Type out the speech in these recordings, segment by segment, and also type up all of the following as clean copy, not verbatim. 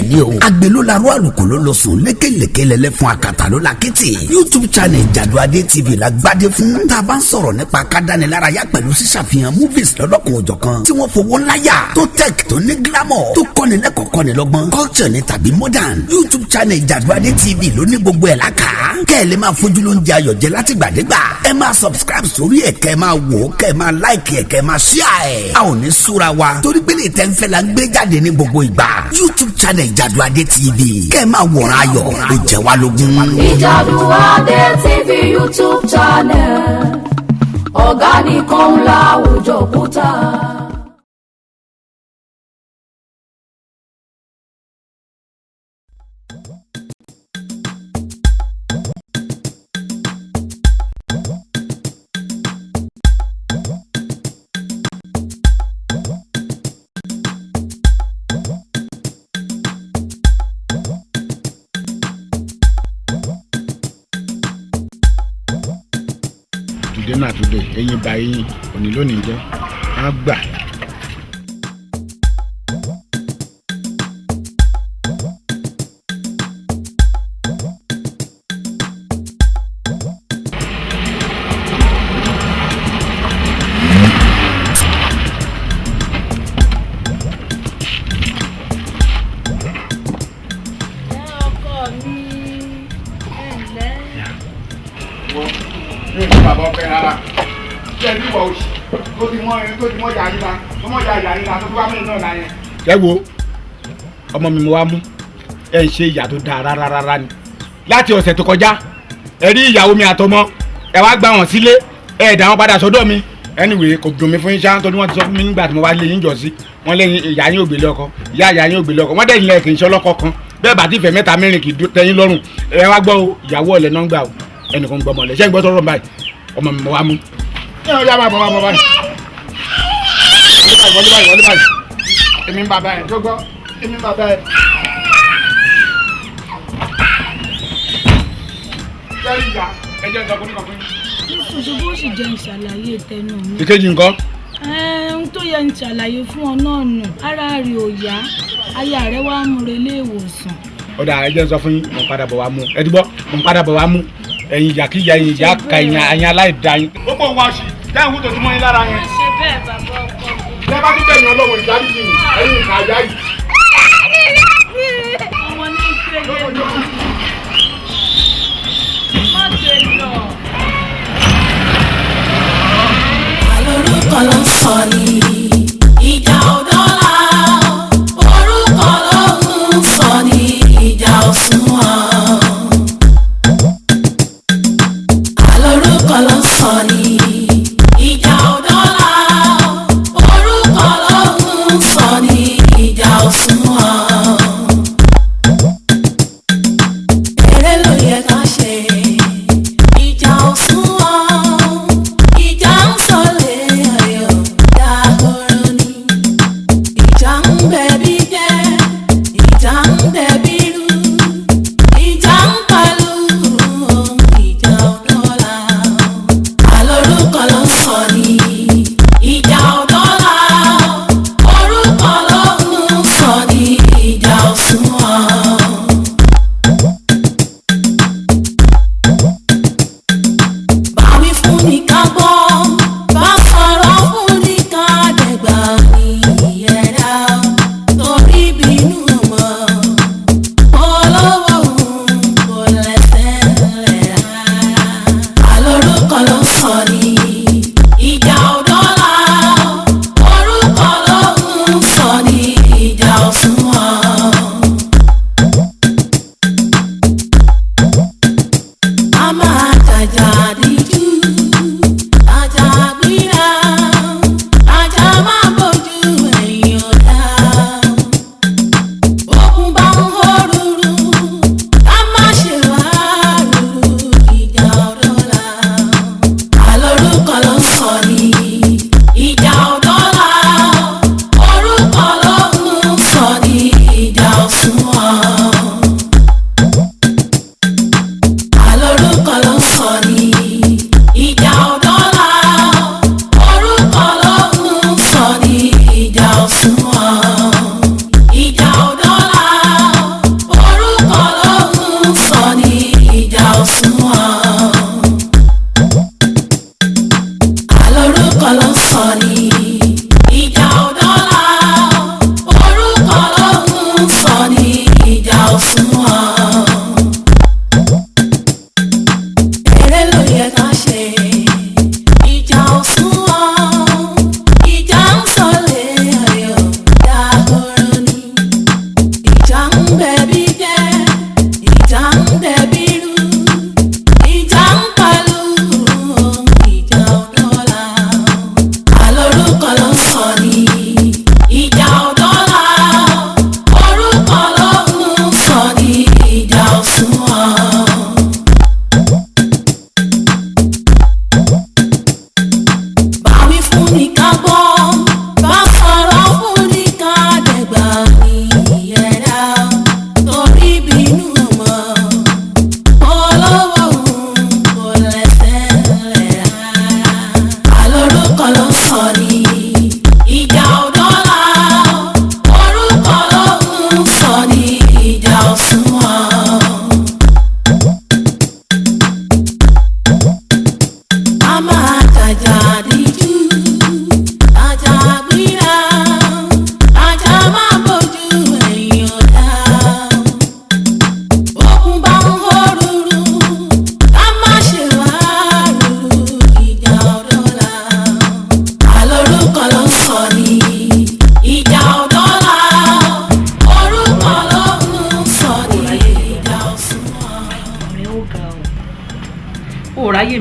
Bẹ́ẹ̀ ni o, àgbélólarú, àlùkò ló lọ sùn, lékelèké lẹ́lẹ́ fún akata ló la kété. YouTube channel Jàdùadé TV la gbádé fún. Tá a bá ń sọ̀rọ̀ nípa kádánilárayá pẹ̀lú ṣíṣàfihàn movies lọ́lọ́kan òjọ̀kan tí wọ́n fowó ńlá yà, tó tech, tó ní glamour, tó kọ́ni lẹ́kọ̀ọ́, kọ́ni lọ́gbọ́n, culture ní tàbí modern, YouTube channel Jàdùadé TV ló ní gbogbo ẹ̀ lákà. Kẹ́ ẹ lè máa fojú ló ń jẹ ayọ̀ jẹ látìgbàdégbà, ẹ máa subscribe sórí ẹ̀, kẹ́ ẹ máa wò ó, kẹ́ ẹ máa like ẹ̀, kẹ́ ẹ máa share ẹ̀. A ò ní súra wa torí pé lè tẹ́ ń fẹ́ la ń gbé jáde ní gbogbo ìgbà. YouTube channel Jàdùadé TV, kẹ́ ẹ máa wòran ayọ̀, ó jẹ́ wá lógún. Ìjàdùadé TV YouTube channel, ọ̀gá nìkan láwùjọ kúta. Today na today, eyín ba eyín, òní lónìí jẹ́ á gbà. Ọkọ mi, ẹ ǹlẹ́. Yóò ní bàbá ọpẹ rárá. Ṣé ẹbí wọ òsì tó ti mọ ẹni tó ti mọ ìyá yín la, tó mọ ìyá ìyá yín la, tó ti wá mí náà la yẹn. Ẹ wo ọmọ mi, mo wá mú ẹ ń ṣe ìyà tó dáa rárá rárá ni. Láti ọ̀sẹ̀ tó kọjá, ẹ rí ìyàwó mi àtọmọ, ẹ wá gbà wọ́n sílé, ẹ dà wọ́n padà sọ́dọ̀ mi. Anyway, kò dùn mí fún yín ṣáà, torí wọ́n ti sọ fún mi nígbà tí mo wá lé yín jọ sí wọ́n lẹ́yìn ìyá yín ò gbélé ọkọ, ìyá ìyá yín ò gbélé ọkọ, wọ́n dẹ̀ ilẹ̀ kì í ṣe ọlọ́kọ kan bẹ́ẹ̀ bá ti fẹ́ mẹ́ta mẹ́rin kì í tẹ́yìn lọ́rùn. Ẹ wá gbọ́ o, ìyàwó ọ̀lẹ́ náà ń gbà o, ẹnìkan gbọ́ ọmọ ọ̀lẹ́. Ṣé ń gbọ́ tọrọ báyìí? Ọmọ mi mo wá mú. Ẹ ọjà máa bọ̀, máa bọ̀ báyìí. Wọlé báyìí, wọlé báyìí, wọlé báyìí. Èmi ń bàbá ẹ̀ tó gbọ́, èmi ń bàbá ẹ̀. Sẹ́rí ìyá, ẹ jẹ́ ìjọba oníkan fún yín. Nísìsiyìí, bó sì jẹ́ ìṣàlàyé tẹnu mi. Ìkejì nǹkan. Ohun tó yẹ ń ṣàlàyé fún ọ náà nù, ara rẹ̀ ò yá, aya rẹ̀ wá mú relé ìwòsàn. Ọ̀dà, ẹ jẹ́ n sọ fún yín, mo ń padà bọ̀ wá mú. Ẹ ti gbọ́, mo ń padà bọ̀ wá mú. Ẹ̀yin ìyá kíyà, ẹ̀yin ìyá ka, ẹ̀yin ẹ̀yin aláìda yín. Gbogbo wa ṣì dáhùn tó ti mọ́ yín lára yẹn. Ṣe bẹ́ẹ̀, bàbá ọkọ mi. Tẹ́ bá tún tẹ̀yìn ọlọ́wọ́ ìdáríjì ni ẹ̀yin ìka àyà yìí. Ọmọ ní ìpele má gbé lọ. Orúkọ ló ń sọ ní ìjà ọ̀dọ́là, orúkọ ló ń sọ ní ìjà òṣùwọ̀n. Àlórúkọ ló ń sọ ní ìjà ọ̀dọ́là, orúkọ ló ń sọ ní ìjà òṣùwọ̀n.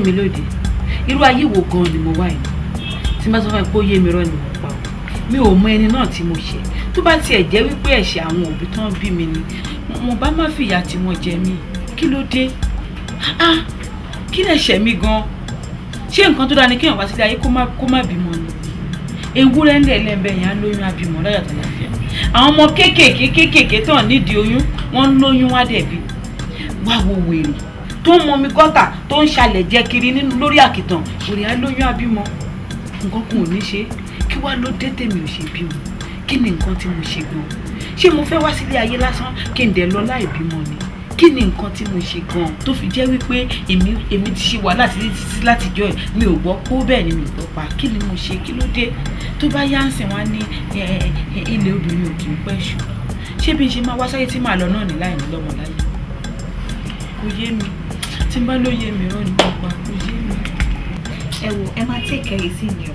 mi lóde. Irú ayé wo gan ni mo wá yìí? Tí n bá sọ fún ẹ pé ó yé mi, rọ́ ni mo pa o. Mi ò mọ ẹni náà tí mo ṣẹ̀. Tó bá tiẹ̀ jẹ́ wípé ẹ̀ṣẹ̀ àwọn òbí tán bí mi ni, mo bá má fìyà tí wọ́n jẹ mí. Kí ló dé? Ah, kí lẹ̀ṣẹ̀ mi gan? Ṣé nǹkan tó dáa ni kéèyàn wá sílé ayé kó má bímọ ni? Ewúrẹ́ ńlẹ̀ lẹ́ńbẹ̀ yẹn á lóyún, abímọ láyọ̀ àtàlàfíà. Àwọn ọmọ kéékèèké kéékèèké tán nídìí oyún, wọ́n ń lóyún wá dẹ̀bi. Wá wo wèrè tó ń mọmi gọ́tà, tó ń ṣalẹ̀ jẹ kiri nínú lórí àkìtàn. Wèrè á lóyún, abímọ, nǹkan kan ò ní ṣe. Kí wá ló dé tèmi ò ṣe bímọ? Kí ni nǹkan tí mo ṣe gan? Ṣé mo fẹ́ wá sílé ayé lásán kí n dẹ̀ lọ láì bímọ ni? Kí ni nǹkan tí mo ṣe gan tó fi jẹ́ wípé èmi ti ṣe wàhálà títí títí látijọ́ ẹ̀, mi ò gbọ́ kó bẹ́ẹ̀ ni mi ò gbọ́ pa? Kí ni mo ṣe? Kí ló dé? Tó bá yá ń sìn wá ní ilé obìnrin ò kì í pẹ́ ṣù. Ṣé bí n ṣe máa wá sáyé tí màá lọ náà ní láì ní lọ́mọ láyé? Kò yé mi. Tí n bá ló yé mi, rọ́ ni mo pa. Kò yé mi. Ẹ wo, ẹ máa take care easy ni o,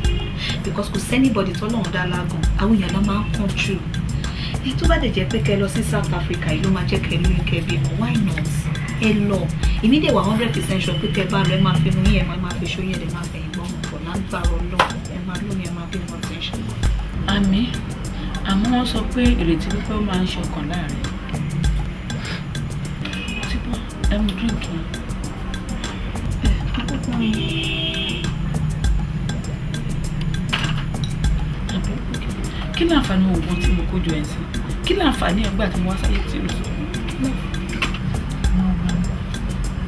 because kò sí anybody tọ́lọ́run dá lágàn. Àwọn èèyàn ló máa ń control ẹ. Tó bá dẹ̀ jẹ́ pé kẹ́ lọ sí South Africa yìí ló máa jẹ́ kẹ́ lóyún, kẹ́ bímọ, why not? Ẹ lọ. Èmi dẹ̀ wà 100% sure pé kẹ́ bá lọ, ẹ máa fi inú yín, ẹ máa fi ṣóyún, ẹ dẹ̀ máa fẹ̀yìn gbọ́mọ pọ̀ lágbára Ọlọ́run. Ẹ máa lóyún, ẹ máa bímọ tí ń ṣe. Àmín. Àmọ́ wọ́n sọ pé ìrètí pípẹ́ ó máa ń ṣọkàn láàrin. Tí bọ́ ẹ mú drink yẹn. Àbí kí ni àǹfààní oògùn tí mo kó jọ ẹ̀ sí? Kí ni àǹfààní ẹ̀ gbà tí mo wá sáyé tí o sọ fún mi?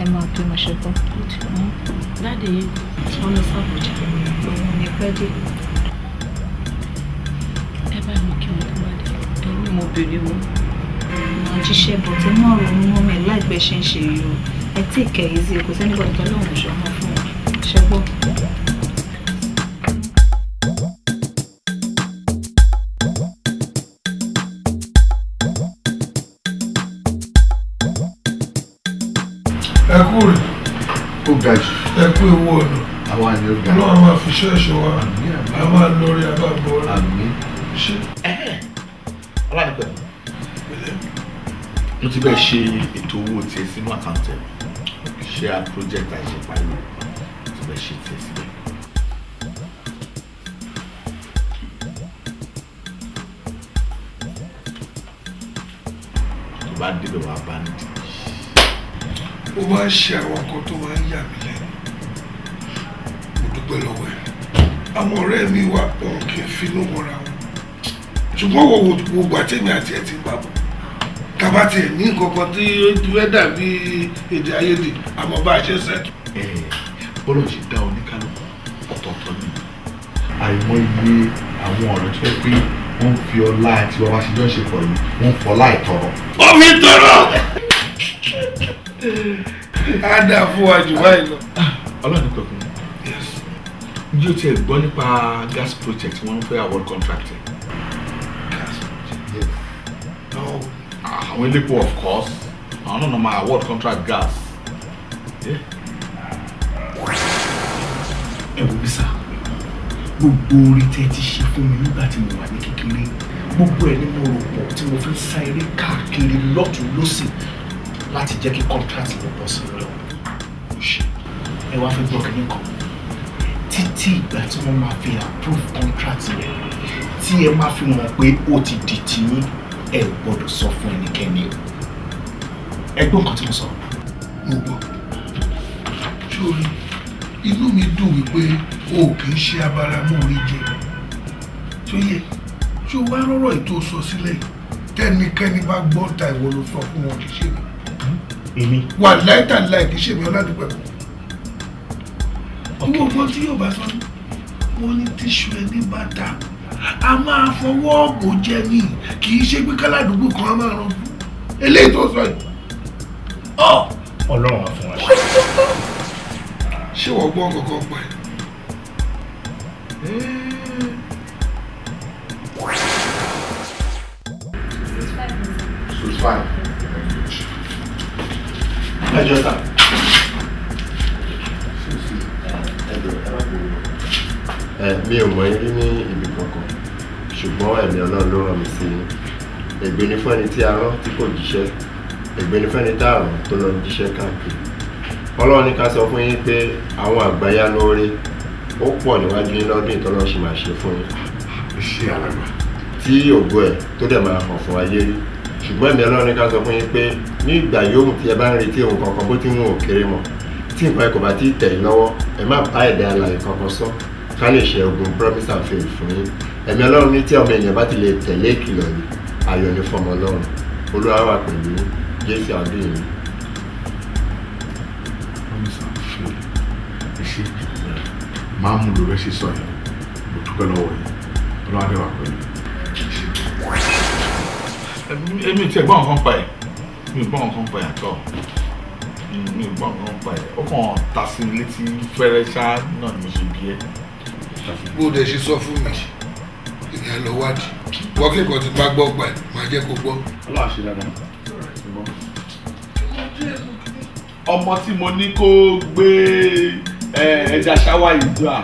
Ẹ máa bímọ, ṣe gbọ́. Daddy yín? Wọ́n lọ sí Àbújá, òun ní pẹ́ dé. Ẹ bá mi kí wọn tó bá dé. Ẹ ní mo béèrè wọn. Màá jíṣẹ́ bọ̀ tí mọ̀ ronú mọ́ mi láìpẹ́ ṣe ń ṣe yìí o. Ẹ take care easy. Kò sí anybody tọ́lọ́run ṣọmọ fún wọn, ṣe gbọ́. Ẹ kú rè. Ó ga jù. Ẹ kú ewu ọ̀nà. Àwa ni ó ga. Ọlọ́run máa fi ṣọ́ ẹ̀ṣọ́ wa, a máa lórí abábọ̀ rẹ̀. Àmín. Ṣé. Ọlánìpẹ̀, mo ti bẹ́ẹ̀ ṣe ètò owó tiẹ̀ sínú account ẹ̀. Ṣe a project àìṣe pariwo, mo ti bẹ́ẹ̀ ṣe tiẹ̀ síbẹ̀. Tó bá débẹ̀, wàá bá ní dìbì. Ó máa ń ṣe àwọn nǹkan tó máa ń yà mí lẹ́nu. Mo dúpẹ́ lọ́wọ́ ẹ̀. Àwọn ọ̀rẹ́ mi wà, wọn kì í finú wọra wọn, ṣùgbọ́n wo wo gbà tèmi àti ẹ̀ ti ń bá bọ̀, tàbá tiẹ̀ ní nǹkan kan tí ó fẹ́ dàbí èdè àìyedè, àmọ́ bá a ṣe ṣètò. Bọ́lá ṣe dá oníkálukú ọ̀tọ̀ọ̀tọ̀ ni. Àìmọye àwọn ọ̀rẹ́ tó fẹ́ pé wọ́n ń fi ọlá àti wàá ṣe jọ ṣe pọ̀ yìí, wọ́n ń fọlá ìtọrọ. Ó fi tọrọ, á dà fún wa jù báyìí lọ. Ọlọ́run pẹ̀kun. Ǹjẹ́ o tiẹ̀ gbọ́ nípa gas project wọ́n fẹ́ award contract ẹ̀? Gas project? Yes. No. Àwọn elépo, of course, àwọn náà máa award contract gas. Yeah. Ẹ wò bí sá, gbogbo orí tẹ́ ti ṣe fún mi nígbà tí mo wà ní kékeré, gbogbo ẹ̀ ní mo rò pọ̀ tí mo fi ń sá eré káàkiri lọ́tún lọ́sì láti jẹ́ kí contract lọ bọ́ sí mi lọ. Ṣe ẹ wá fẹ́ gbọ́ kínní kan? Títí ìgbà tí wọ́n máa fi approve contract yẹn, tí ẹ máa fi mọ̀ pé ó ti di tiyín, ẹ ò gbọ́dọ̀ sọ fún ẹnikẹ́ni o. Ẹ gbọ́ nǹkan tí mo sọ. Mo gbọ́. Sórí, inú mi dùn wípé o kì í ṣe abáramóore jẹ tó yẹ. Ṣé o wá rọ́rọ̀ ètò sọ sílẹ̀ yìí? Tẹ́nikẹ́ni bá gbọ́ ta, ìwọ ló sọ fún wọn, kì í ṣe mi. Èmi? Wà láìtàláì, kì í ṣe mi, Ọládùpẹ̀kọ̀. Owó ọgbọ́n tí yóò bá sọ ní wọ́n ní tíṣu ẹni bàtà a máa fọwọ́ bò jẹ ní, kì í ṣe pé káládùúgbò kan á máa ràn eléyìí tó sọ yìí. Ọlọ́run á fún wa ṣe. Ṣé wọ́n gbọ́ kankan pa ẹ̀? So it's fine. Ẹ jọ sà. Ẹ mi ò mọ̀ yín rí ní ibì kankan, ṣùgbọ́n ẹ̀mí Ọlọ́run ló rán mi sí yín. Ègbé ni fún ẹni tí a rán tí kò jíṣẹ́, ègbé ni fún ẹni tá a rán tó lọ jíṣẹ́ káàkiri. Ọlọ́run ní ká sọ fún yín pé àwọn àgbáyanu oore ó pọ̀ níwájú yín lọ́dún ìtọ́lọ́ ṣì máa ṣe fún yín. Ṣé alàgbà. Tí ògo ẹ̀ tó dẹ̀ máa hàn fún ayé rí, ṣùgbọ́n ẹ̀mí Ọlọ́run ní ká sọ fún yín pé ní ìgbà yòówù tí ẹ bá ń retí ohun kankan, bó ti ń wù ó kéré mọ́, tí nǹkan ẹ kò bá ti tẹ̀ yín lọ́wọ́, ẹ má bá ẹ̀dá alààyè kankan sọ, ká lè ṣe ogun promise and faith fún yín. Ẹ̀mí Ọlọ́run ní tí ọmọ ènìyàn bá ti lè tẹ̀lé ìkìlọ̀ yìí, ayọ̀ ní fọmọ Ọlọ́run. Olúwa wà pẹ̀lú yín. Jésù àdúyìn yín. Promise and fail. Ẹ ṣe, máa mú lò rẹ ṣe sọ yẹn. Mo dúpẹ́ lọ́wọ́ yín. Ọlọ́run á dẹ̀ wà pẹ̀lú. Èmi ò tiẹ̀ gbọ́ nǹkan pa ẹ̀. Mi ò gbọ́ nǹkan pa ẹ̀ àtọ̀. Mi ò gbọ́ nǹkan pa ẹ̀. Ó kàn ta sí mi létí fẹ́rẹ́ ṣá náà ni mo ṣe bí ẹ́. Bó o dẹ̀ ṣe sọ fún mi, èmi á lọ wádìí. Wọ́n kí nǹkan ti bá gbọ́ pa ẹ̀, máa jẹ́ kó gbọ́. Ọlọ́run ṣe dáadáa. Ọmọ tí mo ní kó gbé ẹja ṣáwá ìdúrà.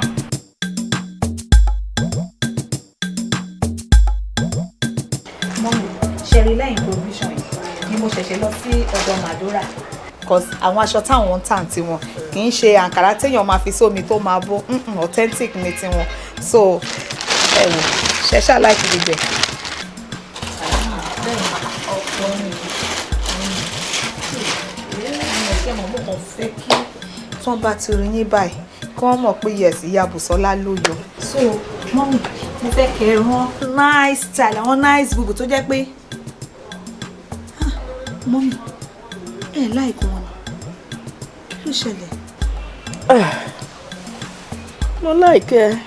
Mummy, ṣẹ̀rí lẹ́yìn provision yìí ni mo ṣẹ̀ṣẹ̀ lọ sí ọ̀dọ̀ Màdúrà. Cause àwọn aṣọ táwọn ń tà tiwọn kì í ṣe àǹkárá téèyàn máa fi sómi tó máa bó, authentic ní tiwọn. So ẹ wò, ṣe ṣáà láìpẹ́ gbogbo ẹ̀. Ọ̀pọ̀ ni ṣé mo kàn fẹ́ kí tí wọ́n bá ti rí yín báyìí, kí wọ́n mọ̀ pé yes, ìyá Bùsọ́lá ló yọ. So mummy, mo fẹ́ kẹ́ ẹ rán nice style, àwọn nice gbogbo tó jẹ́ pé, mummy, ẹ láìkó wọn ni, kí ló ṣẹlẹ̀? Mo láìkẹ́,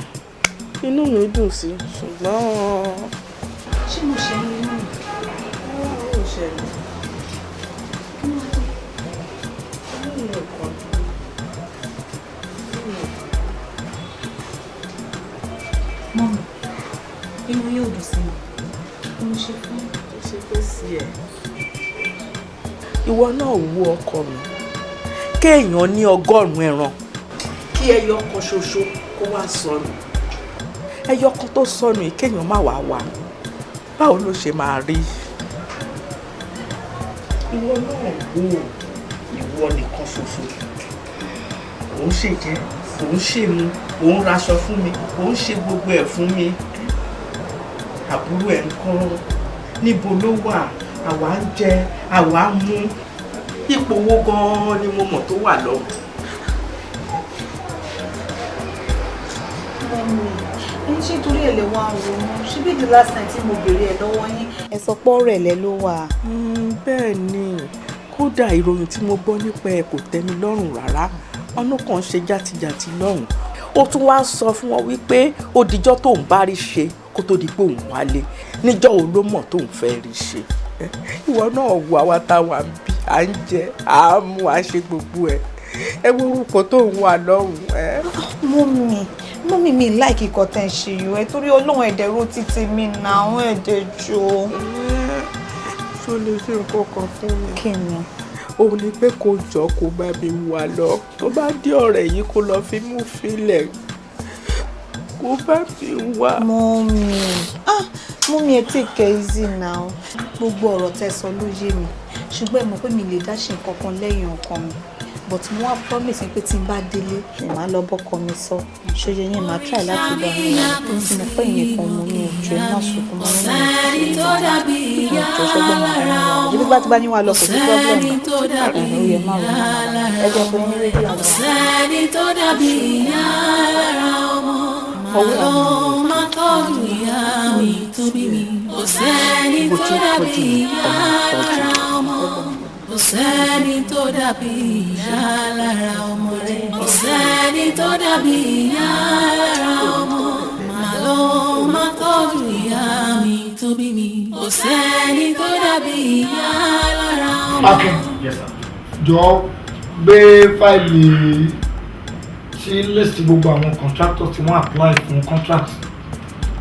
inú mi dùn sí, ṣùgbọ́n. Ṣé mo ṣe ní inú mi? Ó ṣẹlẹ̀. Kí ló wá dé? Inú mi ò kàn. Mummy, inú yóò dùn sí mi. Kí mo ṣe fún? Ó ṣe pé sí ẹ. Ìwọ náà wo ọkọ mi, kéèyàn ní 100 ẹran, kí ẹyọ kan ṣoṣo kó wá sọnù. Ẹyọ kan tó sọnù yìí, kéèyàn má wàá wà, báwo ló ṣe máa rí? Ìwọ náà wo ìwọ nìkan ṣoṣo, òun ṣèjẹ, òun ṣèmu, òun raṣọ fún mi, òun ṣe gbogbo ẹ̀ fún mi. Àbúrò ẹ̀ ń kọ́, níbo ló wà? Àwa ń jẹ, àwa ń mú. Ipò wo gan-an ni mo mọ̀ tó wà lọ? Mummy, ẹ ṣe torí ẹ̀ lè wá ronú. Ṣé bí the last time tí mo béèrè ẹ̀ lọ́wọ́ yín, ẹ sọ pé ọ̀rẹ́ ẹ̀ ló wà. Bẹ́ẹ̀ ni, kódà ìròyìn tí mo gbọ́ nípa ẹ̀ kò tẹ́ mi lọ́rùn rárá. Ọ̀nà kan ṣe játijàti lọ́hùn. Ó tún wá ń sọ fún wọn wípé ó dijọ́ tóun bá rí ṣe kó tó di pé òun wálé. Níjọ́ wo ló mọ̀ tóun fẹ́ rí ṣe? Ìwọ náà wo àwa táwa ń bí, à ń jẹ, à ń mu, à ń ṣe gbogbo ẹ̀. Ẹ wo orúkọ tóun wà lọ́hùn ẹ. Mummy, mummy, mi láìkí nǹkan tẹ́ ń ṣe yìí ẹ, torí Ọlọ́run, ẹ̀dẹ̀ ro títí mi náà, ẹ̀dẹ̀ jọ. Ṣó lè ṣe nǹkan kan fún mi? Kí ni? Òun ni pé kó jọ, kó bá mi wà lọ. Tó bá dé ọ̀rẹ́ yìí, kó lọ fi mú filẹ̀. Kó bá mi wá. Mummy, ah, mummy, ẹ take it easy now. Gbogbo ọ̀rọ̀ tẹ́ sọ ló yé mi, ṣùgbọ́n ẹ mọ̀ pé mi lè dá ṣe nǹkan kan lẹ́yìn ọkàn mi, but mo wá promise pé tí n bá délé, màá lọ bọ́kọ mi sọ. Ṣòye yẹn, màá try láti bá mi lọ tí mo pé ìyẹn kan mo ní ojú ẹ má sunkún mọ́ nínú ìjọ ṣẹgbọ́n máa bá mi wà ibi bá ti bá yín wà lọ, kò sí problem. Ẹ̀hìn, ó yẹ má ronú, ẹ jẹ́ pé ní rédíò Kò sẹ́ni tó dàbí ìyá lára ọmọ. Màá lọ máa tọ́jú ìyá mi tó bí mi. Kò sẹ́ni tó dàbí ìyá lára ọmọ. Kò sẹ́ni tó dàbí ìyá lára ọmọ rẹ̀. Kò sẹ́ni tó dàbí ìyá lára ọmọ. Màá lọ máa tọ́jú ìyá mi tó bí mi. Kò sẹ́ni tó dàbí ìyá lára ọmọ. Akin. Yes, sir. Jọ, gbé fáìlì tí list gbogbo àwọn contractors tí wọ́n apply fún contract.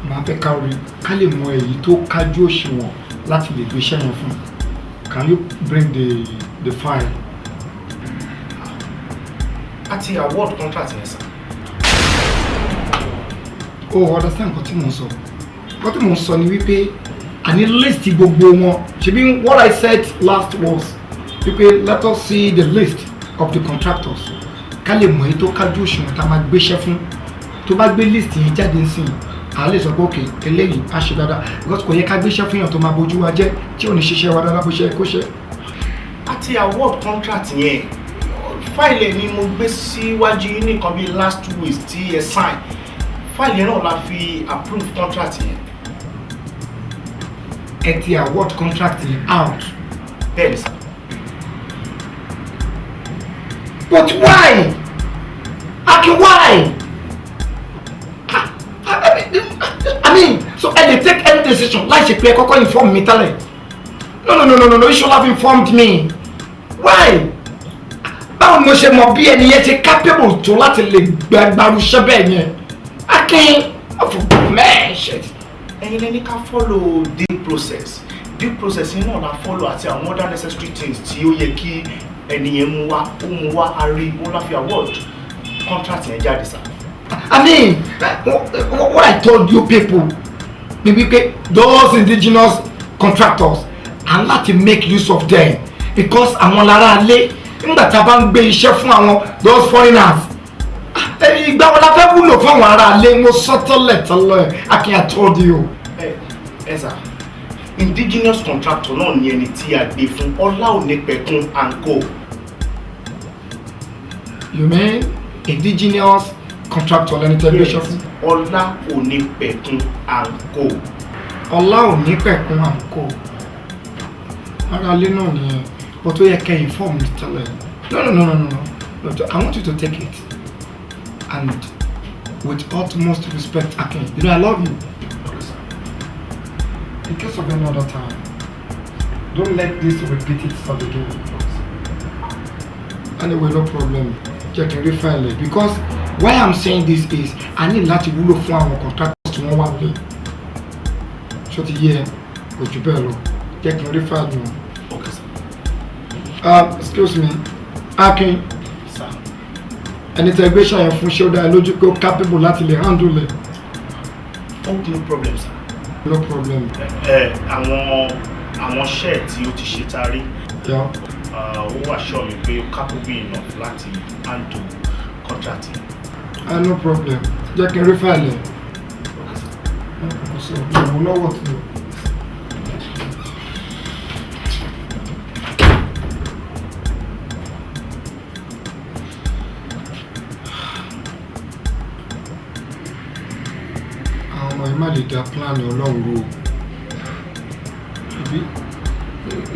Màá fẹ́ ká rí, ká lè mọ èyí tó kájú òṣùwọ̀n láti lè gbé iṣẹ́ yẹn fún. Can you bring the file? A ti award contract yẹn, sir. O understand nǹkan tí mò ń sọ? Nǹkan tí mò ń sọ ni wípé àní list gbogbo wọn. Ṣebí what I said last was wípé let us see the list. of the contractors, ká lè mọ̀ èyí tó kájú òṣùwọ̀n tá a máa gbéṣẹ́ fún. Tó bá gbé list yẹn jáde nsìn, à lè sọ pé okay, eléyìí á ṣe dáadáa, because kò yẹ ká gbéṣẹ́ fún yàn tó máa bójú wa jẹ́, tí ò ní ṣiṣẹ́ wa dáadáa bó ṣe kó ṣe. Àti award contract yẹn, fáìlì ni mo gbé síwájú yín nìkan bíi last 2 weeks tí ẹ sign fáìlì yẹn náà la fi approve contract yẹn. Ẹ ti award contract yẹn out? Bẹ́ẹ̀ni sir. But why? Akin, why? I mean, so ẹ lè take any decision láì ṣe pé ẹ kọ́kọ́ inform mi tẹ́lẹ̀? No, no, no, no, no, no, you should have informed me. Why? Báwo ni mo ṣe mọ bí ẹni yẹn ṣe capable tó láti lè gbàrúṣẹ́ bẹ́ẹ̀ yẹn? Akin, oh man, shit. Ẹ̀yin lẹni ká follow due process. Due process yẹn náà la follow, àti àwọn other necessary things tí ó yẹ kí ẹni yẹn mú wá, ó mú wá, a rí ó la fi award contract yẹn jáde sir. I mean, what I told you people ni wípé those indigenous contractors and láti make use of them, because àwọn lára alé nígbà tá a bá ń gbé iṣẹ́ fún àwọn those foreigners, ìgbà wo la fẹ́ wúlò fún àwọn ará alé? Mo sọ tẹ́lẹ̀ tẹ́lẹ̀, Akin, I told you. Ẹ ẹ sir, indigenous contractor náà ni ẹni tí a gbé fún, Ọlá Onípẹ̀kun and Co. You mean indigenous contractor lẹni tẹ́ gbéṣẹ́ fún? Ọlá Onípẹ̀kun and Co. Ọlá Onípẹ̀kun and Co. Ará alé náà nìyẹn, but ó yẹ kẹ́ inform mi tẹ́lẹ̀. No, no, no, no, no, no, I want you to take it, and with utmost respect, Akin, you know I love you. In case of any other time, don't let this repeat itself again. Anyway, no problem. Jẹ́ kí n rí fáìlì, because why I'm saying this is I need láti wúlò fún àwọn contractors tí wọ́n wà lé. Ṣó ti yé ẹ? Kò jù bẹ́ẹ̀ lọ. Jẹ́ kí n rí fáìlì wọn. Okay, sir. Excuse me, Akin. Sir. Ẹni tẹ́ gbé ṣàyẹn fún, ṣé ó dá ẹ lójú pé ó capable láti lè handle ẹ̀? Oh, no problem, sir. No problem. Ẹ àwọn iṣẹ́ tí ó ti ṣe tarí, ó wà sure mi pé ó capable enough láti handle contract yẹn. Ah, no problem. Jẹ́ kí n rí fáìlì ẹ̀. Kò sí ọ̀gbìn lọ́wọ́ tí o. Àwọn ọmọ yìí má lè da plan Ọlọ́run rú o. Àbí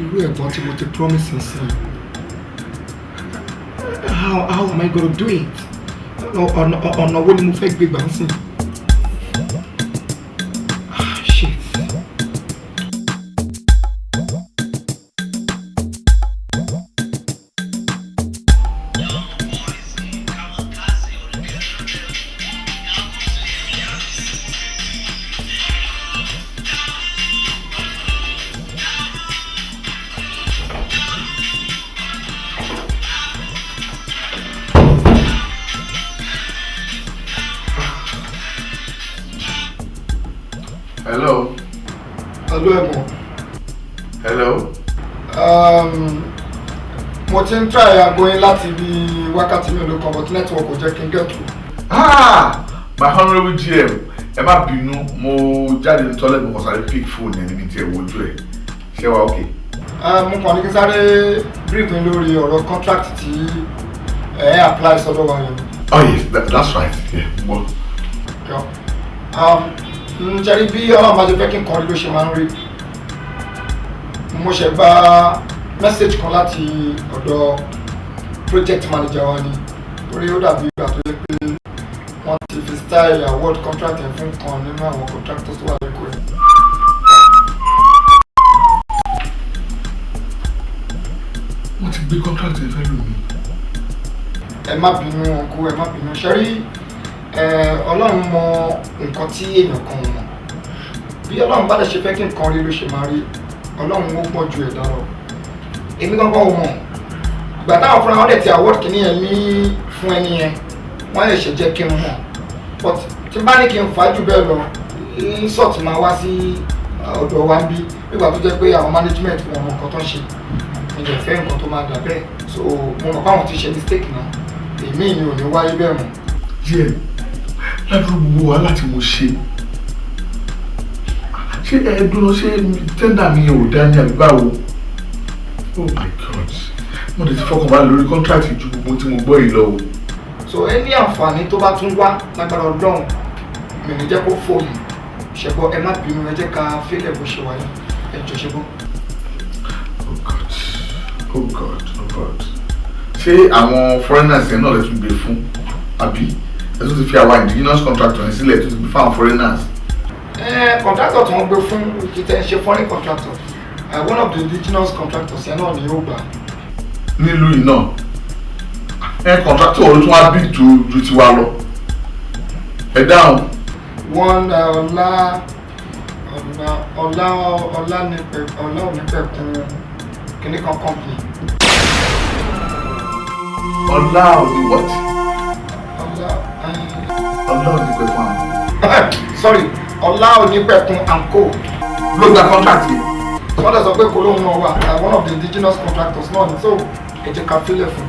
irú ẹ̀gbọ́n tí mo ti promise nsìn. How am I gonna do it? Ọ̀nà wo ni mo fẹ́ gbé gbà ń sìn? Ah, shit. Hello. Hello, ẹ̀gbọ́n. Hello. Mo ti ń try aago yín láti bí wákàtí mélòó kan, but network kò jẹ́ kí n get through. Ah, my honourable GM, ẹ má bínú, mo jáde ní toilet, mo kàn sáré pick phone yẹn níbi tí ẹ wojú ẹ. Ṣé wàá okay? Mo kàn ní kí n sáré brief yín lórí ọ̀rọ̀ contract tí ẹ apply sọ́dọ̀ wa yẹn. Oh yes, that's right. Yeah, mo. Yeah. Ṣe rí bí Ọlọ́run bá ṣe fẹ́ kí n kọrin ló ṣe máa ń rí. Mo ṣe gba message kan láti ọ̀dọ̀ project manager wa ni, torí ó dàbí ìgbà tó yẹ pé wọ́n ti fi style award contract yẹn fún kan nínú àwọn contractors tó wà lẹ́kọ̀ọ́ yẹn. Wọ́n ti gbé contract yẹn fẹ́ lò mí. Ẹ má bínú, uncle, ẹ má bínú. Ṣe rí, Ọlọ́run mọ nǹkan tí èèyàn kan ò mọ̀. Bí Ọlọ́run bá lè ṣe fẹ́ kí nǹkan rí ló ṣe máa rí. Ọlọ́run ó pọ̀ ju ẹ̀dá lọ. Èmi gangan ò mọ̀ ìgbà táwọn fúnra wọn dẹ̀ ti award kìíní yẹn ní fún ẹni yẹn, wọ́n lè ṣe jẹ́ kí n mọ̀, but tí n bá ní kí n fà á jù bẹ́ẹ̀ lọ, insult máa wá sí ọ̀dọ̀ wa ń bí nígbà tó jẹ́ pé àwọn management wọn mọ nǹkan tó ń ṣe. Mi lè fẹ́ nǹkan tó máa dà bẹ́ẹ̀. So mo mọ̀ pé àwọn ti ṣe mistake náà. Èmi ni ò ní wáyé bẹ́ẹ̀ mọ́. Díẹ̀ ládùúgbò gbogbo wàhálà tí mo ṣe. Ṣé ẹ dúró ṣé tẹ́ndà mi ò dá ní àbí báwo? Oh my God, mo lè ti fọkàn balẹ̀ lórí kọ́ńtrátì ju gbogbo tí mo gbọ́ yìí lọ o. So ẹni àǹfààní tó bá tún wá lágbára Ọlọ́run mi ní jẹ́ kó fòyìn ṣẹ̀gbọ́ ẹ má bínú ẹ jẹ́ ká fílẹ̀ bó ṣe wáyé ẹ jọ ṣe bọ́. Oh God, oh God, oh God. Ṣé àwọn foreigners yẹn náà lè tún gbé fún àbí ẹ tún ti fi àwa indigenous contractor yẹn sílẹ̀ tún ti gbé fún àwọn foreigners? Contractor tí wọ́n gbé fún kí tẹ́ ń ṣe foreign contractor, one of the indigenous contractors yẹn náà ni yóò gbà. Nílùú yìí náà ẹ contractor wo ló tún wá bí ju tiwa lọ? Ẹ dáhùn. One ọlá ọlá ọlá ọlá nípẹ ọlá onípẹ̀kun kìnnì kan company. Ọlá òní what? Ọlá ọlá onípẹ̀kun àwọn. Sorry, ọlá onípẹ̀kun and co. Ló gba contract yẹn. Wọ́n dẹ̀ sọ pé kò lóun náà wà one of the indigenous contractors náà ni, so ẹ jẹ́ ká fílẹ̀ fún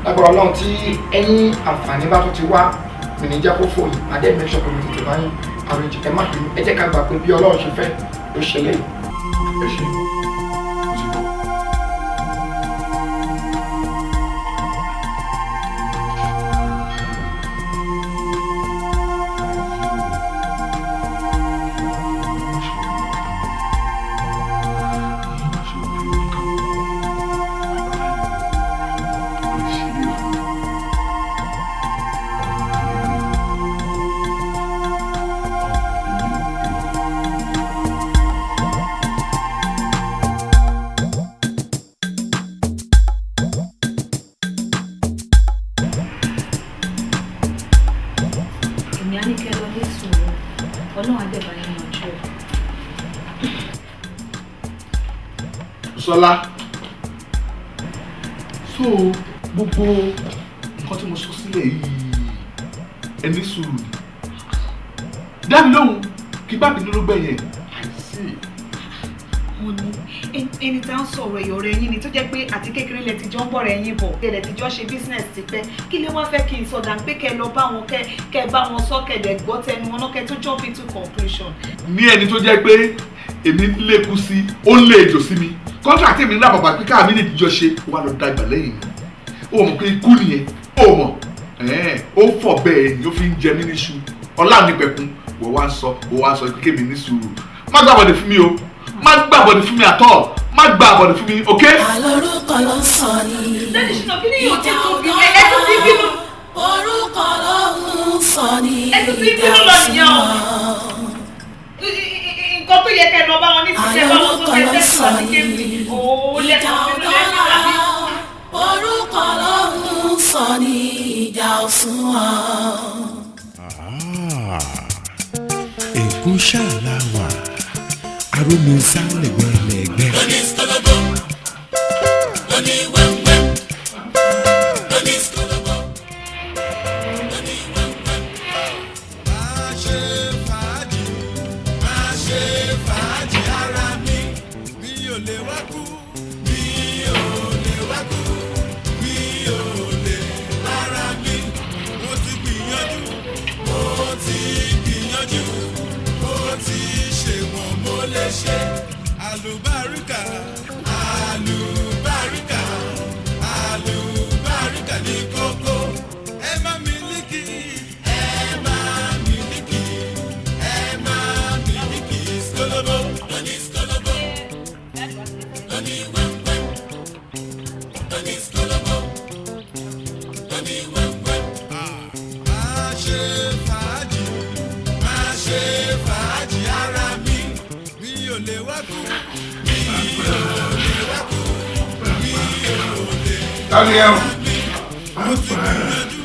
lágbára Ọlọ́run tí ẹ̀yìn àǹfààní bá tún ti wá mi ní jẹ́ kó fòyìn adé make sure pé mo tètè bá yín arrange. Ẹ má bínú, ẹ jẹ́ ká gbà pé bí Ọlọ́run ṣe fẹ́ ló ṣe lé. Ẹ ṣe. Èmi á ní kẹ́ lọ ní sùúrù, Ọlọ́run á dẹ̀ bá yín yanjú ẹ̀. Sọlá, so gbogbo nǹkan tí mo sọ sílẹ̀ yìí ẹni sùúrù ni dábì lóhùn kí bá bínú ló gbẹ̀yìn. I see. Wọ́n ní ẹni tá ń sọ̀rọ̀ ẹ̀yọ̀ rẹ̀ yín ni tó jẹ́ pé àti kékeré lẹ ti jọ ń bọ̀rẹ̀ yín bọ̀ lẹ ti jọ ṣe business tipẹ́. Kí lè wá fẹ́ kí n sọ̀dà pé kẹ́ lọ bá wọn kẹ́ bá wọn sọ kẹ̀dẹ̀ gbọ́ tẹnu wọn náà kẹ́ tó jump into conclusion. Ní ẹni tó jẹ́ pé èmi ń lékun sí ó ń lé ejò sí mi, contract mi ńlá bàbá pé káàmì lè jíjọ ṣe wà lọ dàgbà lẹ́yìn mi. Ó mọ̀ pé ikú nìyẹn, ó mọ̀ ó fọ̀ bẹ́ẹ̀ ni ó fi ń jẹ mí níṣu ọlá mi pẹ̀kun. Wọ́n wá ń sọ wọ́n wá ń sọ pé kémi ní sùúrù. Má gbàbọ̀dẹ̀ fún mi o, má gbàbọ̀dẹ̀ fún mi at all, má gbàbọ̀dẹ̀ fún mi, ok. Àlórúkọ ló ń sọ ni. Lẹ́nu ṣìnà kí ni yóò ti tóbi ẹ tún ti bínú. Orúkọ ló ń sọ ni. Ẹ tún ti bínú lọ nìyẹn o. Nǹkan tó yẹ kẹ́ lọ bá wọn ní sísẹ bá wọn tó fẹ́ sẹ́sọ̀ ní kéèmì òó lẹ́kọ̀ọ́ bínú lẹ́nu àbí. Orúkọ ló ń sọ ni ìjà òsùnwọ̀n. Èkó ṣáà wà aróminsá lẹ́gbẹ̀lẹ́gbẹ̀. Lóní skolobo, lóní wẹ́wẹ́, lóní skolobo, lóní wẹ́wẹ́. Máa ṣe fàájì, máa ṣe fàájì ara mi, mi ò lè wá kú, mi ò lè wá kú, mi ò lè para mi. Mo ti gbìyànjú, mo ti gbìyànjú, mo ti ṣe wọ́n mo lè ṣe. Àlùbáríkà, àlùbáríkà, àlùbáríkà ní kókó. Ẹ má mílíkì, ẹ má mílíkì, ẹ má mílíkì. Skolobo, lóní skolobo, lóní wẹ́wẹ́, lóní skolobo, lóní wẹ́wẹ́. Máa ṣe fàájì, máa ṣe fàájì ara mi, mi ò lè wá kú, mi ò lè wá kú, mi ò lè Tani ẹ o? Mo ti gbìyànjú,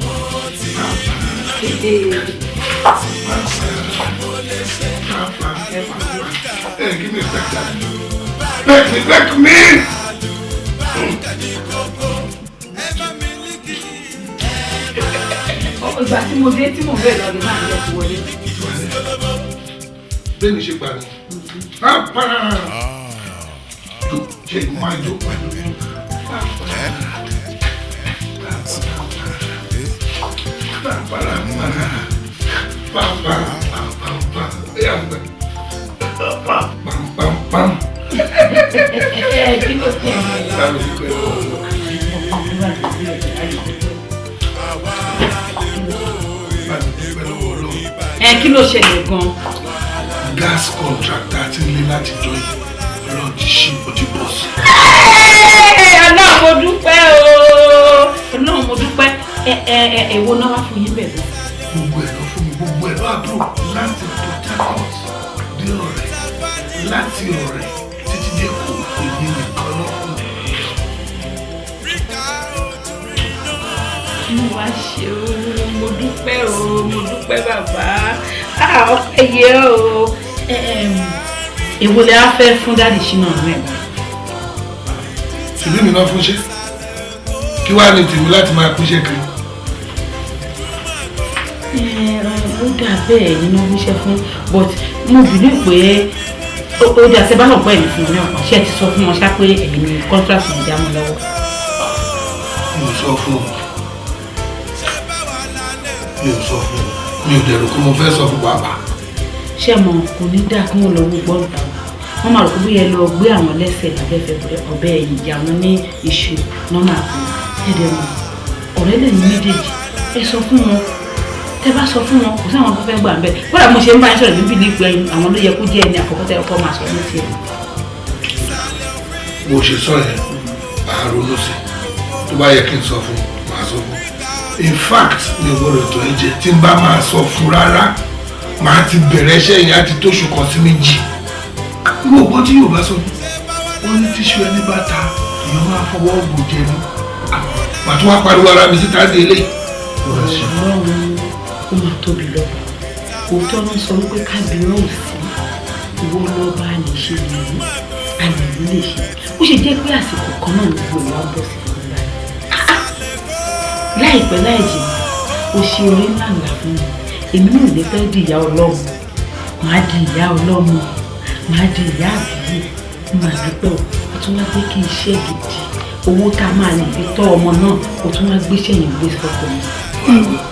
mo ti gbìyànjú, mo ti ṣe mo lè ṣe. Àlùbáríkà, Hey, give me a break. Break me, break me! àlùbáríkà ní kókó. Ẹ má mílíkì, ẹ má Ìgbà tí mo dé tí mò ń bẹ̀rẹ̀ lọ́dún náà ló ti wọlé. Bẹ́ẹ̀ni ṣe gbà ní. Ṣe máa jó pẹ̀lú. Ẹ kí ló ṣẹlẹ̀ gan-an? Gas contractor ti ń lé láti jọ yìí, Ọlọ́run ti ṣí o ti bọ̀ sí. Ọlọ́run mo dúpẹ́ o, Ọlọ́run mo dúpẹ́. Ẹ ẹ ẹ èwo náà wá fún yín bẹ̀rẹ̀? Gbogbo ẹ̀ lọ fún mi, gbogbo ẹ̀ lọ àbúrò láti Port Harcourt dé Ọ̀rẹ́, láti Ọ̀rẹ́ títí dé Èkó, èmi nìkan lọ fún mi. Mo wá ṣe o, mo dúpẹ́ o, mo dúpẹ́ bàbá, ọpẹ́ yẹ o. Èwo lẹ á fẹ́ fún dáàdì Ṣínà rẹ̀? Ṣèbí mi náà fún ṣe, kí wàá ní tèmi láti máa pínṣẹ́ kiri. Ó dà bẹ́ẹ̀ nínú wíṣẹ́ fún, but mo bìlí pé ó dà sẹ́ bá lọ pẹ́ mi fún un náà, ṣé ẹ ti sọ fún wọn ṣá pé ẹ̀yin ni contract mi já mọ́ lọ́wọ́? Mi ò sọ fún un, mi ò sọ fún un, mi ò dẹ̀rù kó mo fẹ́ sọ fún bàbá. Ṣé mo kò ní dà kí wọ́n lọ wú gbọ́ǹta wọ́n máa rò pé bóyá ẹ lọ gbé àwọn lẹ́sẹ̀ lábẹ́fẹ́ ọbẹ̀ ìyá wọn ní iṣu nọ́mà kan ẹ̀dẹ̀ mọ̀ ọ̀rẹ́ lẹ́yìn méjèèjì ẹ sọ fún wọn. Tẹ bá sọ fún wọn kò sáwọn tó fẹ́ gbà ń bẹ̀. Kódà mo ṣe ń bá yín sọ̀rọ̀ bíbí nípa àwọn ló yẹ kó jẹ́ ẹni àkọ́kọ́ tẹ ọkọ máa sọ ní tiẹ̀. Bó ṣe sọ yẹn màá ronú sí i, tó bá yẹ kí n sọ fún màá sọ fún. In fact mi ò gbọ́dọ̀ tọ́ ẹ jẹ, tí n bá máa sọ fún rárá màá ti bẹ̀rẹ̀ iṣẹ́ yẹn á ti tóṣù kan sí méjì. Mo gbọ́ tí Yorùbá sọ wọ́n ní tíṣu ẹni bá ta èèyàn máa fọwọ́ bò jẹ ní. Màá tún wá pariwo ara mi síta dé ilé. Ọlọ́run ó máa tóbi lọ́ba, òótọ́ ló ń sọ wípé kábírọ̀ ò sí, ìwọ lọ́ba a lè ṣe lèyí, a lè rí lè ṣe. Ó ṣe jẹ́ pé àsìkò kan náà ní gbogbo ìwà bọ̀ sí fún mi. Láìpẹ́ láì jìnnà, ó ṣe orí ńlá ńlá fún mi. Èmi náà lè fẹ́ di ìyá ọlọ́mọ, màá di ìyá ọlọ́mọ, màá di ìyá àbíyè, màá dúpẹ́ o. Ó tún wá jẹ́ kí iṣẹ́ gidi, owó tá a máa lè fi tọ́ ọmọ náà, ó tún wá gbéṣẹ́ yẹn gbé sọ́kọ mi.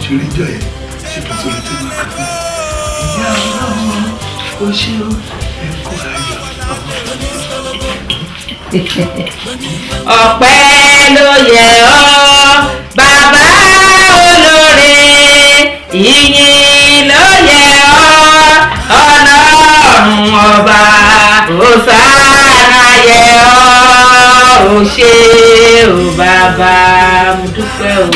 Ṣe rí jọ yẹn, ṣe kí n sọ létí máa kà fún ìyá ọlọ́mọ, ó ṣe ó ẹ̀kọ́ ayọ̀ ọmọ. Ọpẹ́ ló yẹ ọ́ bàbá olóore, ìyìn ló yẹ ọ́ Ọlọ́run ọba, òsánà yẹ ọ́, ó ṣé o bàbá, mo dúpẹ́ o.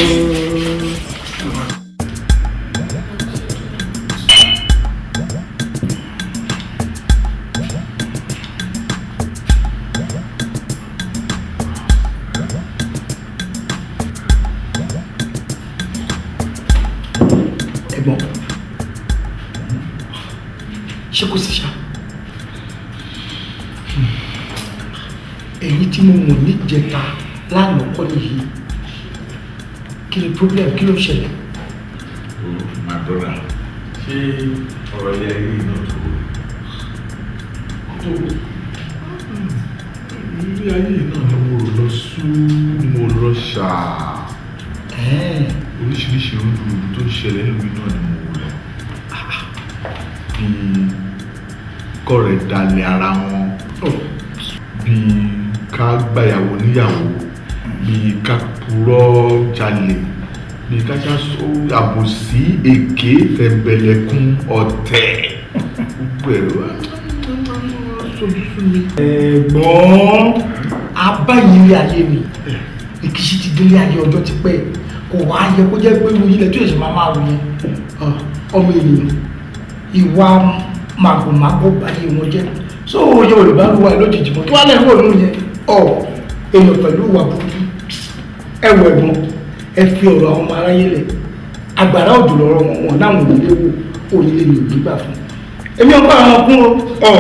Ẹ̀gbọ́n, ṣé kò sí ṣá? Èyí tí mo mọ̀ níjẹta lánàá kọ́ nìyí. Kí ni problem? Kí ló ń ṣẹlẹ̀? Oh, my brother, ṣé ọ̀rọ̀ ilé ayé náà tó? Ilé ayé náà ni mo rò lọ sú, ni mo lọ ṣáà. Oríṣiríṣi rúdurùdu tó ń ṣẹlẹ̀ nílùú náà ni mo wò lọ. Bíi kọ̀rẹ́ dalẹ̀ ara wọn, bíi ká gbàyàwó níyàwó, bíi ká purọ́ jalè, bíi ká ṣàṣọ àbòsí, èké, tẹ̀m̀bẹ̀lẹ̀kun, ọ̀tẹ̀, gbogbo ẹ̀ sojú sú mi. Ẹ̀gbọ́n, abáyé ayé mi, ìkíṣí ti délé ayé ọjọ́ ti pẹ́, kò wá yẹ kó jẹ́ pé ilẹ̀ tó yẹ ṣe máa máa wù yẹn. Ọmọ ènìyàn ìwà màgòmágó báyé wọn jẹ́, so oyè olùbá ń wà lójijì mọ́ kí wàá lẹ́rú òun yẹn. Ọ èèyàn pẹ̀lú ìwà burúkú. Ẹ wọ ẹ̀gbọ́n, ẹ fi ọ̀rọ̀ àwọn ọmọ aráyé lẹ̀, àgbàrá òjò lọ́rọ̀ wọn wọn láwọn onílé wò, onílé ni òní gbà fún. Èmi ò bá àwọn kún o.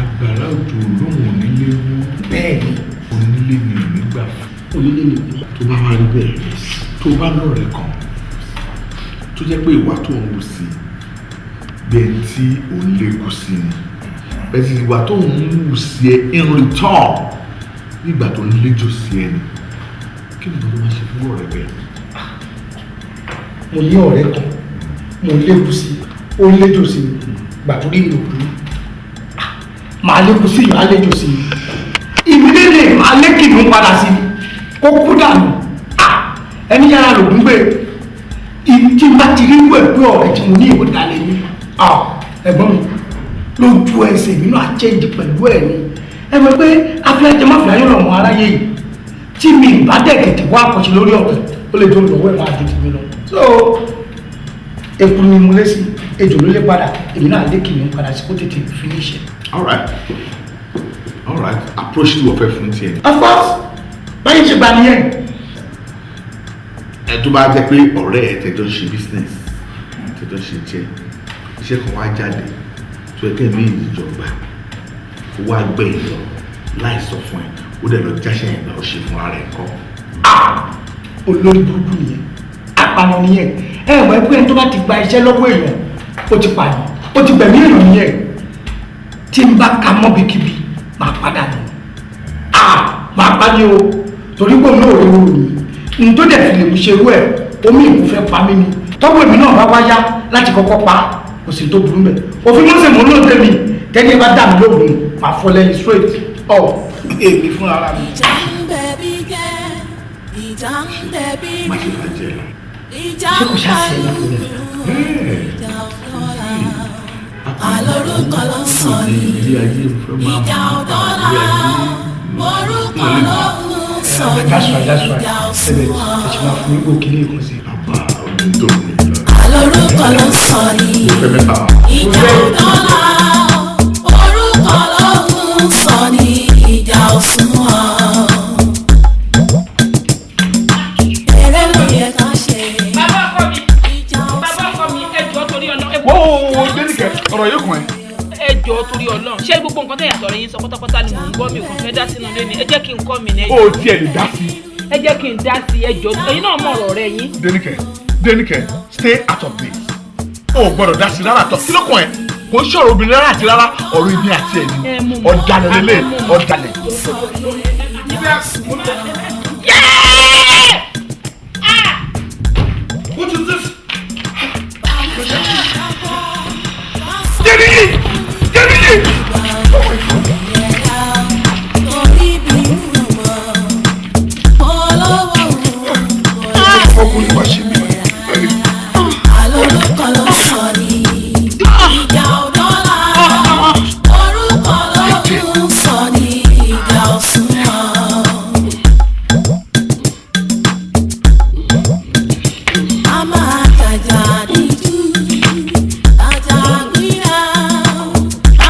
Àgbàrá òjò lóhùn onílé wò. Bẹ́ẹ̀ ni. Onílé ni òní gbà fún. Onílé ni òní gbà. Tó bá wá rí bẹ́ẹ̀, tó bá lọ́rẹ̀ẹ́ kan tó jẹ́ pé ìwà tó ń wù sí bẹ́ẹ̀ tí òun lè kù sí ni, bẹ́ẹ̀ sì ìwà tó ń wù sí ẹ in return Nígbà tó ń léjò sí ẹni, kí ni mo máa ṣe fún ọ̀rẹ́ bẹ́ẹ̀? Mo ní ọ̀rẹ́ kan, mo lékun sí, ó léjò sí mi, gbà tó rí mi ò burú. Màá lékun sí, màá léjò sí mi. Ìmídélé màá lé kìnnìún padà sí mi, kó kú dànù. Ẹni yára lògùn gbé. Tí n bá ti rí wẹ̀ pé ọ̀rẹ́ tí mo ní ìwé dalẹ̀ mi, ẹ̀gbọ́n mi, lójú ẹsẹ̀ mi náà change pẹ̀lú ẹ̀ ni. Ẹ mọ̀ pé afẹ́jẹ́ má fi ayé lọ́mọ aráyé yìí. Tí mi bá dẹ̀ tètè wá àkọ́ṣe lórí ọ̀rẹ́, ó lè tó lọ́wọ́ ẹ̀ máa ju tèmi lọ. So eku ni mo lé sí, ejò ló lé padà, èmi náà lé kìnìún padà sí kó tètè finish ẹ̀. All right, all right, approach tí wọ́n fẹ́ fún tiẹ̀. Of course, báyìí ṣe gba nìyẹn. Ẹ tó bá jẹ́ pé ọ̀rẹ́ ẹ tẹjọ́ ṣe business, tẹjọ́ ṣe jẹ́, iṣẹ́ kan wá jáde tó ẹ kẹ́mi ìjọba, ó wá gbẹ̀ ẹ́ lọ láì sọ fún ẹ, ó dẹ̀ lọ jáṣẹ́ yẹn gbà ó ṣe fún ara ẹ̀ kọ́. Olórí burúkú nìyẹn, apànà nìyẹn. Ẹ mọ̀ pé ẹni tó bá ti gba iṣẹ́ lọ́wọ́ èèyàn, ó ti pààyàn, ó ti gbẹ̀mí èèyàn nìyẹn. Tí n bá ka mọ́bikíbi, màá padà nù. Màá pa ni o, torí pé òun náà rí wúrò mi. N tó dẹ̀ fi lè mú ṣerú ẹ̀, omi ìkú fẹ́ pa mí ni. Tọ́wọ́ èmi náà bá wá yá láti kọ́kọ́ pa, kò sì tó burú mẹ́. Òfin mọ́sẹ̀ mọ́ ló ń tẹ̀mí, tẹ́ni bá dà mí lóògùn, màá fọ́ lẹ́yìn straight. Ọ̀ èmi fúnra ra mi. Ìjà ń bẹ bí gẹ́, ìjà ń bẹ bí rí, ìjà ń pariwo, ìjà ọ̀dọ́là. Àlórúkọ ló ń sọ ní, ìjà ọ̀dọ́là. Orúkọ ló ń sọ ní, ìjà òṣùwọ̀n. Àlórúkọ ló ń sọ ní, ìjà ọ̀dọ́là. Orúkọ ló ń sọ ní, ìjà òṣùwọ̀n. Eré ló yẹ ká ṣe. Bàbá ọkọ mi, bàbá ọkọ mi, ẹ jọ̀ọ́ torí Ọlọ́run. Wọ́n Dénìkẹ́, ọ̀rọ̀ yóò kàn ẹ́. Ẹ jọ̀ọ́ torí Ọlọ́run, ṣé gbogbo nǹkan tẹ̀yà sọ̀rọ̀ yín sọ pátápátá ni mò ń gbọ́? Mi ò kàn fẹ́ dá sínú ilé ni, ẹ jẹ́ kí n kọ́ mi ní. O tiẹ̀ lè dá sí. Ẹ jẹ́ kí n dá sí, ẹ jọ̀ọ́, ẹ̀yin náà mọ̀ ọ̀rọ̀ rẹ yín. Dénìkẹ́, Dénìkẹ́, stay out of this. O ò gbọ́dọ̀ dá sí rárá tọ́, kí ló kàn ẹ́? Kò ń ṣọ̀rọ̀ obìnrin rárá àti rárá, ọ̀rọ̀ ibi àti ẹ̀yìn. Ọ̀dàlẹ̀ lélẹ̀, ọ̀dàlẹ̀. What is this? Dénìkẹ́! Dénìkẹ́! Oh my God! Ọkùnrin wá ṣe mí. Àlórúkọ ló ń sọ ní, ìjà ọ̀dọ́là. Orúkọ ló ń sọ ní, ìjà òṣùwọ̀n. A máa tàjà díjú, tàjà gbéra,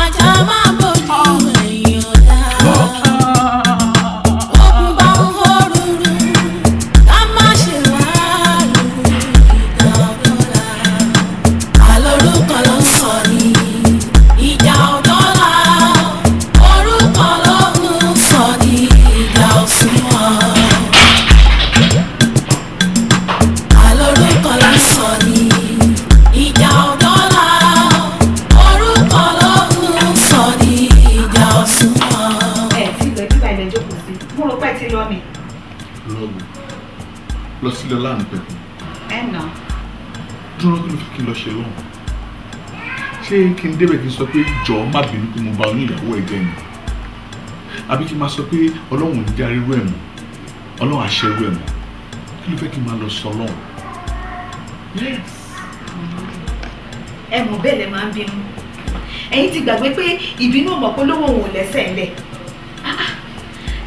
ajá máa bójú ẹ̀yìn ọ̀dà. Ogun bá ń hó rúru, ká má ṣe wàhálù, ìjà ọ̀dọ́là. Àlórúkọ ló ń sọ ní, ìjà ọ̀dọ́là. Orúkọ ló ń sọ ní, ìjà òṣùwọ̀n. Àlórúkọ ló ń sọ ní, ìjà ọ̀dọ́là. Orúkọ ló ń sọ ní, ìjà òṣùwọ̀n. Ẹ ti lọ bíbá ilẹ̀ jókòó sí, mo rò pé ẹ ti lọ ni. Lọ sílẹ̀ láàánú pẹ̀lú. Ẹ nà. Dúró, kí ló fi kí n lọ ṣe lóhùn? Ṣé kí n débẹ̀ kí n sọ pé jọ̀ọ́ má bínú pé mo bá oníyàwó ẹ̀ jẹ́ ni? Àbí kí n máa sọ pé Ọlọ́run ò ní já rírú ẹ̀ mọ́, Ọlọ́run àṣẹ irú ẹ̀ mọ́? Kí ló fẹ́ kí n máa lọ sọ lọ́hùn? Yes. Ẹ mọ̀ bẹ́ẹ̀ lẹ máa ń bínú. Ẹ̀yin ti gbàgbé pé ìbínú ọmọ polówó òun ò lẹ́sẹ̀ ńlẹ̀.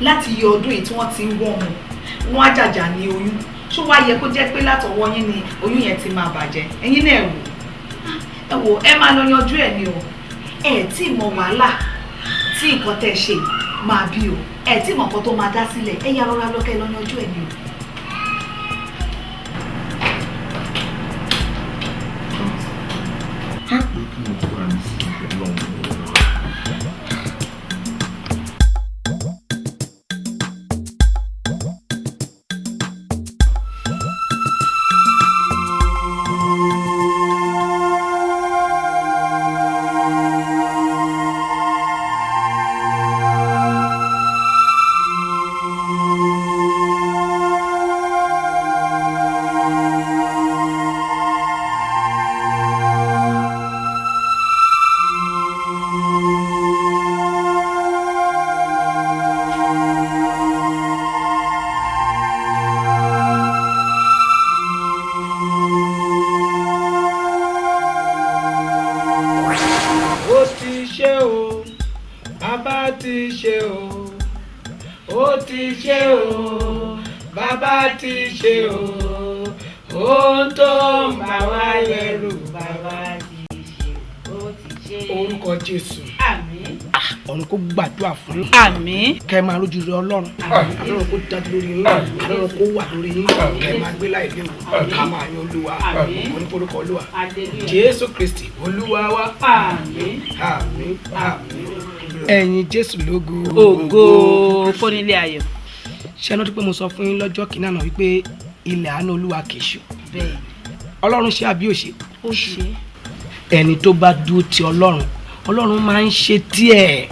Láti iye ọdún yìí tí wọ́n ti ń wọ́n mu, wọ́n á jàjà ní oyún. Ṣó wá yẹ kó jẹ́ pé látọwọ́ yín ni oyún yẹn ti máa bàjẹ́? Ẹ̀yin náà ẹ wò. Ẹ wò, ẹ máa lọ yanjú ẹ̀ ni o. Ẹ tí ì mọ wàhálà tí nǹkan tẹ́ ṣe máa bí o. Ẹ tí ì mọ nǹkan tó máa dá sílẹ̀. Ẹ yá rọra lọ́kẹ́ lọ yanjú ẹ̀ ni o. Kí mo kóra mi sí Ọlọ́run? Thank Ó ti ṣe o, bàbá ti ṣe o, ohun tó ń bà wá lẹ́rù bàbá ti ṣe, ó ti ṣe. Orúkọ Jésù. Àmín. Ọ̀run kó gbàdúrà fún yín. Àmín. Kẹ́ ẹ máa rójú rẹ Ọlọ́run. Ọlọ́run kó dájú lórí yín. Ọlọ́run kó wà lórí yín. Kẹ́ ẹ máa gbé láì léwu. Ká máa yan Olúwa. Ògo ní forúkọ Olúwa. Jésù Kristi Olúwa wa. Àmín. Àmín. Àmín. Ẹ̀yin Jésù lógo. Ògo fónílé ayọ̀. Ṣé ẹ rántí pé mo sọ fún yín lọ́jọ́ kìíní àná wípé ilẹ̀ àánú Olúwa kì í ṣú. Bẹ́ẹ̀. Ọlọ́run ṣe àbí ò ṣe? Ó ṣe. Ẹni tó bá dúró ti Ọlọ́run, Ọlọ́run máa ń ṣe díẹ̀.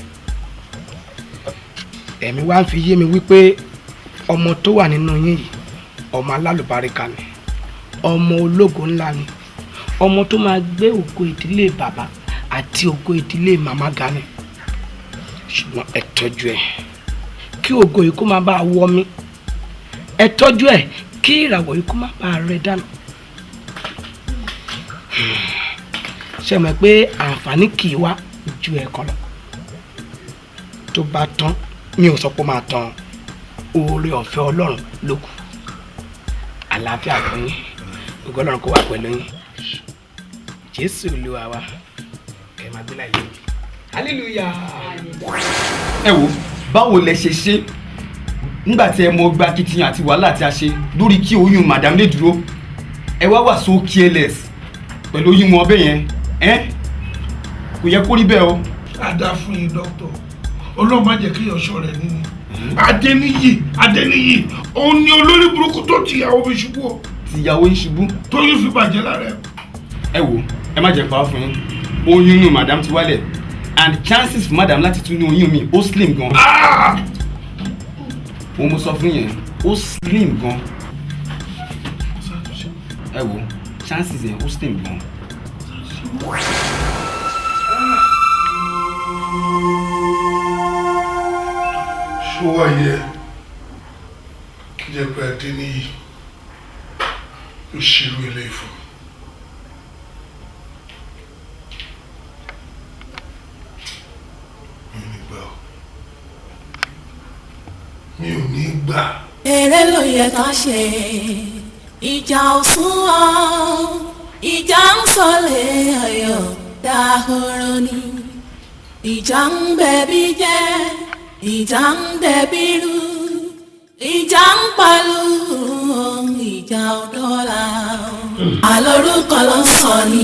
Ẹ̀mí wá ń fi yé mi wípé ọmọ tó wà nínú yín yìí, ọmọ alálùbáríkà ni, ọmọ ológo ńlá ni, ọmọ tó máa gbé ògo ìdílé bàbá àti ògo ìdílé màmá ga ni. Ṣùgbọ́n ẹ tọ́jú ẹ kí ògo yìí kó má bàa wọ mí, ẹ tọ́jú ẹ kí ìràwọ̀ yìí kó má bàa rẹ̀ dànù. Ṣe mọ̀ pé àǹfààní kì í wá ju ẹ̀kan lọ. Tó bá tán, mi ò sọ pé ó máa tán, oore ọ̀fẹ́ Ọlọ́run ló kù. Àlàáfíà fún yín, ògo Ọlọ́run kó wà pẹ̀lú yín. Jésù Olúwa wa, ẹ máa gbé láyé mi. Hallelujah. Ẹ wo báwo lẹ ṣe ṣe nígbà tí ẹ mọ gba akitiyan àti wàhálà tí a ṣe lórí kí oyún madam lè dúró, ẹ wá wà so careless pẹ̀lú oyún wọn bẹ́ẹ̀ yẹn. Ẹ kò yẹ kó rí bẹ́ẹ̀ o. A dá fún yín dókítà, Ọlọ́run má jẹ́ kí ọ̀ṣọ́ rẹ̀ nínú. Adéníyì, Adéníyì òun ni olórí burúkú tó tìyàwó mi ṣubú o. Tìyàwó yín ṣubú. Tóyún fi bàjẹ́ lára ẹ̀. Ẹ wo, ẹ má jẹ́ pa á fún yín, oyún inú madam ti wálẹ̀ and chances fún madam láti tún ní oyún mi ó slim gan. Òun mo sọ fún yẹn, ó slim gan. Ẹ wo chances yẹn ó slim gan. Ṣó wá yẹ kí jẹ́ pé Adéníyì ló ṣerú eléyìí fún mi? Mi ò ní gbà ọ́, mi ò ní gbà. Eré ló yẹ ká ṣe, ìjà ò sún ọ́, ìjà ń sọlẹ̀ ayọ̀ dahoro ni, ìjà ń bẹ̀bí jẹ́, ìjà ń dẹ̀bí rú, ìjà ń palu, ìjà ọ̀dọ́là. Àlórúkọ ló ń sọ ni,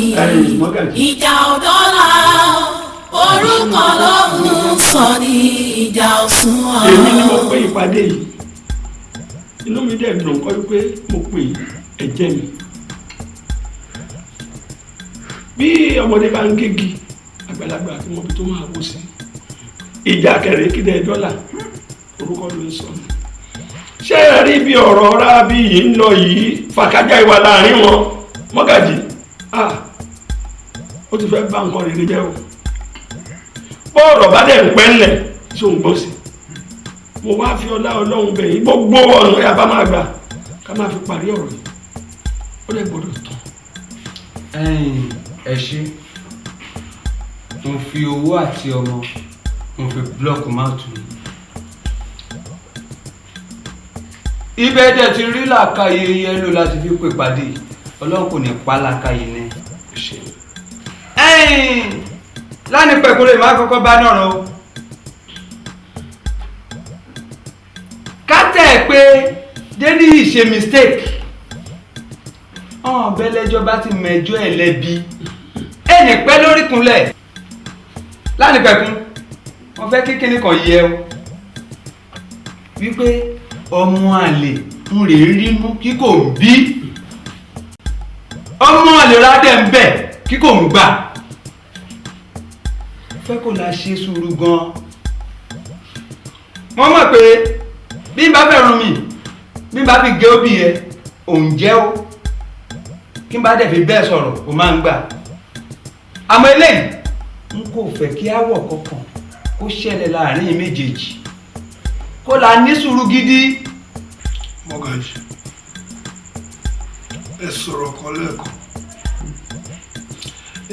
ìjà ọ̀dọ́là, orúkọ ló ń sọ ni, ìjà ọ̀sùn ọ̀. Èmi ni mo pè ìpàdé yìí, inú mi dẹ̀ dùn kọ́ wípé mo pè ẹ̀jẹ̀ mi. Bí ọmọdé bá ń gégi, àgbàlagbà àti mọbi tó máa wò sí. Ìjà kẹrẹ kídẹ dọ́là, orúkọ ló ń sọ ni. Ṣé ẹ rí bí ọ̀rọ̀ rábí yìí ń lọ yìí, fàkájà ìwà láàrin wọn, mọ́gàjì, ó ti fẹ́ bá nǹkan rere jẹ́ o. Bọ́ọ̀rọ̀ bá dẹ̀ ń pẹ́ ńlẹ̀ tí òun gbọ́ sí. Mo wá fi ọlá Ọlọ́run bẹ̀ yín, gbogbo ọ̀nà yà bá máa gbà ká máa fi parí ọ̀rọ̀ yìí. Ó lè gbọ́dọ̀ tán. Ẹ ṣé, mo fi owó àti ọmọ mo fi blọọkù máàtù mi. Ibẹ̀ dẹ̀ ti rí làákàyè yẹlò láti fi pè pàdé, Ọlọ́run kò ní pa làákàyè ní. Lánìí pẹ̀kúrẹ́ máa kọ́kọ́ bá náà rọ. Ká tẹ̀ ẹ́ pé Déníyì ṣe mistake. Ọ̀n bẹ́lẹ́jọ́ bá ti mẹjọ́ ẹ̀ lẹ́bi. Ẹnì pẹ́ lórí kunlẹ̀. Lánìí pẹ̀kún, wọ́n fẹ́ kí kíní kan yẹ o. Wípé ọmọ àlè ń rè é rí mú kí kò ń bí. Ọmọ àlè rádẹ̀ ń bẹ̀ kí kò ń gbà. Fẹ́ kó la ṣe sùúrù gan. Wọ́n mọ̀ pé bí n bá fẹ́ run mi, bí n bá fi gé òbí yẹ, òun jẹ́ o. Kí n bá dẹ̀ fi bẹ́ẹ̀ sọ̀rọ̀, o máa ń gbà. Àmọ́ eléyìí, n kò fẹ́ kí áwọ̀ kankan kó ṣẹlẹ̀ láàrin méjèèjì. Kó la ní sùúrù gidi. Mọ́gàjì, ẹ sọ̀rọ̀ kan lẹ́ẹ̀kan.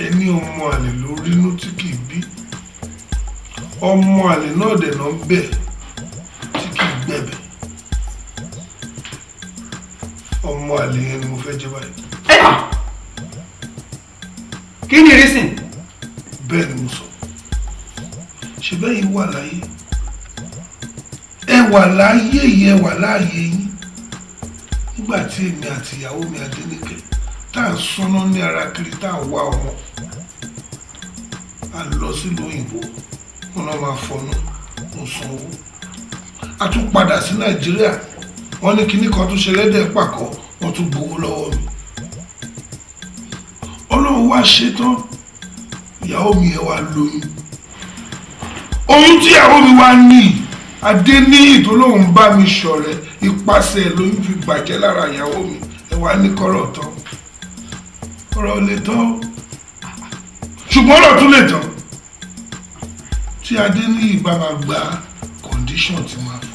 Ẹ ní ọmọ àlè ló rínú tí kì í bí. Ọmọ àlè náà dẹ̀ náà ń bẹ̀ tí kì í Ọmọ àlè yẹn ni mo fẹ́ jẹ́ báyìí. Kí ni reason? Bẹ́ẹ̀ ni mo sọ. Ṣé bẹ́ẹ̀ wà láyé? Ẹ wà láyé yìí, ẹ wà láàyè yín. Nígbà tí èmi àti ìyàwó mi Adéníkẹ́ tá à ń sọ́nà ní ara kiri tá à ń wá ọmọ. A lọ sílùú òyìnbó, wọn náà máa fọnú, mo sanwó. A tún padà sí Nàìjíríà, wọ́n ní kinní kan tún ṣe lẹ́dẹ̀ pàkọ́, wọ́n tún gbowó lọ́wọ́ mi. Ọlọ́run wá ṣetán, ìyàwó mi yẹn wá lóyún. Oyún tí ìyàwó mi wá ní, Adéníyì tó lóun bá mi ṣọ̀rẹ́, ipasẹ̀ lóyún fi bàjẹ́ lára ìyàwó mi. Ẹ wá ní kọ́rọ̀ tán. Ọ̀rọ̀ lè tán, ṣùgbọ́n ọ̀rọ̀ tún lè tán. Tí Adéníyì bá máa gba condition tí máa fún.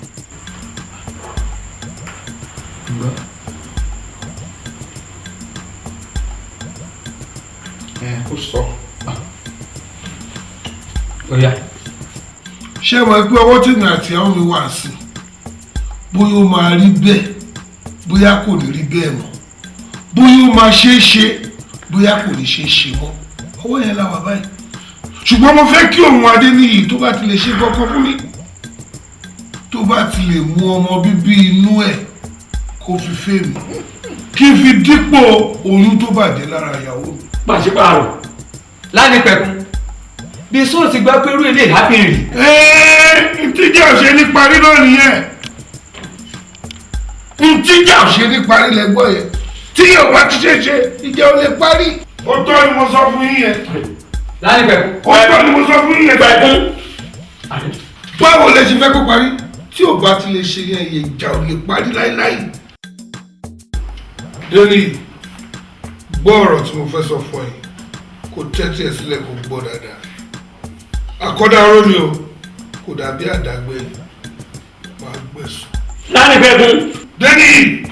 Ẹ kó sọ. Oya. Ṣé mo pé ọwọ́ tí mi àti ìyàwó mi wà sí, bóyá ó máa rí bẹ́ẹ̀, bóyá kò ní rí bẹ́ẹ̀ mọ́, bóyá ó máa ṣeé ṣe, bóyá kò ní ṣeé ṣe mọ́. Ọwọ́ yẹn la wà báyìí. Ṣùgbọ́n mo fẹ́ kí òun Adéníyì tó bá ti lè ṣe kọ́kọ́ fún mi, tó bá ti lè mú ọmọ bíbí inú ẹ̀ kó fi fẹ́ mi, kí n fi dípò oyún tó bàjẹ́ lára ìyàwó mi. Pàṣípààrọ̀. Lánìpẹ̀kun bí sóò ti gbọ́ pé irú ilé ìhápìn rí. Ntíjà ò ṣe ní parí náà nìyẹn. Ntíjà ò ṣe ní parí lẹ́gbọ́ yẹn. Tí yóò bá ti ṣe ṣe, ìjà ò lè parí. Ó tọ́ ni mo sọ fún yín yẹn. Lánìpẹ̀kun. Ó tọ́ ni mo sọ fún yín yẹn. Pẹ̀kun. Báwo lẹ ṣe fẹ́ kó parí? Tí ò bá ti lè ṣe yẹn, ìjà ò lè parí láíláí. Délì, gbọ́ ọ̀rọ̀ tí mo fẹ́ sọ fún ẹ, kò tẹ́tí ẹ sílẹ̀ kó gbọ́ dáadáa. Àkọ́dáró ni o, kò dàbí àdàgbé, máa gbẹ̀sùn. Lánìpẹ̀kun. Délì,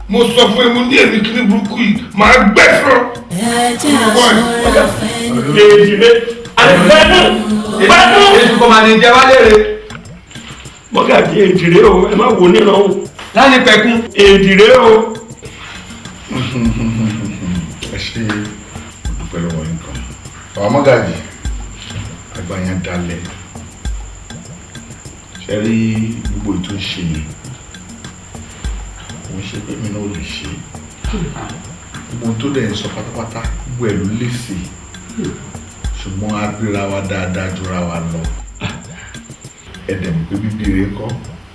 mo sọ fún ẹ, mo ní èmi kíní burúkú yìí, máa gbẹ̀sùn. Ẹ jẹ́ àṣọra fẹ́ni. Èjìlé. Àdìpẹ́kun. Pẹ́kun. Èṣù kò máa ní jẹ wá léèrè. Mọ́gàjí èjìlé o, ẹ má wò níran o. Lánìpẹ̀kun. Èjìlé o. Ẹ ṣe dúpẹ́ lọ́wọ́ yín kan. Bàbá Mọ́gàjí, àgbà yẹn dalẹ̀. Ṣé rí gbogbo ètò ìṣe yẹn? Kò ń ṣe pé mi náà ò lè ṣe. Gbogbo tó dẹ̀ ń sọ pátápátá, gbogbo ẹ̀ ló lè ṣe. Ṣùgbọ́n a gbéra wa dáadáa jura wa lọ. Ẹ dẹ̀ mọ̀ pé bíbí rẹ̀ kọ́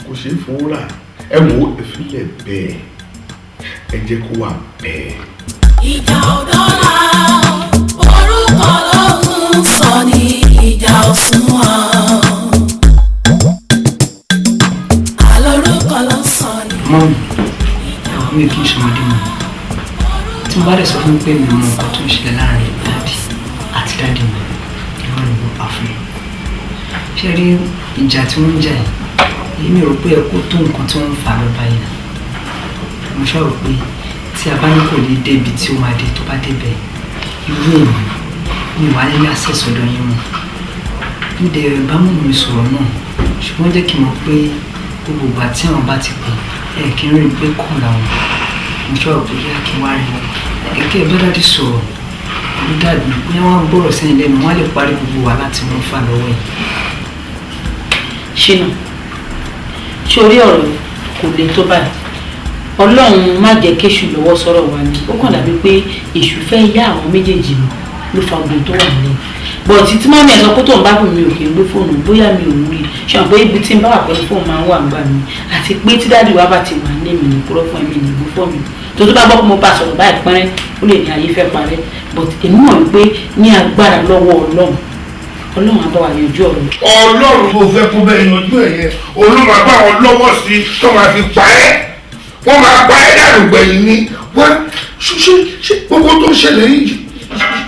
kò ṣeé fowó rà. Ẹ wo ìfilẹ̀ bẹ́ẹ̀. Ẹ jẹ́ kó wà bẹ́ẹ̀. Ìjà ọ̀dọ́là orúkọ ló ń sọ ní ìjà òṣùwọ̀n. Àlórúkọ ló ń sọ ní. Mọ́mì, ẹ̀wọ̀n mi ò kí n ṣọmọdé mọ́. Tí mo bá dẹ̀ sọ fún mi pé mi ò mọ nǹkan tó ń ṣẹlẹ̀ láàrin dáàdì àti dáàdì mi, irọ́ ni mo pa fún mi. Ṣé rí ìjà tí wọ́n ń jà yìí? Èmi rò pé ẹ kó tó nǹkan tí wọ́n ń fà lọ báyìí náà. Mo ṣàrò pé tí a bá ní kò ní débi tí ó máa dé tó bá débẹ̀, irú èmi mi wà nílé access ọ̀dọ̀ yín mọ́. Mo dẹ̀ bá mọ̀ mi sọ̀rọ̀ náà, ṣùgbọ́n jẹ́ kí n mọ̀ pé gbogbo ìgbà tí àwọn bá ti pè ẹ kí n rí i pé kàn làwọn. Mo ṣàrò pé yá kí n wá rí wọn. Ẹ̀kẹ́ bá dádì sọ̀rọ̀, ló dàbí bóyá wọ́n gbọ́rọ̀ sẹ́yìn lẹ́nu, wọ́n á lè parí gbogbo wàhálà tí wọ́n fà lọ́wọ́ yìí. Ṣínà, ṣé orí ọ̀rọ̀ kò le tó báyìí? Ọlọ́run má jẹ́ kéṣù lọ́wọ́ sọ̀rọ̀ wa ni. Ó kàn dàbí pé èṣù fẹ́ yá àwọn méjèèjì mọ̀ ló fa ogun tó wà nílẹ̀. Bọ̀tí tí mọ́mí ẹ̀ sọ pé tóun bá pè mí ò kì í gbé fóònù, bóyá mi ò rí i. Ṣé àwọn pé ibi tí ń bá wà pẹ̀lú fóònù máa ń wà nígbà mi? Àti pé tí dáàdì wa bá ti wà ní èmi ní kúrọ́ fún èmi ní ìgbó fóònù. Tó tó bá gbọ́ pé mo bá sọ̀rọ̀ báyìí pẹ́rẹ́, ó lè ní ayé fẹ́ parẹ́. But èmi mọ̀ wípé ní agbára lọ́wọ́ Ọlọ́run, Ọlọ́run á bá wa yanjú ọ̀rọ̀. Ọlọ́run tó fẹ́ kó bẹ́ẹ̀ yanjú ẹ̀ yẹn, òun ló máa bá wọn lọ́wọ́ sí i tó máa fi pa ẹ́. Wọ́n máa pa ẹ́ dànù gbẹ̀yìn ni. Wá ṣe ṣe gbogbo tó ń ṣẹlẹ̀ yìí,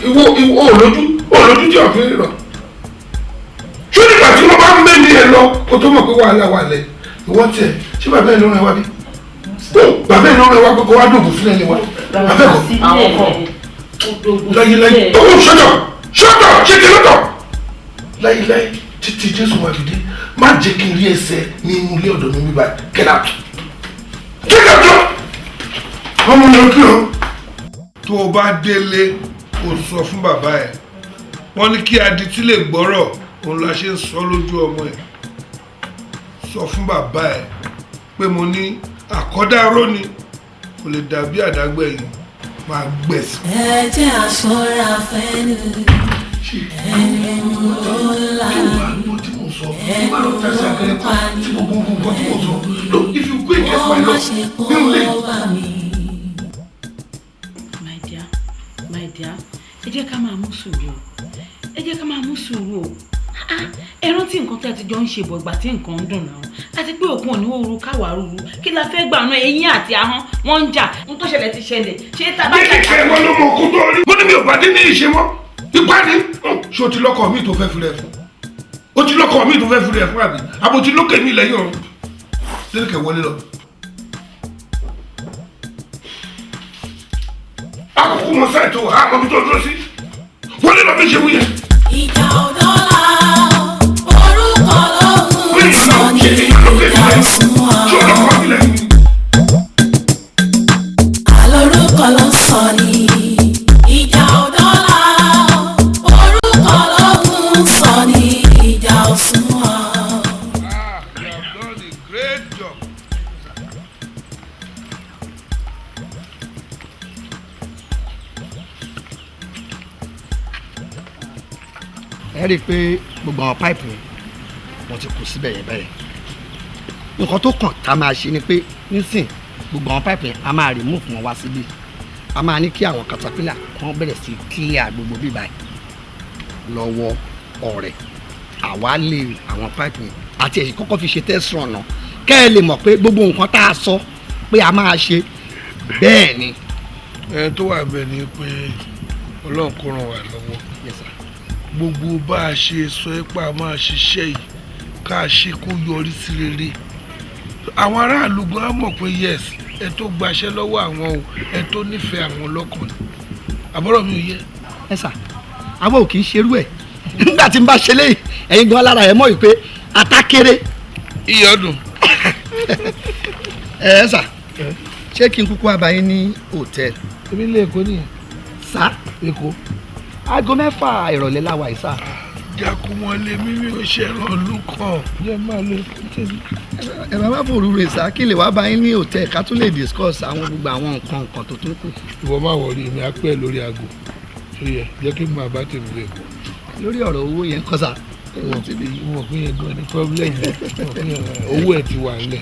ìwọ ìwọ òlójú òlójú tí òfin rírọ̀. Ṣé nígbà tí wọ́n bá ń mẹ́ni ẹ lọ kó tó mọ̀ pé wàhálà wà lẹ̀? Ìwọ tiẹ̀ ṣé bàbá ẹ̀ ló rán ẹ wá bí? Bàbá ẹ̀ ló rán ẹ wá pé kó wá dògùn sílẹ̀ lé wa. Bàbá ẹ̀ kọ́. Láyéláyé owó ṣọ́dọ̀ ṣọ́dọ̀ ṣé kí lọ́tọ̀? Láyéláyé títí Jésù máa fi dé, má jẹ́ kí n rí ẹsẹ̀ ní inú ilé ọ̀dọ̀ mi bíbá. Get out! Get out! Ọmọ yẹn kí o. Tó o bá délé, kò sọ fún bàbá ẹ. Wọ́n ní kí adití lè gbọ́rọ̀, òun la ṣe ń sọ lójú ọmọ ẹ. Sọ fún bàbá ẹ pé mo ní àkọ́dáró ni kò lè dàbí àdágbẹ̀yìn máa gbẹ̀sán. Ẹ jẹ́ a ṣọ́ra fẹ́nu ẹnu ló la ẹnu ló pa ní. Ó má ṣe kó bá mi. My dear, my dear, ẹ jẹ́ ká máa mú sùúrù o, ẹ jẹ́ ká máa mú sùúrù o. Ẹ rántí nǹkan tí a ti jọ ń ṣe bọ̀ ìgbà tí nǹkan ń dùn náà, àti pé òkun òní òru káwá rúru kí la fẹ́ gbà náà, eyín àti ahọ́n wọ́n ń jà, ohun tó ṣẹlẹ̀ ti ṣẹlẹ̀, ṣé tá a bá jà. Kíkẹ́ wọn ló mọ òkú tó rí. Mo ní mi ò bá dé ní ìṣe mọ́, ipá ni. Ṣé o ti lọ́kọ mi tó fẹ́ fi rẹ̀ fún? O ti lọ́kọ mi tó fẹ́ fi rẹ̀ fún àbí? Àbò ti lókè mi lẹ́yìn ọ̀run. Lẹ́nìkẹ́ wọlé lọ. Àkókò mọ sáì tó wà, àmọ́ mi tó dúró sí. Wọlé lọ bí ṣe wúyẹ. Ìjà ọ̀dọ́là orúkọ ló ń sọ ní ìjà òsùnwọ̀n. Àlórúkọ ló ń sọ ní ìjà ọ̀dọ́là orúkọ ló ń sọ ní ìjà òsùnwọ̀n. You have done a great job. Ẹ rí i pé gbogbo àwọn páìpù wọn ti kù síbẹ̀ yẹn bẹ́ẹ̀. Nǹkan tó kàn tá a máa ṣe ni pé nísìn gbogbo àwọn páìpù yẹn a máa remove wọn wá síbí, a máa ní kí àwọn caterpillar kan bẹ̀rẹ̀ sí clear gbogbo bíbá yìí lọ́wọ́ ọ̀rẹ́ àwa lè àwọn páìpù yẹn àti ẹ̀sìn kọ́kọ́ fi ṣe test run náà kẹ́ ẹ lè mọ̀ pé gbogbo nǹkan tá a sọ pé a máa ṣe bẹ́ẹ̀ ni. Ẹ tó wà bẹ́ẹ̀ ni pé Ọlọ́run kó ràn wá lọ́wọ́. Gbogbo bá a ṣe sọ pé a máa ṣiṣẹ́ yìí ká a ṣe kó yọrí sí rere, àwọn aráàlú gan á mọ̀ pé yes, ẹ tó gbaṣẹ́ lọ́wọ́ àwọn o, ẹ tó nífẹ̀ẹ́ àwọn lọ́kàn ni. Àbọ̀rọ̀ mi ò yẹ. Ẹ sà, àwọn ò kì í ṣerú ẹ̀ nígbà tí n bá ṣe léyìí, ẹ̀yin gan lára ẹ̀ mọ̀ yìí pé atákéré. Iyọ̀ dùn. Ẹ sà, ṣé kí n kúkú wá bá yín ní hòtẹ́ẹ̀lì? Èmi lè Èkó nìyẹn. Sá. Èkó. 6:00 ìrọ̀lẹ́ la wà yìí sá. Jakumọ̀lé mímí ò ṣẹ̀ràn lùkàn. Jẹ́ máa lo tèmi. Ẹ bá má fòrú rè sá, kí lè wá bá yín ní hòtẹ́ẹ̀lì ká tún lè discuss àwọn gbogbo àwọn nǹkan nǹkan tó tún kù. Ìwọ má wọrí, èmi á pẹ́ lórí aago. Ṣé yẹ jẹ́ kí n máa bá tèmi lè kọ́. Lórí ọ̀rọ̀ owó yẹn kọ́ sá. Wọ́n pín yẹn gan ni problem. Owó ẹ̀ ti wà nílẹ̀.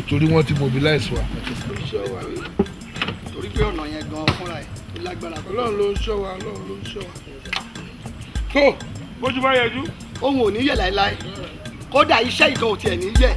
Torí wọ́n ti mobilize wa. Torí pé ọ̀nà yẹn gan fúnra ẹ̀ ó lágbára. Ọlọ́run ló ń ṣọ́ wa, Ọlọ́run ló ń ṣọ́ wa. Tó bójú bá yẹjú. Ohun ò ní yẹ̀ láéláé, kódà iṣẹ́ ìkan ò tiẹ̀ ní yẹ̀.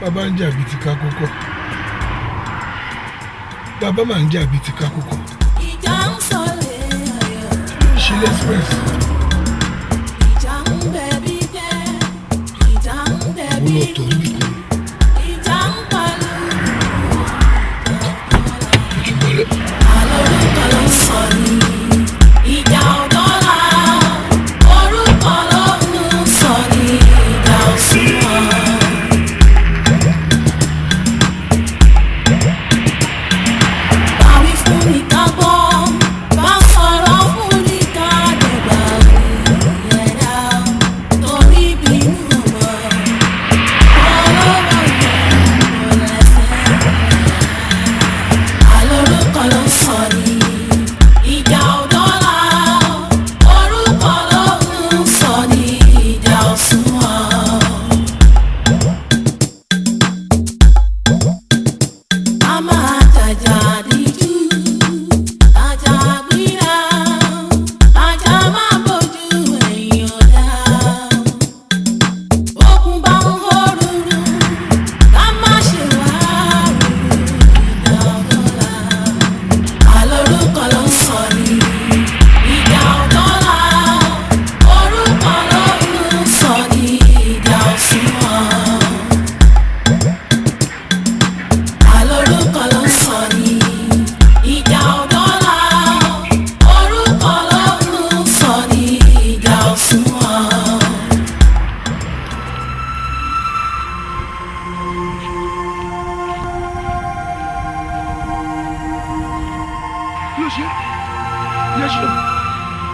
Bàbá ń jà bíi ti ká kókó. Bàbá máa ń jà bíi ti ká kókó. Ìjà ń sọlẹ̀ ayọ̀. Ṣílẹ̀ express. Ìjà ń bẹ bí jẹ́, ìjà ń bẹ bí Mo lọ tọ̀ níbi kan. Ìjà ń palu. Ojúmọ́lẹ̀. Àlórúkọ ló ń sọ ní. Ìjà ọ̀dọ́là, orúkọ ló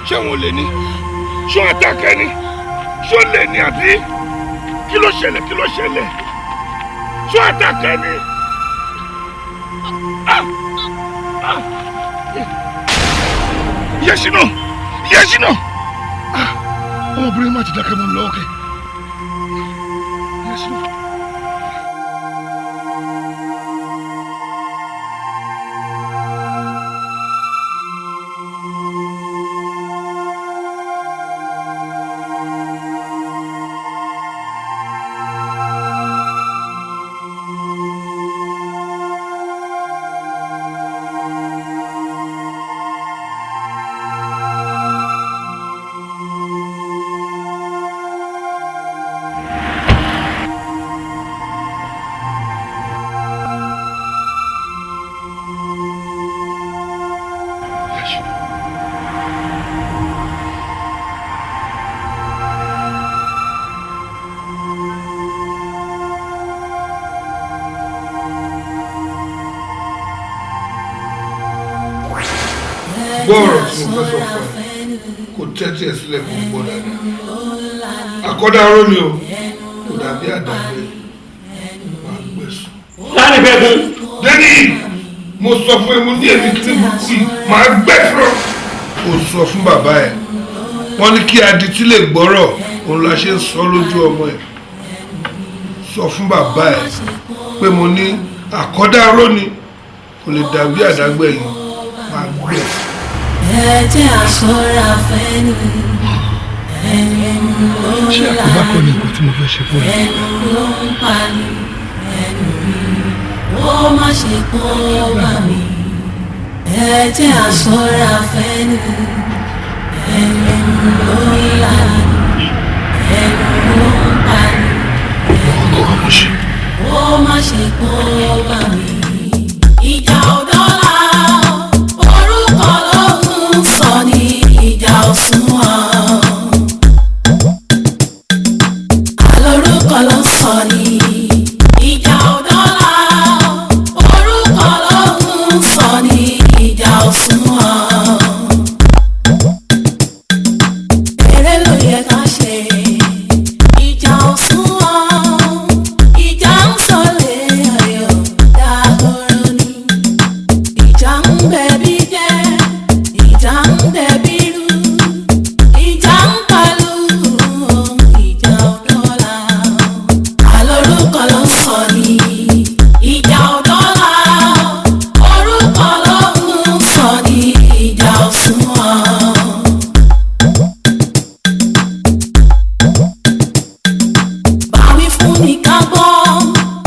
Ṣé wọn lè ní? Ṣé wọn àtàkẹ́ ni? Ṣé ó lè ní àbí? Kí ló ṣẹlẹ̀? Kí ló ṣẹlẹ̀? Ṣé wọn àtàkẹ́ ni? Yẹ́sìnà! Yẹ́sìnà! Ọmọbìnrin má ti dákẹ́ mọ́ mi lọ́wọ́ kẹ́. Yẹ́sìnà. Gbọ́ ọ̀rọ̀ tí mo fẹ́ sọ fún ẹ, kò tẹ́tí ẹ sílẹ̀, kò gbọ́ dáadáa. Àkọ́dá aró ni o, kò dàbí àdàgbé, wàá gbẹ̀sùn. Láti fẹ́ kún. Dẹ́ni, mo sọ fún ẹ, mo ní èmi kí ni mo kú yìí, màá gbẹ̀sùn. Kò sọ fún bàbá ẹ, wọ́n ní kí adití lè gbọ́rọ̀, òun la ṣe ń sọ lójú ọmọ ẹ. Sọ fún bàbá ẹ pé mo ní àkọ́dá aró ni, kò lè dàbí àdàgbé yìí, màá gbẹ̀sùn. Ẹ jẹ́ a ṣọ́ra fẹ́ni ẹnu ló ń Ṣé àkóbá kọ́ ni nǹkan tí mo fẹ́ ṣe fún ẹ? Ẹnu ló ń pa ni, ẹnu mi ó má ṣe kó bá mi. Ẹ jẹ́ a ṣọ́ra fẹ́ni ẹnu ló ń là ní, ẹnu ló ń pa ni, ẹnu ó má ṣe kó bá mi. Ìjà ò dọ́là, orúkọ ló ń sọ ní, ìjà ò sunwọ̀n. Àlórúkọ ló ń sọ ní, ìjà ò dọ́là, orúkọ ló ń sọ ní, ìjà ò sunwọ̀n. Eré ló yẹ ká ṣe, ìjà ò sunwọ̀n, ìjà ń sọlé ayọ̀ dáhóró ni. Ìjà ń bẹ̀bí jẹ́, ìjà ń dẹ̀bí rú, ìjà ń palu, ìjà ọ̀dọ́là. Àlórúkọ ló ń sọ ní, ìjà ọ̀dọ́là, orúkọ ló ń sọ ní, ìjà òṣùwọ̀n. Báwí fún ni ká gbọ́,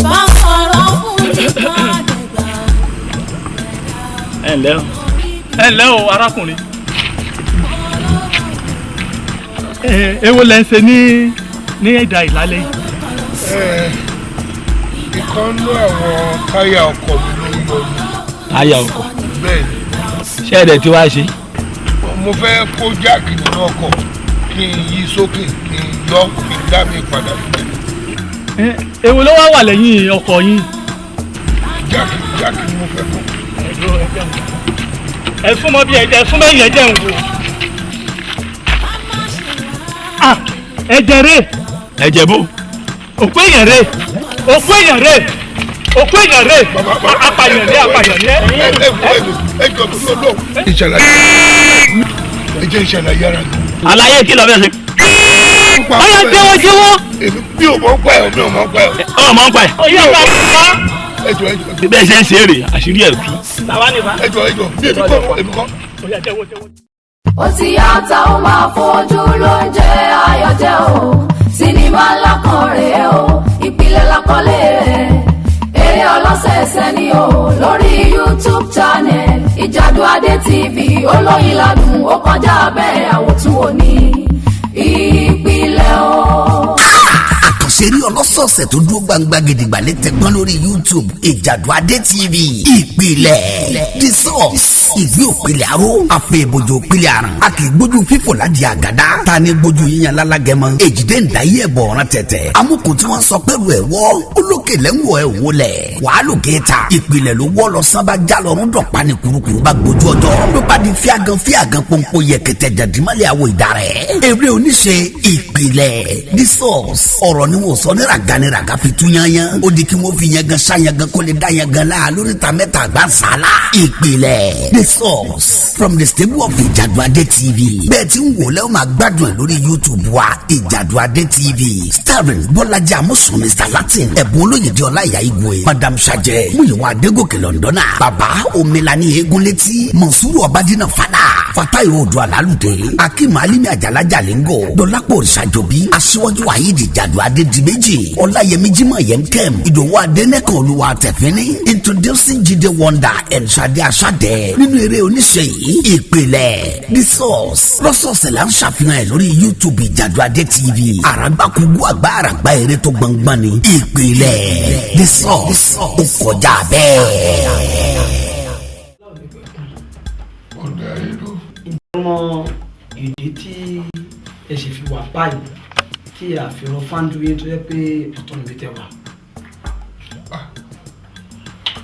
bá sọ̀rọ̀ fún ni ká dẹ̀gbà. Ẹ ǹlẹ́ o, ẹ ǹlẹ́ o arákùnrin. Ẹ èwo lẹ ń ṣe ní ẹ̀dá ìlálẹ́ yìí? Ìkan nú àwọn táyà ọkọ̀ mi ló ń yọ mí. Táyà ọkọ̀? Bẹ́ẹ̀ ni. Ṣé ẹ̀dẹ̀ tí wàá ṣe? Mo fẹ́ kó jáàkì nínú ọkọ̀, kí n yí sókè, kí n yọ, kí n dá mi padà sílẹ̀. Èwo ló wá wà lẹ́yìn ọkọ̀ yín? Jáàkì, jáàkì ni mo fẹ́ kó. Ẹ súnmọ́ bí ẹ̀jẹ̀, súnmọ́ ẹ̀yìn, ẹ̀jẹ̀ ń wò. Ẹ̀jẹ̀ rè. Ẹ̀jẹ̀ bò. Òkú èèyàn rè. Òkú èèyàn rè. Òkú èèyàn rè. Apàyàn rè, apàyàn rè. Ẹ jọ tó lọ ìṣàlàyé, ẹ jẹ́ ìṣàlàyé ara mi. Àlàyé kí ló fẹ́ ṣe? Ọyá jẹ́wọ́, jẹ́wọ́. Mi ò mọ̀ ń pa ẹ̀, mi ò mọ̀ ń pa ẹ̀. Ọ̀ mọ̀ ń pa ẹ̀. Mi ò mọ̀ ń pa ẹ̀. Ẹ jọ, ẹ jọ. Bẹ́ẹ̀ ṣe ń ṣe é rè, àṣírí ẹ̀ tú. Ẹ jọ, ẹ jọ, bí èmi kọ́, èmi kọ́. Ó ti yá ta, ó máa fojú lóúnjẹ ayọ̀ jẹ́ o. Sinimá ńlá kan rèé o, Ìpìlẹ̀ lákọlé rẹ̀. Eré ọlọ́sẹ̀ẹsẹ̀ ni o lórí YouTube channel Ìjàdù Adé TV. Olóyin ládùn, ó kọjá bẹ́ẹ̀, àwòtún òní Ìpìlẹ̀ o. Àkànṣe Ṣeré ọlọ́sọ̀ọ̀sẹ̀ tó dúró gbangba gidigba lè tẹ̀gbọ́n lórí YouTube Ìjàdù Adé TV. Ìpìlẹ̀, The Source, ìgbé òpìlẹ̀ aró, àfẹ́ ìbòjò òpìlẹ̀ àrùn. A kì í gbójú fífò ládìí àgàdá. Ta ni gbójú yíyan lálágẹmọ? Èjìdé ń da yé ẹ̀bọ̀ ọ̀ràn tẹ̀tẹ̀. Amúkùn tí wọ́n sọ pẹ̀lú ẹ̀ wọ́, olókè lẹ́ńwọ̀ ẹ̀ wò lẹ̀. Wàhálù kẹta, ìpìlẹ̀ ló wọ́ lọ sábà já lọ́rùn dọ̀pá ni kurukuru bá gbójú ọjọ́. Ló bá di fíagan fíagan pọ́npọ́ yẹkẹtẹ jàdímọ́lẹ̀ àwọ̀ ìdá rẹ̀. Eré oníṣe Ìpìlẹ̀, The Source. Ọ̀rọ̀ ni wọ́n sọ ní ràgàniràgà fi tú yányán. Ó di kí wọ́n fi yangan ṣáyangan kó lè dá yangan la lóríta mẹ́ta àgbà sálá. Ìpìlẹ̀, The Source, from the stable of Ìjàdù Adé TV. Bẹ́ẹ̀ tí ń wò lẹ́wọ̀n máa gbádùn ẹ̀ lórí YouTube wa Ìjàdù Adé TV. Starring Bọ́lájí Amúsùn, Mr Latin, Ẹ̀bùn Olóyèdè, Ọláìyá Igwe, Madam Sajẹ, Múyìwá Adégòkè Lọ́ndọ́nà, Bàbá Omilani Eégúnlétí, Mọ̀súrù Ọbádínà Fada, Fatayo Odò Alálùdé, Akim Alimi Àjàlá Jalingo, Dọ́lápọ̀ Òrìṣàjòbí, Aṣíwájú Wahidi Ìjàdù Adé Dìméjì, Ọláyẹmí Jímọ̀ Yẹnkẹ́m, Ìdòwú Adẹ́nẹ́kan Olúwa Tẹ̀fínní, introducing Jíde Wonder and Sade Asade nínú eré oníṣe yìí, Ìpìlẹ̀, The Source. Lọ́sọ̀ọ̀sẹ̀ là ń ṣàfihàn ẹ̀ lórí YouTube Ìjàdù Adé TV. Àràgbàkúgbú àgbà àràgbà eré tó gbọ̀ngbọ̀n ni Ìpìlẹ̀, The Source, ó kọjá bẹ́ẹ̀. Ọ̀dà ìlú. Mọ ìdí tí ẹ ṣe fi wà báyìí tí àfihàn fáńdúyé tó yẹ pé ọ̀tọ̀ níbi tẹ wà?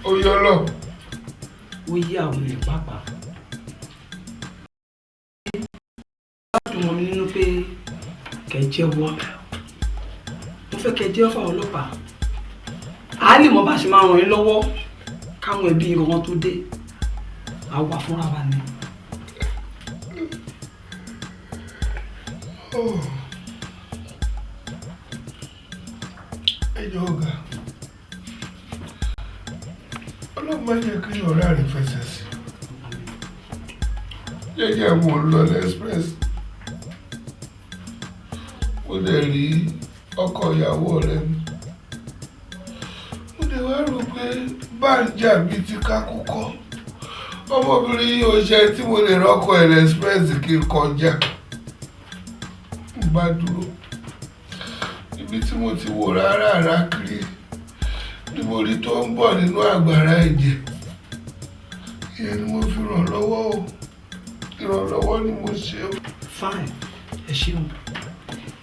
Ó yọ lọ. Ó yí àwọn èèyàn pàápàá. Ó dùn mọ́ mi nínú pé kẹ́ ẹ jẹ́wọ́. Mo fẹ́ kẹ́ ẹ jẹ́wọ́ fáwọn ọlọ́pàá. À á lè mọ bá a ṣe máa ràn yín lọ́wọ́ káwọn ẹbí yín gangan tó dé. À wà fúnra wa ni. Oh. Ẹ jọ̀ọ́ ọ̀gá, Ọlọ́run má jẹ́ kí ọ̀rẹ́ rẹ̀ fẹsẹ̀ sí. Jẹ́jẹ́ mo lọ express, mo dẹ̀ rí ọkọ ìyàwó ọ̀rẹ́ mi. Mo dẹ̀ wá rò pé báńjà bíi ti kákú kọ́. Ọmọbìnrin yìí ò ṣe tí mo lè rọ́kọ̀ ẹ̀ express kí n kọjá. Mo bá dúró. Ibi tí mo ti wò rárá rárá kiri ni mo rí tó ń bọ̀ nínú àgbàrá ẹ̀jẹ̀. Ìyẹn ni mo fi ràn lọ́wọ́ o. Ìrànlọ́wọ́ ni mo ṣe o. Fine, ẹ ṣeun.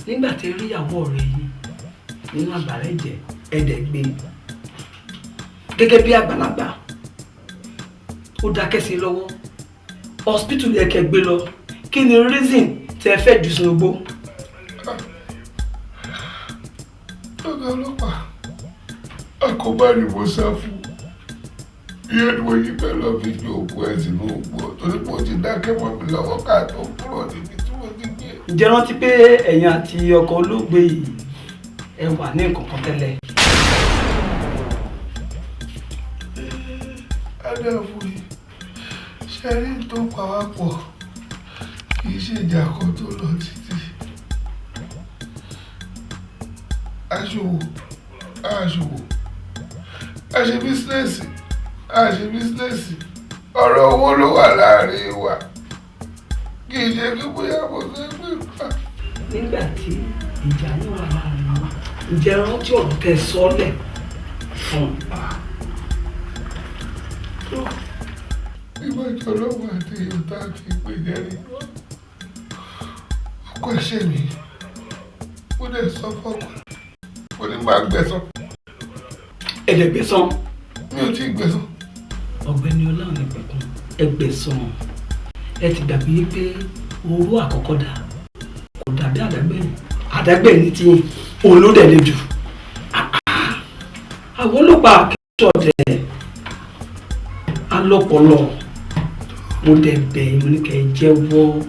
Nígbà tí ẹ rí ìyàwó ọ̀rẹ́ yín nínú àgbàrá ẹ̀jẹ̀, ẹ dẹ̀ gbé gẹ́gẹ́ bí àgbàlagbà, ó dákẹ́ sí i lọ́wọ́. Hospital yẹ kẹ́ gbé lọ. Kí ni reason tí ẹ fẹ́ jù sínú igbó? Ọ̀gá ọlọ́pàá, àkóbá ni mo sá fún. Ìyẹn ni mo yí bẹ́ẹ̀ lọ fi ju òkú ẹ̀ sínú ògbó torí mo ti dákẹ́ mọ́ mi lọ́wọ́ ká tó kúrò níbi tí mo ti gbé. Ǹjẹ́ rántí pé ẹ̀yin àti ọkọ olóògbé yìí ẹ wà ní nǹkan kan tẹ́lẹ̀? Adáfúyí, ṣẹ́rí tó pa wá pọ̀ kì í ṣe ìjà kan tó lọ títí. Aṣòwò, aṣòwò, a ṣe business, a ṣe business, ọ̀rọ̀ owó ló wà láàrin wa. Kì í ṣe kí bóyá mo fẹ́ gbé pa. Nígbà tí ìjà náà wà láàrin wa, ǹjẹ́ rántí ọ̀rọ̀ tẹ́ sọ́lẹ̀ fún un? Ìwọ ìjọlọ́wọ́ àti èèyàn tá a kì í pè jẹ́rìí. Ọkọ ẹ̀ṣẹ̀ mi, mo dẹ̀ sọ fọ́kọ, mo ní máa gbẹ̀san. Ẹ dẹ̀ gbẹ̀san? Mi ò tí ì gbẹ̀san. Ọ̀gbẹ́ni Ọlánípẹ̀kun, ẹ gbẹ̀san. Ẹ ti gbàgbé pé owó àkọ́kọ́ dà kò dàbí àdágbẹ̀yìn. Àdágbẹ̀yìn tí òun ló dẹ̀ le jù. Àwọn ọlọ́pàá kì í ṣọ̀dẹ̀ alọ́pọlọ. Mo dẹ̀ bẹ̀ yín, mo ní kẹ́ ẹ jẹ́wọ́.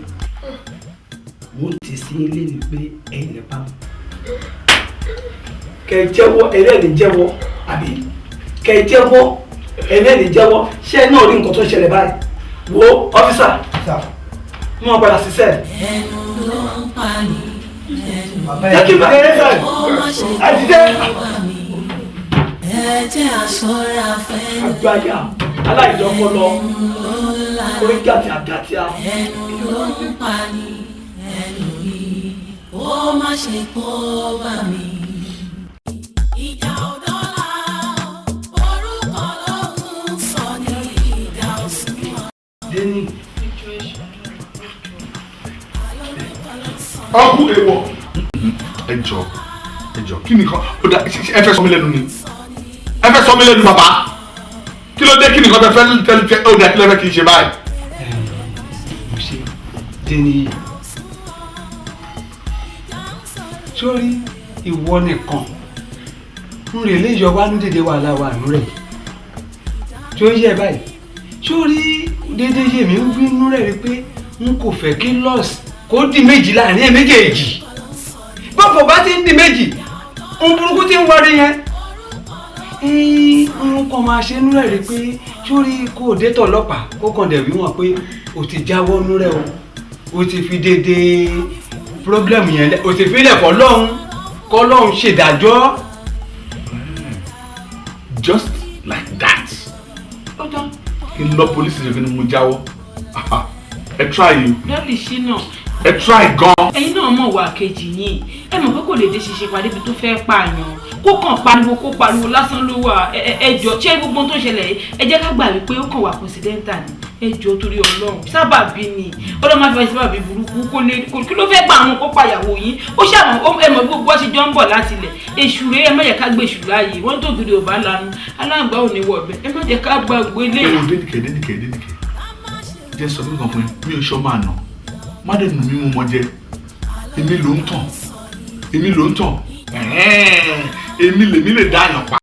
Mo ti sí ilé ni pé ẹ̀yin lẹ pa. Kẹ́ ẹ jẹ́wọ́, ẹlẹ́ni jẹ́wọ́, àbí? Kẹ́ ẹ jẹ́wọ́, ẹlẹ́ni jẹ́wọ́. Ṣé ẹ náà rí nǹkan tó ń ṣẹlẹ̀ báyìí? Wo officer, mú wọn padà sí cell. Ẹnu ló ń pa ní ẹnu. Jẹ́ kí n bá Ó má ṣe ẹ dìde. kó bá mi. Ẹ jẹ́ a ṣọ́ra fẹ́nu. Àgbáyà aláìlọ́pọlọ orí gàtí àgàtì à. Ẹnu ló ń pa ní ẹnu yìí. Ó má ṣe kó bá mi. Ọkú èèwọ̀. Ẹ jọ, ẹ jọ, kí nìkan ó dá? Ẹ fẹ́ sọ mí lẹ́nu ni? Ẹ fẹ́ sọ mí lẹ́nu, bàbá? Kí ló dé? Kí nìkan tẹ fẹ́ tẹ? Ó dá, kí ló fẹ́ kí n ṣe báyìí? Mo ṣe déní sórí ìwọ nìkan n rè lè yọ wá ní dédé wàhálà wà nú rẹ̀ tí ó yẹ báyìí. Sórí dédé yèmí ń wí nú rẹ̀ rí pé n kò fẹ́ kí lọ́ọ̀sì kó di méjì láàrin ẹ̀ méjèèjì. Bọ́fọ̀ bá ti ń di méjì, ohun burúkú ti ń wọlé yẹn, n kò máa ṣe nú rẹ̀ rí pé sórí kó o dé tọ̀ ọlọ́pàá, kó kàn dẹ̀ wí wọn pé o ti jáwọ́ nú rẹ̀ o, o ti fi dédé problem yẹn lẹ, o ti fi lẹ̀ fọlọ́hún, kọ́lọ́hún ṣèdájọ́. Just like that? Ó tán. Kí n lọ police station, kí ni mo jáwọ́? Ẹ try you. Lọ́ọ̀lì ṣínà. Ẹ try gan. Ẹ̀yin náà mọ̀ wà kejì yín, ẹ mọ̀ pé kò lè dé ṣiṣẹ́ padà ibi tó fẹ́ pààyàn, kó kàn pariwo, kó pariwo lásán ló wà. Ẹ jọ, ṣé gbogbo ohun tó ṣẹlẹ̀ yìí, ẹ jẹ́ ká gbà wípé ó kàn wà coincidental ni. Ẹ jọ, torí Ọlọ́run, sábàbí ni Ọlọ́run máa fi wá sábàbí burúkú. Kó lè kí ló fẹ́ gbà àwọn kó pàyàwó yín? Ó ṣàmọ̀, ẹ mọ̀ bí gbogbo ṣe jọ ń bọ̀ láti ilẹ̀. Èṣù rèé, ẹ má jẹ́ ká gbé èṣù láàyè. Wọ́n tó gidi ò bá lanu, aláǹgbá ò ní wọ̀ ọ̀bẹ. Ẹ má jẹ́ ká gbàgbé lé. Ẹ wo, Dénìkẹ́, Dénìkẹ́, Dénìkẹ́, jẹ́ sọ fún mi kan fún yín. Mi ò ṣọ́ máa nà má dẹ̀ nù mí mú mọ jẹ. Èmi ló ń tàn, èmi ló ń tàn, èmi lèmi lè dá àyàn pa,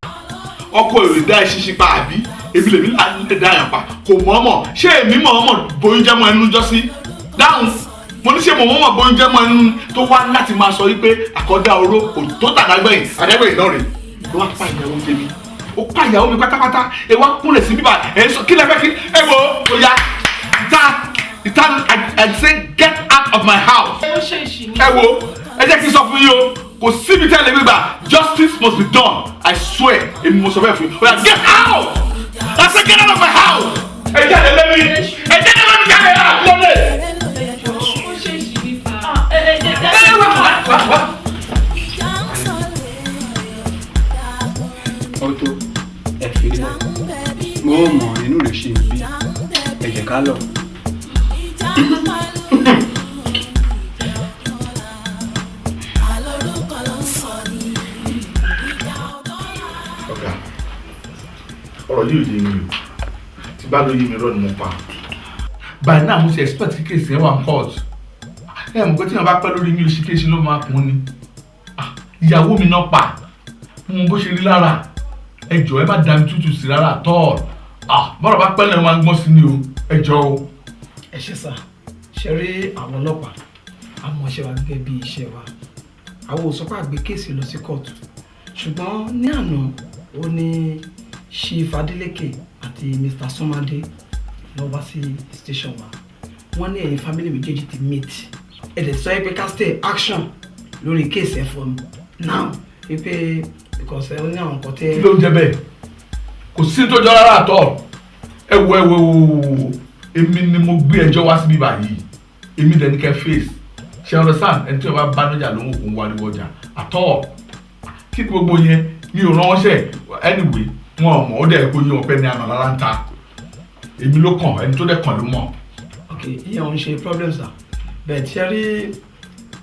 ọkọ ò lè dá ẹṣinṣin pa, àbí èmi lèmi lè dá àyàn pa? Kò mọ̀ọ́mọ̀. Ṣé èmi mọ̀ọ́mọ̀ bóyún jẹ́ mọ́ ẹnu jọ́ sí dáhùn? Mo ní ṣé mo mọ̀ọ́mọ̀ bóyún jẹ́ mọ́ ẹnu tó wá láti máa sọ wípé àkọ́dá oró kò tó tàdágbẹ̀yìn, àdágbẹ̀yìn náà rè ló wá pa ìyàwó tèmi. Ó pa ìyàwó mi pátápátá. Ẹ wá kúnlẹ̀ sí bíbá ẹ sọ kí lẹ fẹ́ kí ẹ wò ó ya ìta ìta. I say get out of my house. Ó ṣèṣì ní. Ẹ wo, ẹ jẹ́ kí n sọ fún yín o, kò síbi tẹ́ lè gbégbá. Justice must be done, I swear. Èmi mo sọ bẹ́ẹ̀ fún yín. Oya, get out! I say get out of my house. Ẹ jáde lẹ́mi, ẹ jáde lẹ́mi, jáde lọ́lẹ̀. Ó ṣèṣì ní fa. Ẹ ẹ jẹ́ ẹ wá wá wá. Ó tó, ẹ fi lẹ̀. Mo mọ̀ inú rẹ̀ ṣì ń bí. Ẹ jẹ́ ká lọ. Ọ̀gá, ọ̀rọ̀ yìí ò yé mi o. Tí bá ló yé mi rọ́ ni mo pa. By now mo ti expect kí case yẹn wà ní court. Ẹ mọ̀ pé tí wọ́n bá pẹ́ lórí mi ò ṣe case ló máa kún ni. Ìyàwó mi náà pa, mo mọ bó ṣe rí lára. Ẹ jọ̀ọ́, ẹ má dá mi tútù sí rárá tọ́ọ̀. Bọ́rọ̀ bá pẹ́ lẹ́nu máa ń gbọ́n sí ni o. Ẹ jọ̀ọ́ o. Ẹ ṣe sà. Ṣe rí àwọn ọlọ́pàá, àwọn iṣẹ́ wa gẹ́gẹ́ bí iṣẹ́ wa. Àwọn ò sọ pé àgbé case lọ sí kóòtù, ṣùgbọ́n ní àná ó ní Chief Adeleke àti Mr. Sumade lọ wá sí station wa. Wọ́n ní ẹ̀yin family méjèèjì ti meet, ẹ dẹ̀ sọ pé ká stay action lórí case ẹ̀ from now, wípé because ẹ ní àwọn nǹkan tẹ́. Kí ló ń jẹ bẹ́ẹ̀? Kò sí tó jọ rárá àtọ. Ẹ wo, ẹ wo, èmi ni mo gbé ẹjọ́ wá síbí báyìí. Èmi dẹ̀ ní kẹ́ face. Ṣe understand? Ẹni tí wọ́n bá bá lọ́jà ló ń kó wariwo ọjà àtọ́. Kí ni gbogbo yẹn? Mi ò ránṣẹ́ anyway. Wọn ò mọ̀. Ó dẹ̀ kó yé wọn pé ní àná lára ń ta èmi ló kàn. Ẹni tó dẹ̀ kàn ló mọ̀. Ok, ìyẹn ò ń ṣe problem sir, but ṣe rí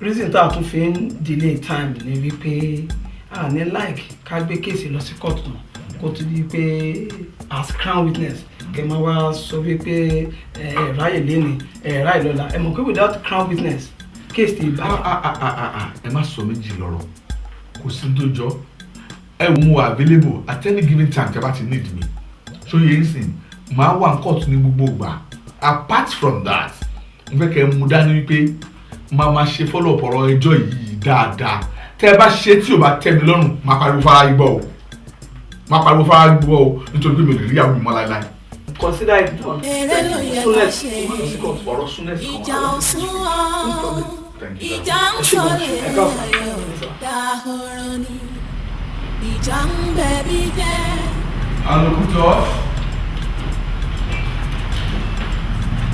reason tá a tún fi ń delay time ni wípé a ní like ká gbé case lọ sí court náà, kó tún di pé as crown witness kẹ máa wá sọ wípé ẹ ráyè léni, ẹ ráyè lọ́la. Ẹ mọ̀ pé without crown witness, case ti bá. Ẹ má sọ méjì lọ́rọ̀, kò sí tó jọ. Ẹ wò, mo wà available at any given time tí a bá ti need mi. So yẹn sìn máa wà ní court ní gbogbo ìgbà. Apart from that, n fẹ́ kẹ́ ẹ mú dání wípé máa ma ṣe follow up ọ̀rọ̀ ẹjọ́ yìí dáadáa. Tẹ́ ẹ bá ṣe tí ò bá tẹ́ mi lọ́rùn, máa pariwo fara igbó o, máa pariwo fara igbó o, nítorí pé mi ò lè rí àwọn mi mọ́ láéláé. Consider it done. Eré ló yẹ ká ṣe. Ọ̀rọ̀ súnlẹ̀ kan. Ìjà ò sún ọ́, ìjà ń sọlẹ̀ dahoro ni, ìjà ń bẹ bí jẹ́. Alùpùpù.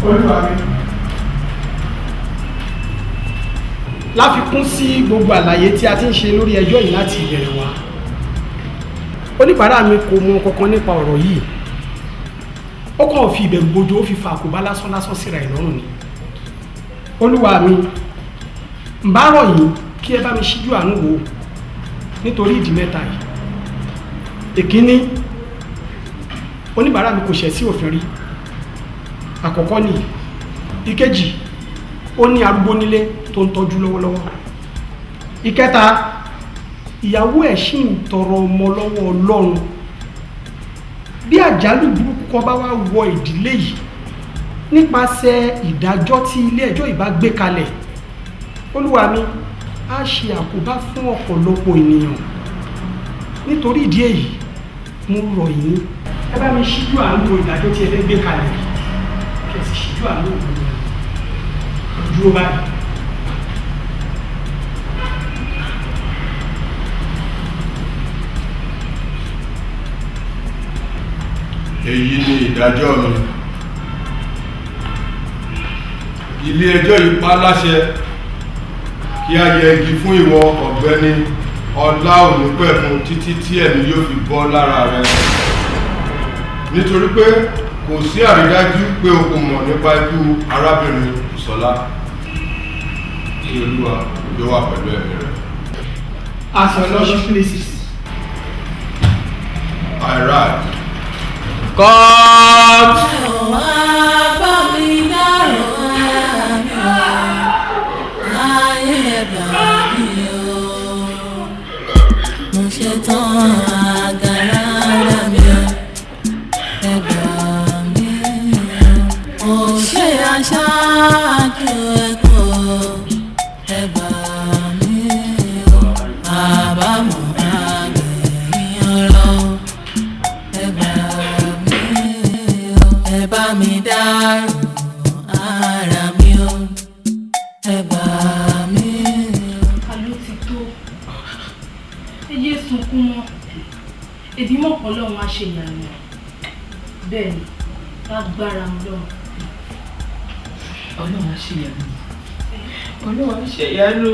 Olúwa mi. Láfikún sí gbogbo àlàyé tí a ti ń ṣe lórí ẹjọ́ yìí láti ìbẹ̀rẹ̀ wá, oníbàárà mi kò mọ kankan nípa ọ̀rọ̀ yìí. Ó kàn fi ìbẹ̀rù bojo, ó fi fa àkóbá lásán lásán síra ẹ̀ lọ́rùn ni. Olúwa mi, Ń bá rọ̀ yín kí ẹ bá mi ṣíjú àánú wò ó nítorí ìdí mẹ́ta yìí. Èkíní, oníbàárà mi kò ṣẹ̀ sí òfin rí, àkọ́kọ́ nìyí. Ìkejì, ó ní arúgbó nílé tó ń tọ́jú lọ́wọ́lọ́wọ́. Ìkẹta, ìyàwó ẹ̀ ṣì ń tọrọ ọmọ lọ́wọ́ Ọlọ́run. Bí àjálù burúkú kan bá wá wọ ìdílé yìí nípasẹ̀ ìdájọ́ tí ilé ẹjọ́ ìbá gbé kalẹ̀, olúwa mi, á ṣe àkóbá fún ọ̀pọ̀lọpọ̀ ènìyàn. Nítorí ìdí èyí, mo rọ̀ yín, ẹ bá mi ṣíjú àánú wo ìdájọ́ tí ẹ fẹ́ gbé kalẹ̀, kí ẹ sì ṣíjú àánú wò ó dúró báyìí. Èyí ni ìdájọ́ mi. Ilé ẹjọ́ yìí pa á láṣẹ kí a yẹ igi fún ìwọ ọ̀gbẹ́ni Ọláonípẹ̀kun títí tí ẹ̀mí yóò fi bọ́ lára rẹ, nítorí pé kò sí àrídájú pé o kò mọ̀ nípa ikú arábìnrin Bùsọ́lá. Kí Olúwa yóò wà pẹ̀lú ẹ̀mí rẹ. As your lordship pleases. I rise. Cut! Wá bá mi dárò àmì o, ayé ẹ gbà mí o. Mo ṣe tán àgàrà ara mi o, ẹ gbà mí o. Mo ṣe aṣáájú ẹ̀kọ́, ẹ gbà mí o. Àbámọ̀ àgbẹ̀yìn ọ̀rọ̀, ẹ gbà mí o. Ẹ bá mi dárò ara mi o, ẹ gbà mí o. Àló ti tó, ẹ yé sunkún mọ́. Èmi mọ̀ pé Ọlọ́run á ṣe ìyanu. Bẹ́ẹ̀ ni, lágbára Ọlọ́run. Ọlọ́run á ṣe ìyanu, Ọlọ́run á ṣe ìyanu.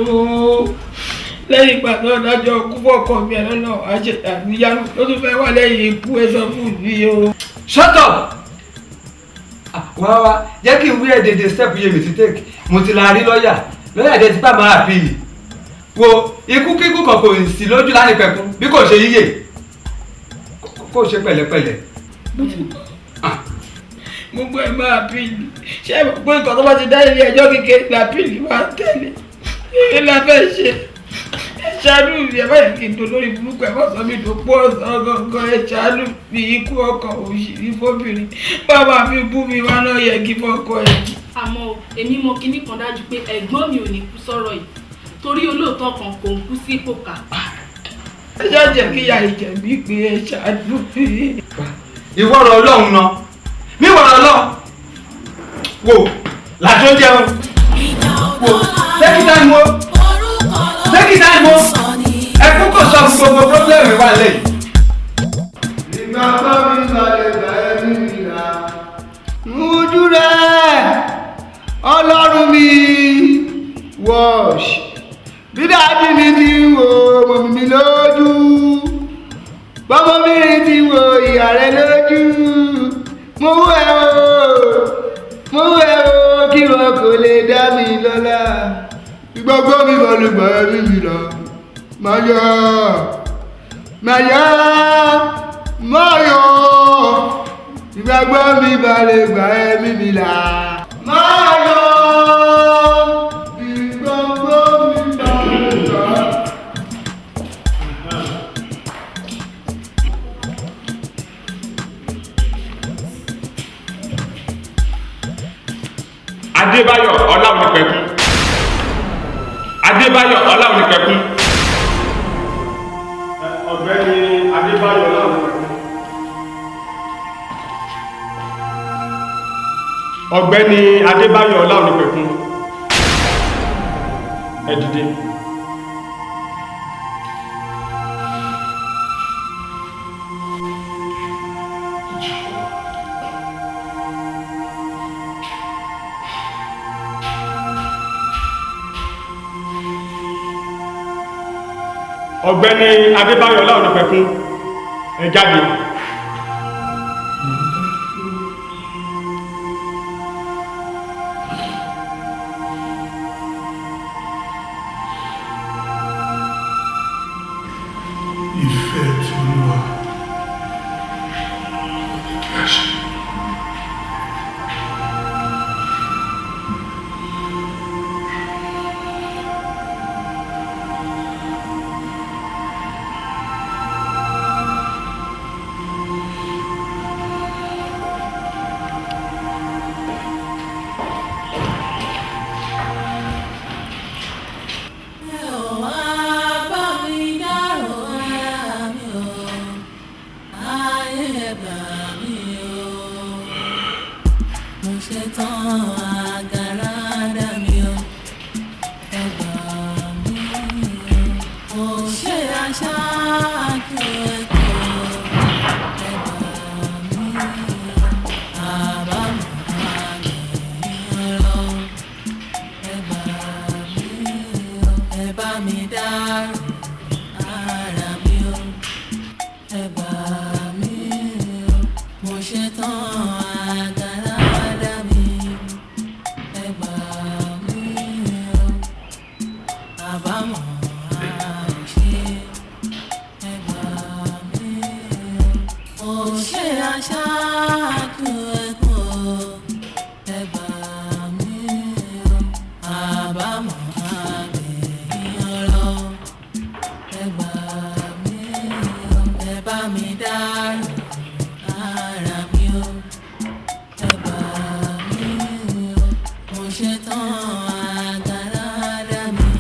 Lẹ́yìn ìgbà náà dájọ́ kú fọ́kọ mi ẹ̀ lọ́nà á ṣe ìyanu ló tún fẹ́ wà lẹ́yìn ikú, ẹ sọ fún mi o. Shut up! Wá wá, jẹ́ kí n wí ẹ̀ dédé step yé mi ti take. Mo ti la rí lọ́ọ̀yà, lọ́ọ̀yà dẹ̀ ti bá máa appeal. Wo ikú kíkú kan kò sí lójú lánìpẹ̀kun bí kò ṣe yíyè, kò ṣe pẹ̀lẹ́pẹ̀lẹ́. Gbogbo ẹ̀ máa appeal. Ṣé ẹ mọ̀ pé nǹkan tó bá ti dá ilé ẹjọ́ kékeré la appeal máa ń tẹ̀lé? Èyí la fẹ́ ṣe. Ẹ ṣàánú mi, ẹ má yẹ kí n dolórí burúkú, ẹ má sọ mí dòpó ọ̀sán gangan. Ẹ ṣàánú mi, ikú ọkọ òṣìrí fóbìnrin. Bàbá mi bú mi wá náà yẹ kí fọkọ ẹ. Àmọ́ o, èmi mọ kinní kan dájú pé ẹ̀gbọ́n mi ò ní kú sọ́rọ̀ yìí, torí olóòótọ́ kan kò ń kú sí ipò kà. Ẹ ṣáà jẹ́ kí ìyá ìjẹ̀bí pé ẹ ṣàánú mi. Ìwọ ọ̀rọ̀ Ọlọ́run náà, mi wọ̀rọ̀ Ọlọ́run wò làjọ jẹun wò. Take it time o, take it time o. Ẹkún kò sọ gbogbo problem wà lẹ́yìn. Ìgbà bá mi balẹ̀ gbà ẹ́ ní ìlà. Ojú rẹ̀ Ọlọ́run mi wash. Bí dájú mi ti ń wo ọmọ mi lójú. Bọ́mọ mi ti ń wo ìyá rẹ̀ lójú. Mo wú ẹ o, mo wú ẹ o, kí wọn kò lè dá mi lọ́lá. Ìgbàgbọ́ mi balẹ̀ gbà ẹ́ ní ìlà. Máa yọ̀, máa yọ̀, máa yọ̀. Ìgbàgbọ́ mi balẹ̀ gbà ẹ̀mí mi là. Máa yọ̀, ìgbàgbọ́ mi balẹ̀ gbà. Adébáyọ̀ Ọláonípẹ̀kun, Adébáyọ̀ Ọláonípẹ̀kun. Ọ̀gbẹ́ni Adébáyọ̀ Ọláonípẹ̀kun. Ọ̀gbẹ́ni Adébáyọ̀ Ọláonípẹ̀kun, ẹ dìde. Ọ̀gbẹ́ni Adébáyọ̀ Ọláonípẹ̀kun, ẹ jáde. Olúwa ní kí a ṣe. Ẹ ò wá bá mi dárò ara mi o, ayé ẹ gbà mí o. Mo ṣe tán àgàrà dá mi o, ẹ gbà mí o. Mo ṣe aṣáájú ẹ̀kọ́, ẹ gbà mí o. Àbámọ̀ àgbẹ̀yìn lọ, ẹ gbà mí o. Ẹ bá mi dárò ara mi o, ẹ gbà mí o. Mo ṣe tán àgàrà dá mi, ẹ gbà mí o. Àbámọ̀ a ò ṣe, ẹ gbà mí o. Mo ṣe aṣáájú ẹ̀kọ́, ẹ gbà mí o. Àbámọ̀ àgbẹ̀yìn lọ, ẹ gbà mí o. Ẹ bá mi dárò ara mi o, ẹ gbà mí o. Mo ṣe tán àgàrà dá mi,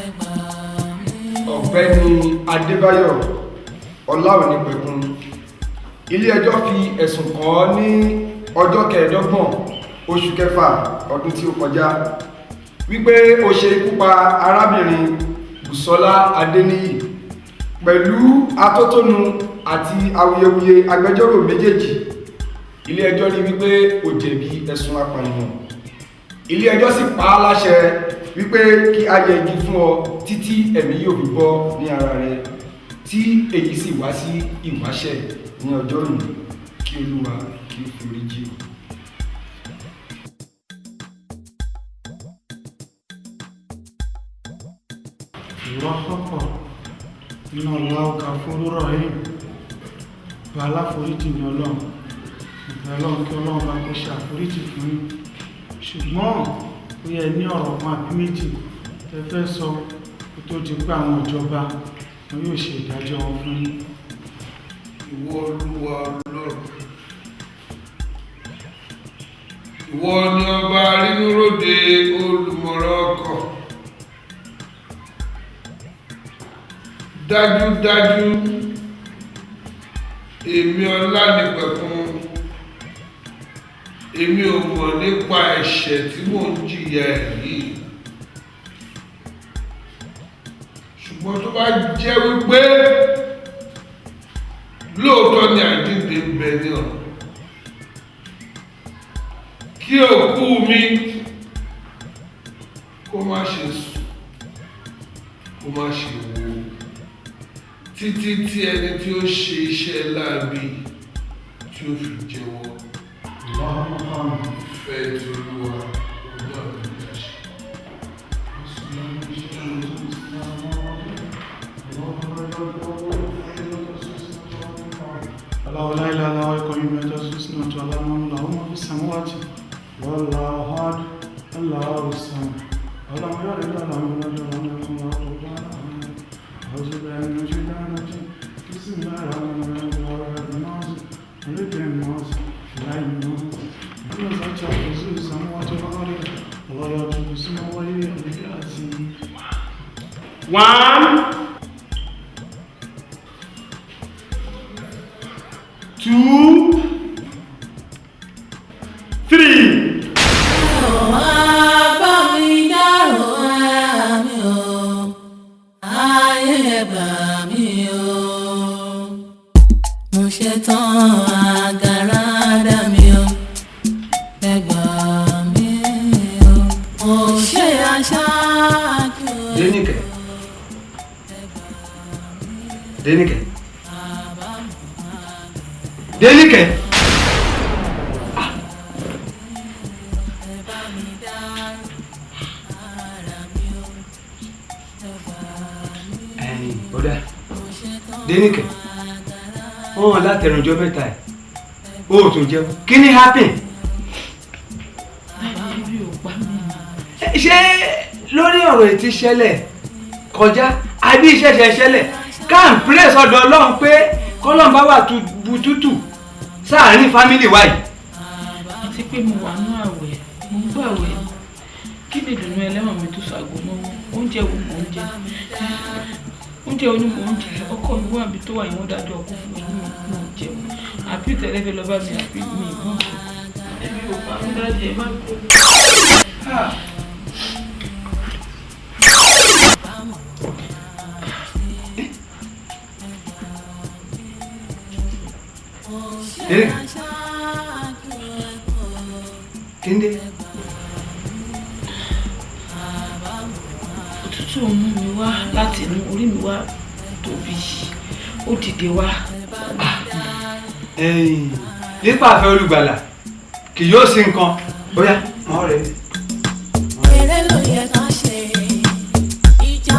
ẹ gbà mí o. Ọ̀gbẹ́ni Adébáyọ̀ Ọláonípẹ̀kun, ilé-ẹjọ́ fi ẹ̀sùn kàn ọ́ ní ọjọ́ 25 oṣù kẹfà ọdún tí ó kọjá wípé o ṣe ikú pa arábìnrin Bùsọ́lá Adéníyì pẹ̀lú atótónu àti awuyewuye agbẹjọ́rò méjèèjì. Ilé-ẹjọ́ rí wípé o jẹ̀bi ẹ̀sùn apànìyàn. Ilé-ẹjọ́ sì pa á láṣẹ wípé kí a yẹ igi fún ọ títí ẹ̀mí yóò fi bọ́ ní ara rẹ, tí èyí sì wá sí ìwáṣẹ̀ ní ọjọ́ òní. Kí Olúwa kí ó forí jì ọ́. Allahu Akbar. Inna Allahu Ghafurur Rahim. Bá aláforíjì ní Ọlọ́run. Ìgbà Ọlọ́run kí Ọlọ́run bá kó ṣe àforíjì fún yín. Ṣùgbọ́n ó yẹ ní ọ̀rọ̀ kan àbí méjì tẹ́ fẹ́ sọ kó tó di pé àwọn ìjọba wọn yóò ṣe ìdájọ́ wọn fún yín. Ìwọ Olúwa Ọlọ́run, ìwọ ni ọba rínúróde olùmọ̀ràn ọkàn. Dájúdájú èmi Ọlánípẹ̀kun, èmi ò mọ̀ nípa ẹ̀ṣẹ̀ tí mò ń jìyà ẹ̀ yìí. Ṣùgbọ́n tó bá jẹ́ wípé lóòótọ́ ni àjíǹde ń bẹ ní ọ̀run, kí òkú mi kó má ṣe sùn, kó má ṣe wò títí tí ẹni tí ó ṣe iṣẹ́ láabi tí ó fi jẹ́wọ́. Ìfẹ́ ti Olúwa òun náà ní kí a ṣe. الله لا إله إلا هو القيوم لا تأخذه سنة ولا نوم له ما في السماوات والله أحد الله الصمد لم يلد ولم يولد ولم يكن له كفوا أحد. أعوذ بالله من الشيطان الرجيم. بسم الله الرحمن الرحيم. قل أعوذ برب الناس، ملك الناس، إله الناس، من الذي السماوات والأرض ولا يؤوده العظيم. 1 2 3. Ẹ ò wá bá mi dárò ara mi o, ayé ẹ gbà mí o. Mo ṣe tán àgàrà dá mi o, ẹ gbà mí o. Mo ṣe aṣáájú ẹ. Dénìkẹ́, Dénìkẹ́, Dénìkẹ́. Ẹ̀yin, ó dá. Dénìkẹ́, wọ́n hàn látẹnujọ́ mẹ́ta ẹ̀, ó tún jẹun. Kí ni happen? Ṣé lórí ọ̀rọ̀ ètí ṣẹlẹ̀ kọjá àbí ìṣẹ̀ṣẹ̀ ṣẹlẹ̀ ká ń pírẹ̀ sọ́dọ̀ Ọlọ́run pé kọ́lọ́n bá wà bu tútù sáàárín fámìlì wa yìí. Àti pé mo wà nú àwẹ̀, mo ń gbàwẹ̀. Kí ni ìdùnnú ẹlẹ́wọ̀n mi tó ṣàgó mọ́wọ́? Oúnjẹ wo mò ń jẹ? Oúnjẹ wo ni mò ń jẹ? Ọkọ mi wà níbi tó wà ìwọ̀n dájọ́ ọkọ fún mi ní mò ń jẹun. Àbí tẹ́lẹ̀ fẹ́ lọ bá mi àbí mi ìgbọ́n. Ẹbí ò pa mí dájú ẹ má gbọ́. Kíndé. Òtútù mú mi wá láti inú orí mi wá tóbi, ó dìde wá. Nípa àfẹ́ olùgbàlà kì yóò sí nǹkan bóyá mọ́ rẹ̀.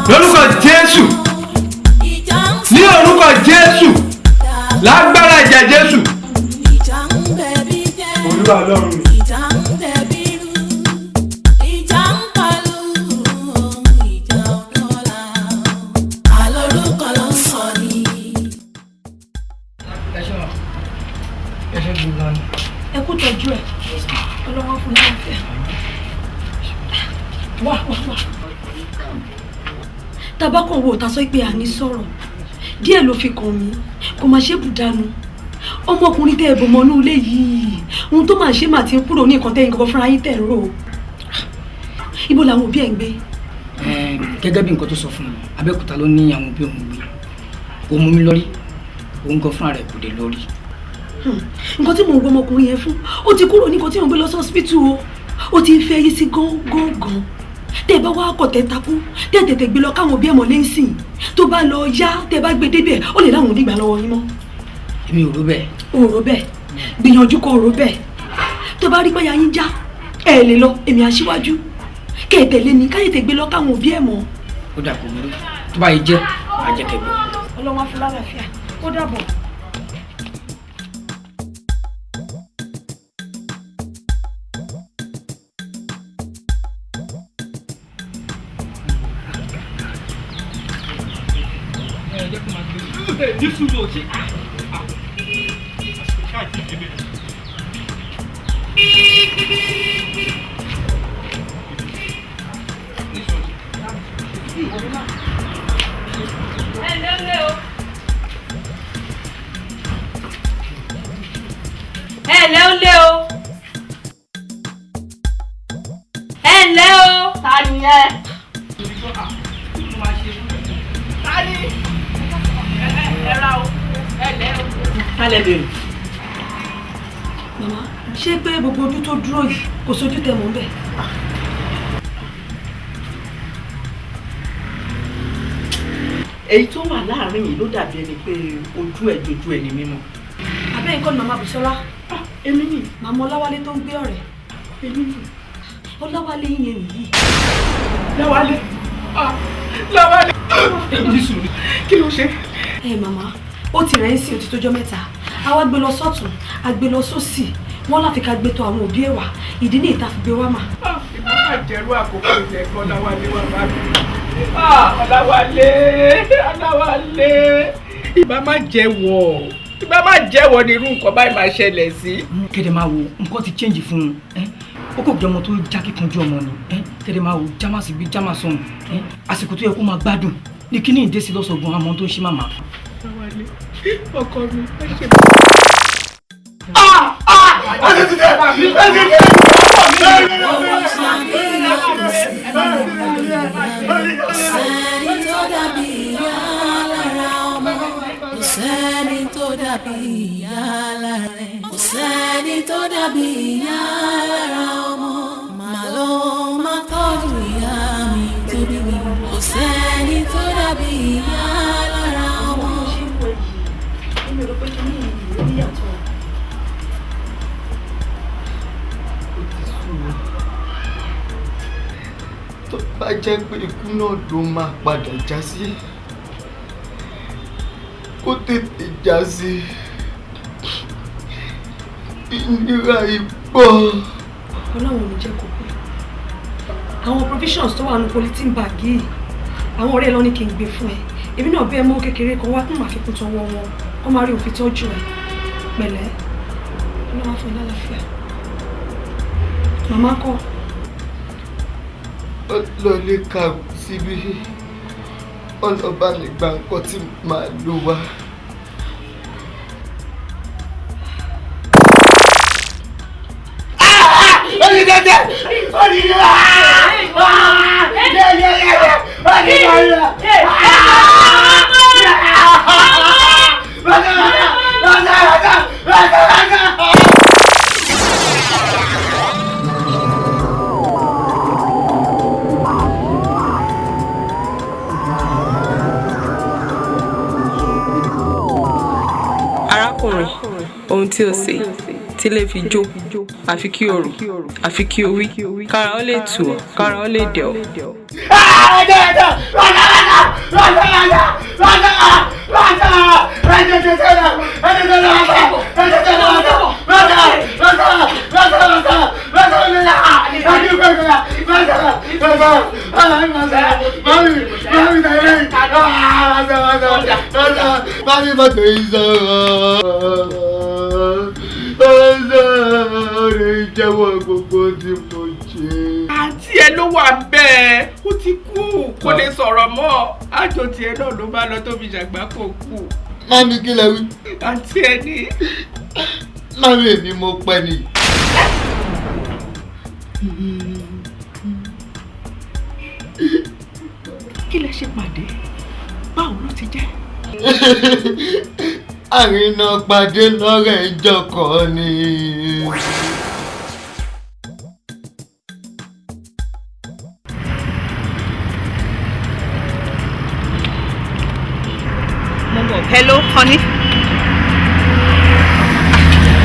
Lórúkọ Jésù, ní orúkọ Jésù, lágbára ẹ̀jẹ̀ Jésù. Olúwa Ọlọ́run mi. Ẹ kú tọ́jú ẹ, ọlọ́wọ́ fún láàfíà. Wá wá wá. Tabakọ̀ wo ta sọ pé àní sọ̀rọ̀ díẹ̀ ló fi kàn mí, kò máa ṣe bùdánù. Ọmọkùnrin tẹ́ ẹ bò mọ́nú ilé yìí, ohun tó máa ṣe máa ti ń kúrò ní nǹkan tẹ́yìn kankan fúnra yín tẹ̀ ń rò. Ibo làwọn òbí ẹ̀ ń gbé? Gẹ́gẹ́ bí nǹkan tó sọ fún mi, Abẹ́òkúta ló ní àwọn òbí òun gbé. Ó mú mi lórí, òun gan fúnra rẹ̀ kò dé lórí. Nǹkan tí mò ń gbọ́ ọmọkùnrin yẹn fún, ó ti kúrò ní nǹkan tí mò ń gbé lọ sí hospital o. Ó ti ń fẹ́ yí sí gángan. Tẹ́ ẹ bá wá kọ̀ tẹ́ takú, tẹ́ ẹ tètè gbé lọ káwọn òbí ẹ̀ mọ̀ lẹ́sìn. Tó bá lọ yá, tẹ́ ẹ bá gbé débẹ̀, ó lè láwọn ò ní gbà lọ́wọ́ yín mọ́. Èmi ò rò bẹ́ẹ̀. Ò rò bẹ́ẹ̀, gbìyànjú kó rò bẹ́ẹ̀. Tó bá rí báyà yín já, ẹ lè lọ, èmi aṣíwájú. Kẹ́ ẹ tẹ̀lé mi, káyè tè gbé lọ káwọn òbí ẹ̀ mọ̀. Ó dà kò burú, tó bá yìí jẹ́, màá jẹ́ kẹ́ gbọ́. Ọlọ́run á fún lálàáfíà, ó dàbọ̀. Ẹ ǹlẹ́ ó lé o. Ẹ ǹlẹ́ o. Ta ni ẹ? Ta ni? Ẹ ra o. Ẹ ǹlẹ́ o. Ta lẹ bèrè? Màmá, ṣé pé gbogbo ojú tó dúró yìí kò sójú tẹ mọ́ ń bẹ̀? Èyí tó wà láàárín yìí ló dàbí ẹni pé ojú ẹ̀ jojú ẹ̀ ní mímọ́. Abẹ́ nǹkan ni màmá Bùsọ́lá. Èmi ni. Màmá Ọláwálé tó ń gbé ọ̀rẹ́. Èmi ni. Ọláwálé yẹn nìyí. Láwálé. Láwálé. Èyí sùn kí ló ṣe? Ẹ màmá, ó ti rẹ̀ ń sìn òtítọ́ ọjọ́ mẹ́ta. A wá gbé lọ sọ́tún, a gbé lọ sósì. Wọ́n láfi ká gbé tọ̀ àwọn òbí ẹ̀ wá. Ìdí ní ìta fi gbé wá mà. Ìbá máa jẹ́rú àkókò ilẹ̀ kan Láwálé wá bá mi. Ọláwálé, Ọláwálé. Ìbá má jẹ́wọ́. Ìbá má jẹ́wọ́ ni irú nǹkan báyìí máa ṣẹlẹ̀ sí. Kéde máa wo, nǹkan ti change fún un. Ó kò jẹ́ ọmọ tó já kíkanjú ọmọ ni. Kéde máa wo, jámà sí gbé jámà sọ̀hún. Àsìkò tó yẹ kó máa gbádùn ní kíní ìdésí lọ́sọ̀gbọ̀n àmọ́ tó ń ṣe màmá. Ọláwálé, ọkọ mi, ẹ ṣe. Sẹ́ni tó dàbí ìyá lára ọmọ, kò sẹ́ni tó dàbí ìyá lára rẹ̀, kò sẹ́ni tó dàbí ìyá lára ọmọ. Màá lọ máa tọ́jú ìyá mi tó bí mi, kò sẹ́ni tó dàbí ìyá lára ọmọ. Èmi rò pé kí ní ìlú níyàtọ̀. Tó bá jẹ́ pé ikú náà ló máa padà já sí, kó tètè já sí ìnira ìpọ̀. Ọlọ́run ò ní jẹ́ kó pẹ́. Àwọn provisions tó wà ní polythene bag yìí, àwọn ọ̀rẹ́ lọ ní kí n gbé fún ẹ. Èmi náà bẹ́ẹ̀ mọ́ kékeré kan wá kún àfikún tọwọ́ wọn, kó máa rí òfin tọ́jú ẹ. Pẹ̀lẹ́, Ọlọ́run á fún ẹ lálàáfíà. Màmá kọ́. Ó lọ lè kàwé síbí, ọlọ́ba mi gba nǹkan tí màá lò wá. Arákùnrin, ohun tí o ṣe tí lè fi jó, àfi kí o rò, àfi kí o wí, kára ó lè tù ọ́, kára ó lè dẹ̀ ọ́. Mami mọ́tò yìí sọ̀rọ̀ ọ̀rẹ́ jẹ́wọ́ gbogbo tí mo ṣe. Àǹtí ẹ ló wà bẹ́ẹ̀, ó ti kú, kò lè sọ̀rọ̀ mọ́. Àjò tiẹ̀ náà ló bá lọ tó fi ṣàgbá kò kú. Mami kí lẹ wí. Àǹtí ẹ ní. Mami èmi mo pẹ́ ni. Kí lẹ ṣe pàdé? Báwo ló ti jẹ́? Àrínà pàdé lọ́rẹ̀ ìjọkọ̀ ni. Hello, honey.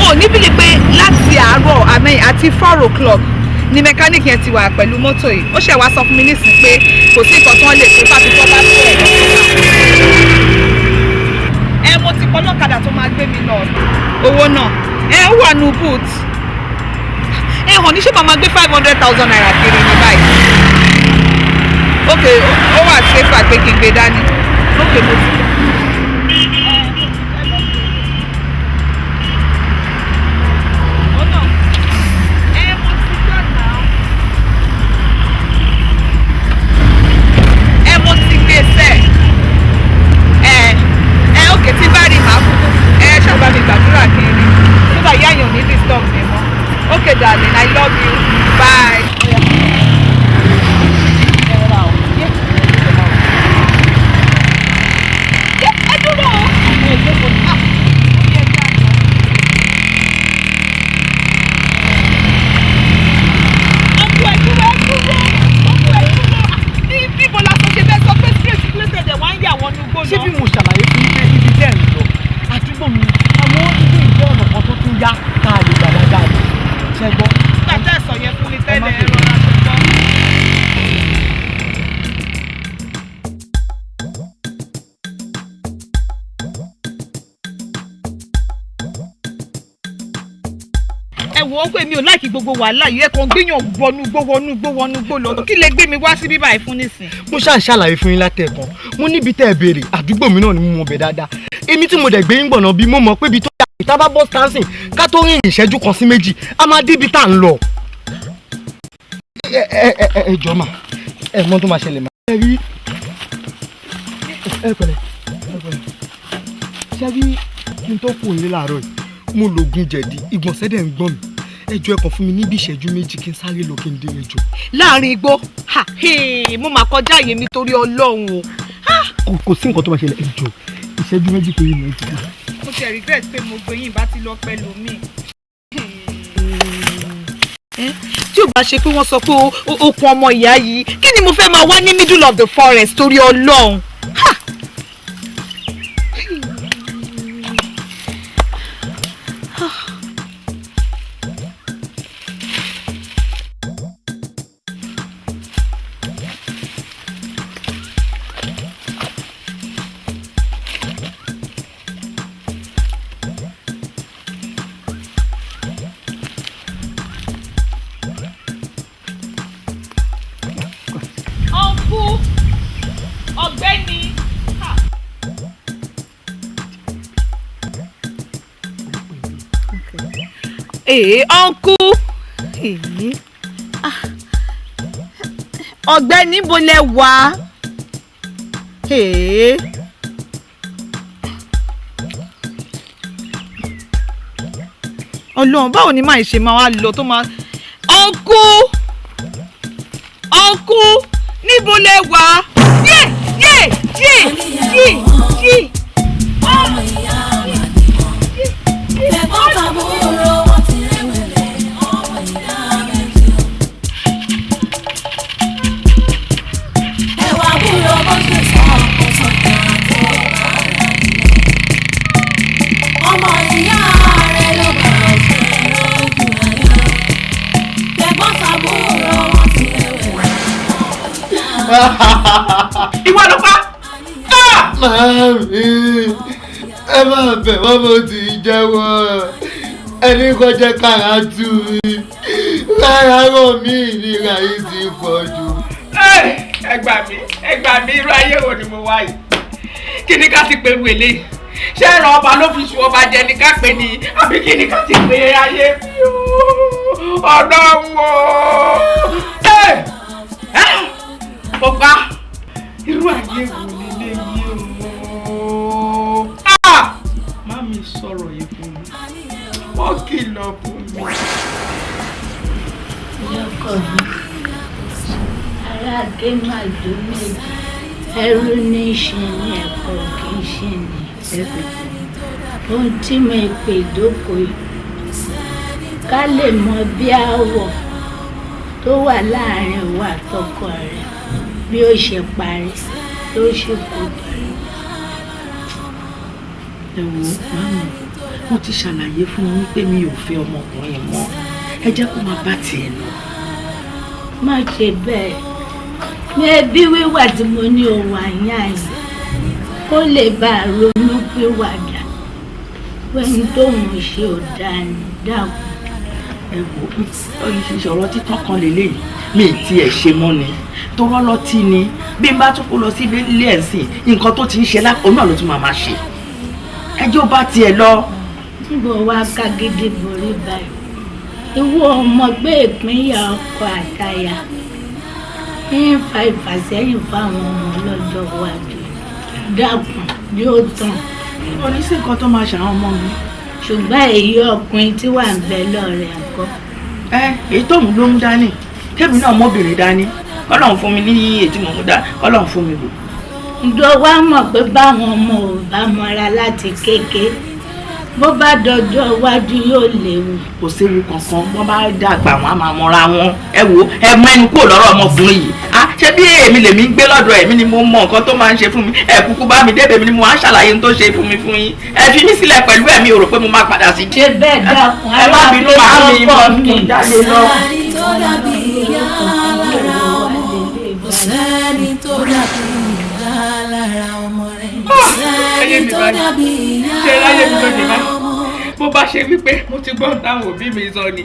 Oh, níbi lè pé láti àárọ̀ àmì àti 4 o'clock ni mẹkáníìkì yẹn ti wà pẹ̀lú mọ́tò yìí. Ó ṣẹ̀ wá sọ fún mi nísìnyí pé kò sí nǹkan tí wọ́n lè ṣe fáfi tọ́ bá sí ẹ̀. Ẹ mo ti pọ́ lọ́kadà tó máa gbé mi lọ. Owó náà ẹ ó wà nù boot. Ẹ hàn ní ṣé màá máa gbé ₦500,000 kiri ní báyìí. Ok, ó wà safer pé kí n gbé dání. Ok, mo ti. Okay, darling, I love you. Bye. Ṣé bí mo ṣàlàyé fún yín pé ibi tẹ́ ẹ̀ ń lọ àdúgbò mi, àwọn ibi ìjẹ́ ọ̀nà kan tó tún yá ká lè gbà dáadáa ni ṣe gbọ́. Nígbà tẹ́ ẹ̀ sọ yẹn fún mi tẹ́lẹ̀, ẹ rọra ṣe gbọ́. Ẹ wò ó pé mi ò láìkí gbogbo wàhálà yìí, ẹ kàn gbìyàn wọnú gbó wọnú gbó wọnú gbó lọ. Kí lè gbé mi wá sí bíbá yìí fún nísìn? Mo ṣáà ń ṣàlàyé fún yín látẹ̀kan, mo níbi tẹ́ ẹ béèrè, àdúgbò mi náà ni mo mọ̀ bẹ̀ dáadáa. Èmi tí mo dẹ̀ gbé yín gbọ̀nà bí mo mọ̀ pé ibi tó yà ìta bá bọ́ stansin ká tó rìn ìṣẹ́jú kan sí méjì, a máa débi tá à ń lọ. Ẹ ẹ ẹ ẹ jọ mà, ẹ mọ tó máa ṣẹlẹ̀ mà. Ẹ rí, ẹ pẹ̀lẹ́, ẹ pẹ̀lẹ́. Ṣé rí, kí n tó kù nílé láàárọ̀ yìí, mo lògùn jẹ̀dí, ìgbọ̀nsẹ̀ dẹ̀ ń gbọ̀n mi. Ẹ jọ̀ọ́, ẹ kàn fún mi níbi ìṣẹ́jú méjì kí n sáré lọ kí n dé, ẹ jọ̀ọ́. Láàrin igbó, ha, mo máa kọjá àyè mi torí Ọlọ́run o. Kò sí nǹkan tó máa ṣẹlẹ̀, ẹ jọ̀ọ́, ìṣẹ́jú méjì péré ni, ẹ jọ̀ọ́. Mo ti regret pé mo gbé yín, bá ti lọ pẹ̀lú mi. Tí ò bá ṣe pé wọ́n sọ pé okùn ọmọ ìyá yìí, kí ni mo fẹ́ máa wá ní middle of the forest torí Ọlọ́run? Ha! Ee, uncle. Ee. Ah. Ọ̀gbẹ́ni, bo lẹ wà? Ee. Ọlọ́run, báwo ni máa ṣe máa wá lọ tó máa. Uncle! Uncle! Níbo lẹ wà? Yé! Yé! Yé! Yé! Yé! Ọmọ ìyá mà ni wọ́n. Tẹ̀gbọ́n tàbúrò wọ́n ti rẹ̀wẹ̀lẹ̀ ọmọ ìyá méjì o. Ẹwà àbúrò bó ṣe sọ ọkọ̀ sọ̀tà tó bá rà nílẹ̀. Ọmọ ìyá rẹ̀ ló bá ṣe lójú ayọ̀. Tẹ̀gbọ́n tàbúrò wọ́n ti rẹ̀wẹ̀lẹ̀ ọmọ ìyá méjì. Ìwọ ló pa. Màámi, ẹ má bẹ̀ wọ́n, mo ti jẹ́wọ́. Ẹni kọjá kára tù mí rárá rọ̀ mí, ìnira yìí ti pọ̀ jù. Ẹ gbà mí, ẹ gbà mí, irú ayé wo ni mo wá yìí? Kí ni ká ti pe irú eléyìí? Ṣé ẹ̀rọ ọba ló fi ṣu ọba jẹ ní ká pè ní, àbí kí ni ká ti pe ayé mi o? Ọ̀dọ́ wo ẹ mo pa, irú ayé wo leléyìí o? Má mi sọ̀rọ̀ yìí fún mi, wọ́n kìlọ̀ fún mi. Ọkọ mi, aláàgé máa dùn méjì, ẹrú ní í ṣe ní ẹ̀kọ́ kì í ṣe ní ohun tí mo pè ìdókòó yìí, ká lè mọ bí aáwọ̀ tó wà láàrin ìwà àtọkọ rẹ bí ó ṣe parí tó ṣe kó parí. Ẹ wo, màmí, mo ti ṣàlàyé fún yín pé mi ò fẹ́ ọmọkùnrin mọ́. Ẹ jẹ́ kó máa bá tiẹ̀ lọ. Má ṣe bẹ́ẹ̀. Ní ẹbí wíwà tí mo ní òun àyàn yìí, kó lè bá a ronú pìwàdà pẹ́ni tóun ṣe ò dáa ní, dákun. Ẹ wo, ìṣòro títàn kan lélẹ́yìí, mi ì tiẹ̀ ṣe mọ́ ni tó rọ́lọ́tì ni. Bí n bá tún kó lọ sí ilé ẹ̀sìn, nǹkan tó ti ń ṣe lápò náà ló tún máa máa ṣe. Ẹjọ́ bá tiẹ̀ lọ. Níbo wá kágídí borí báyìí? Ìwọ ọmọ gbé ìpínyà ọkọ àtaya ń fa ìfàsẹ́yìn fáwọn ọmọ lọ́jọ́ iwájú. Dákun, yóò tán. Oníṣẹ́ nǹkan tó máa ṣàwọn ọmọ mi. Ṣùgbọ́n èyí ọkùnrin tí wà ń bẹ lọ́rẹ̀ ńkọ́? Ẹ èyí tóun ló mú dání, kébì náà mọ́bìnrin dání, kọ́lọ́hún fún mi ní èyí tí mo mú dání, kọ́lọ́hún fún mi wò. Ǹjọ́ wá mọ̀ pé báwọn ọmọ ò bá mọra láti kéke, bó bá dọjọ́ iwájú yóò léwu. Kò séwu kankan, wọ́n bá dàgbà wọn á máa mọra wọn. Ẹ wo, ẹ mẹ́nu kúrò lọ́rọ̀ ọmọkùnrin yìí. Á ṣé bí èmi lèmi ń gbé lọ́dọ̀ ẹ̀mí ni mo mọ nǹkan tó máa ń ṣe fún mi. Ẹ kúkú bá mi débẹ̀ mi ni mo á ṣàlàyé ohun tó ṣe fún mi fún yín. Ẹ fi mí sílẹ̀ pẹ̀lú ẹ̀mí, ò rò pé mo máa padà sí. Ṣé bẹ́ẹ̀, dákun. Ẹ má bínú, màá mi mọ̀ mi jáde lọ. Sẹ́ni tó dàbí ìyá lára ọmọ, kò sẹ́ni tó dàbí ìyá lára ọmọ rẹ̀, kò sẹ́ni tó dàbí ìyá Ṣe láyé mi lónìí lára báyìí? ọmọ. Bó bá ṣe wípé mo ti gbọ́n táwọn òbí mi sọ ni,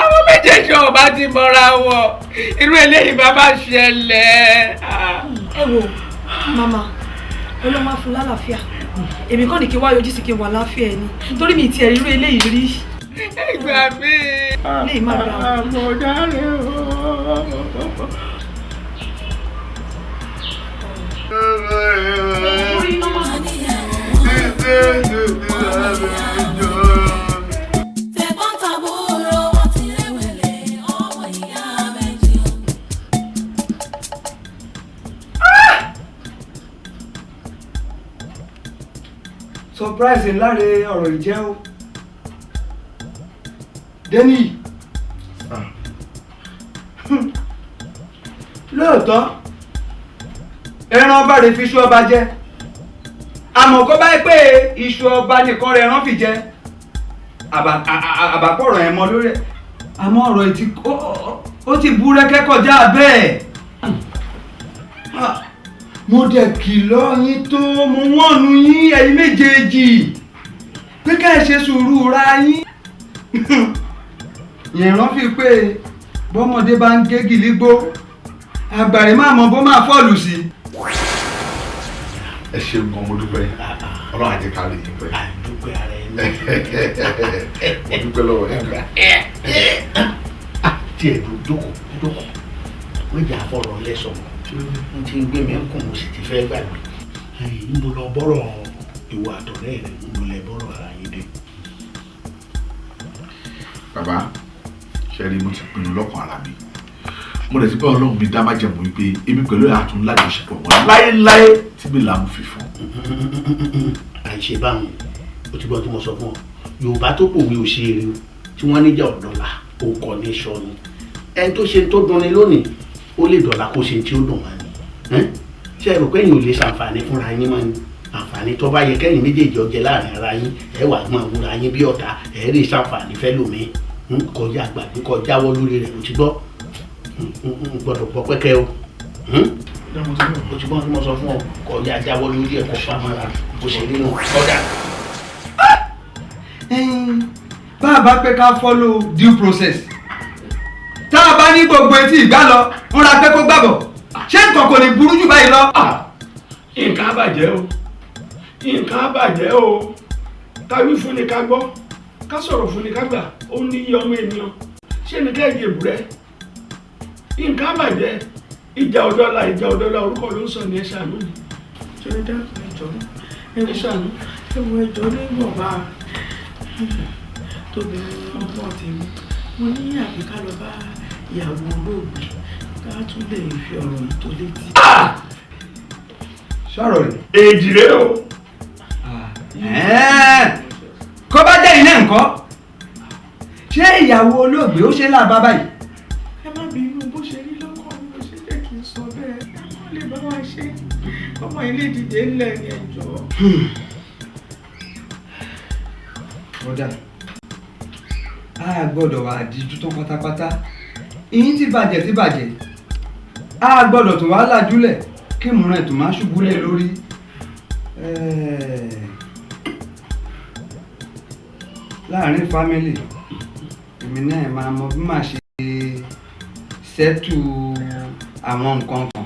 àwọn méjèèjì ọba ti mọra wọn, irú eléyìí bá bá ṣẹlẹ̀. Ẹ wo, màmá, Ọlọ́run á fún lálàáfíà. Èmi kàn ní kí n wá yọjú sí, kí n wà láàfíà ẹ ní, torí mi ti ẹ̀ rírú eléyìí rí. Ẹ gbà mí. Lè má dá. Mo dáre o. Tẹ̀gbọ́n tàbúrò wọ́n ti rẹ̀wẹ̀lẹ̀ ọmọ ìyá méjì o. Surprise ńlá re ọ̀rọ̀ ìjẹ́ o, Denny. Lóòótọ́, ẹran ọba rẹ̀ fi iṣu ọba jẹ, àmọ́ kó bá yẹ pé iṣu ọba nìkan rẹ̀ ẹran fi jẹ, àbàpọ̀rọ̀ ẹ̀ mọ lórí ẹ̀. Àmọ́ ọ̀rọ̀ yìí ti ó ti búrẹ́kẹ́ kọjá bẹ́ẹ̀. Mo dẹ̀ kìlọ̀ yín tó, mo wọ́nnu yín, ẹ̀yin méjèèjì, pé ká ẹ ṣe sùúrù ra yín. Ìran fi pé bọ́mọdé bá ń gé gìlígbó, àgbàrí máa mọ bó máa fọ́ọ̀lù sí. Ẹ ṣeun gan, mo dúpẹ́. Ọlọ́run á jẹ́ ká rí yín pẹ́. Àdúpẹ́ ara ẹni. Mo dúpẹ́ lọ́wọ́ yín gan. Tiẹ̀ dùn, jókòó jókòó, wọ́n jà fọ̀rọ̀ lẹ́sọ̀ n ti gbé mi ń kùn, mo sì ti fẹ́ gbàgbé. Ń bo lọ bọ́rọ̀ ìwọ àtọ̀rẹ́ rẹ̀, ń bo lẹ bọ́rọ̀ ara yín dé. Bàbá, ṣe rí, mo ti pinnu lọ́kàn ara mi, mo lè ti bá Ọlọ́run mi dá májẹ̀mú wípé èmi pẹ̀lú ẹ̀ àtún lájọṣepọ̀ mọ́ láéláé tí mi là ń fi fún. Àìṣe báwọn o ti gbọ́ tí mo sọ fún ọ. Yorùbá tó pòwe ò ṣe eré o, tí wọ́n níjà ọ̀dọ́là ó kọ́ ní sọ ni. Ẹni tó ṣe tó dunni lónìí, ó lè dọ̀la kó ṣe tí ó dùn wá ni. Ṣé ẹ rò pé ẹ̀yin ò lè ṣàǹfààní fúnra yín mọ́ ni? Àǹfààní tó bá yẹ kẹ́yìn méjèèjì ó jẹ láàrin ara yín, ẹ wà gbọ́n àwòrán yín bí ọ̀tá, ẹ rí ṣàǹfààní fẹ́ lómi kọjá àgbàgbé kọjá wọ́ lórí rẹ̀. O ti gbọ́, n gbọ́dọ̀ gbọ́ pẹ́kẹ́ o. O ti gbọ́ tí mo sọ fún ọ, kọjá jáwọ́ lórí ẹ̀, kó pamọ́ra bó ṣe rí nù kọjá. Bá a bá pé ká follow due process, tá a bá ní gbogbo etí ìgbà lọ ńra pé kó gbàbọ̀, ṣé nǹkan kò ní burú jù báyìí lọ. Nǹkan á bàjẹ́ o, nǹkan á bàjẹ́ o. Ká wí fún ni ká gbọ́, ká sọ̀rọ̀ fún ni ká gbà, ó ní iye ọmọ ènìyàn ṣé ni ká ẹ̀jẹ̀ bùrẹ́. Nǹkan á bàjẹ́. Ìjà ọ̀dọ́là, ìjà ọ̀dọ́là, orúkọ ló ń sọ ní. Ẹ ṣàánú mi. Ṣe é dákun, ẹjọ́. Ẹ ṣàánú. Ẹ wo, ẹjọ́ níwọ̀nba tóbi ọgbọ́n tèmi, mo ní àbí ká lọ bá ìyàwó olóògbé, ká tún lè fi ọ̀rọ̀ yìí tó létí. Sọ̀rọ̀ rẹ̀. Èjì rẹ o. Kó bá jẹ́ ilé nǹkan, ṣé ìyàwó olóògbé ó ṣe láàbá báyìí? Ẹ má bínú, bó ṣe rí lọ́kàn mi ló ṣe jẹ́ kí n sọ bẹ́ẹ̀. Wọ́n lè bá wa ṣe ọmọ ilé ìdìde ńlẹ̀ ní, ẹjọ́. Kódà a gbọ́dọ̀ wà díjú tán pátápátá. Ìyín ti bàjẹ́ ti bàjẹ́, a gbọ́dọ̀ tó wá làjúlẹ̀ kí ìmúra ètò máa ṣubú lé lórí. Láàrin family, èmi náà máa mọ bí màá ṣe ṣẹ́tù àwọn nǹkan kan,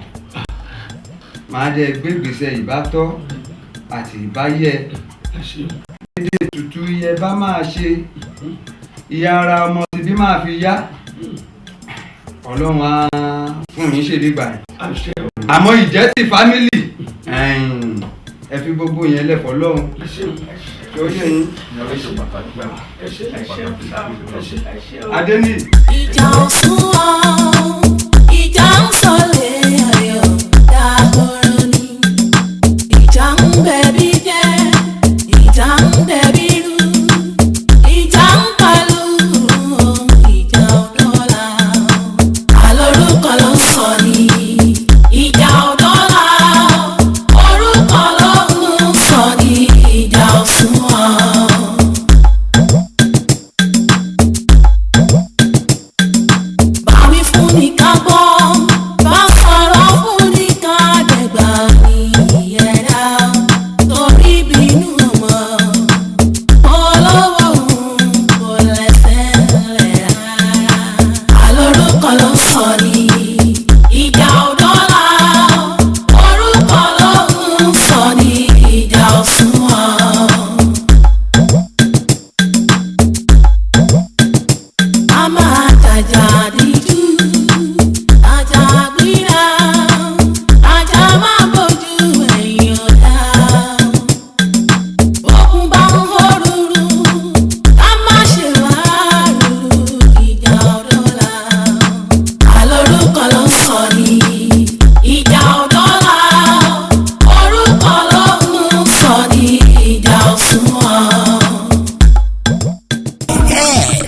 màá dẹ̀ gbé ìgbésẹ̀ ìbátọ́ àti ìbáyẹ dédé ètùtù yẹ bá máa ṣe, ìyá ara ọmọ ti bí máa fi yá. Ọlọ́run á fún yín ṣèlégbà yẹn. Àmọ́ ìjẹ́ ti family, ẹ fi gbogbo yẹn lẹ́fọ̀ọ́ lọ́hùn tó yẹ yín. Adéní. Ìjà ò sún ọ́, ìjà ń sọlẹ̀ ayọ̀ dàgbòrò ni. Ìjà ń bẹ̀bí jẹ́, ìjà ń bẹ̀bí rú, ìjà ń palu, ìjà ọ̀dọ́là. Àlórúkọ ló ń sọ ni, ìjà ọ̀dọ́là. Orúkọ ló ń sọ ni, ìjà ò sún ọ́. Báwí fún ni ká gbọ́, bá sọ̀rọ̀ fún ni ká dẹ̀gbà ní ìyẹ̀dá. Torí bínú ọmọ, olówó òun kò lẹ́sẹ̀ ńlẹ̀ rárá. Àlórúkọ ló ń sọ ni, ìjà ọ̀dọ́là. Orúkọ ló ń sọ ni, ìjà ò sunwọ̀n. A máa jàjà díjú, ajá gbéra, ajá máa bójú ẹ̀yìn ọ̀dà. Òkun bá ń hó ruru, ká má ṣe wá ruru, ìjà ọ̀dọ́là. Àlórúkọ ló ń sọ ni, ìjà ọ̀dọ́là. Orúkọ ló ń sọ ni, ìjà òṣùwọ̀n.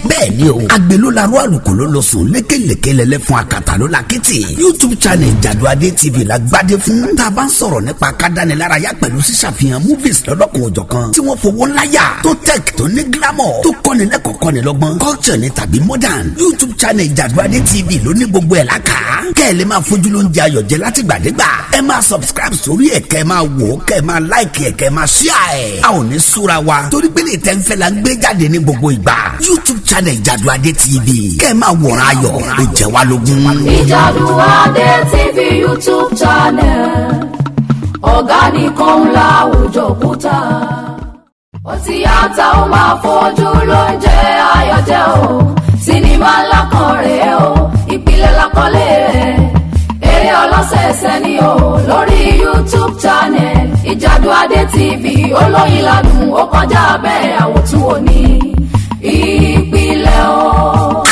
Bẹ́ẹ̀ ni o, agbelo la rú, àlùkò ló lọ sùn, lékelèké lẹlẹ fún akata ló la kété. YouTube channel Jàdùadé TV la gbadé fún. Tá a bá ń sọ̀rọ̀ nípa kádánilárayá pẹ̀lú ṣíṣàfihàn movies lọ́lọ́kan òjọ̀kan tí wọ́n fowó ńlá yà, tó tech, tó ní glamour, tó kọ́ni lẹ́kọ̀ọ́, kọ́ni lọ́gbọ́n, culture ní tàbí modern, YouTube channel Jàdùadé TV ló ní gbogbo ẹ̀ lákà. Kẹ́ ẹ lè máa fojú ló ń jẹ ayọ̀ jẹ láti gbàdégbà. Ẹ máa subscribe sórí ẹ̀, kẹ́ ẹ máa wò ó, kẹ́ ẹ máa like ẹ̀, kẹ́ ẹ máa share ẹ̀. A ò ní súra wa torí pé lè tẹ́ ń fẹ́ la ń gbé jáde ní gbogbo ìgbà. YouTube channel Jàdùadé TV, kẹ́ ẹ máa wòran ayọ̀, ó jẹ́ wá lógún. Ìjàdùadé TV YouTube channel, ọ̀gá. Ọ̀gá nìkan ńlá àwùjọ òkúta. Ó ti yá ta ó máa fojú ló ń jẹ ayọ̀ jẹ́ o. Sinimá ńlá kan rèé o, ìpìlẹ̀ lákọlé rẹ̀. Eré ọlọ́sẹ̀ẹsẹ̀ ni o lórí YouTube channel Ìjàdù Adé TV. Olóyin ládùn, ó kọjá bẹ́ẹ̀, àwòtún òní ìpìlẹ̀ o.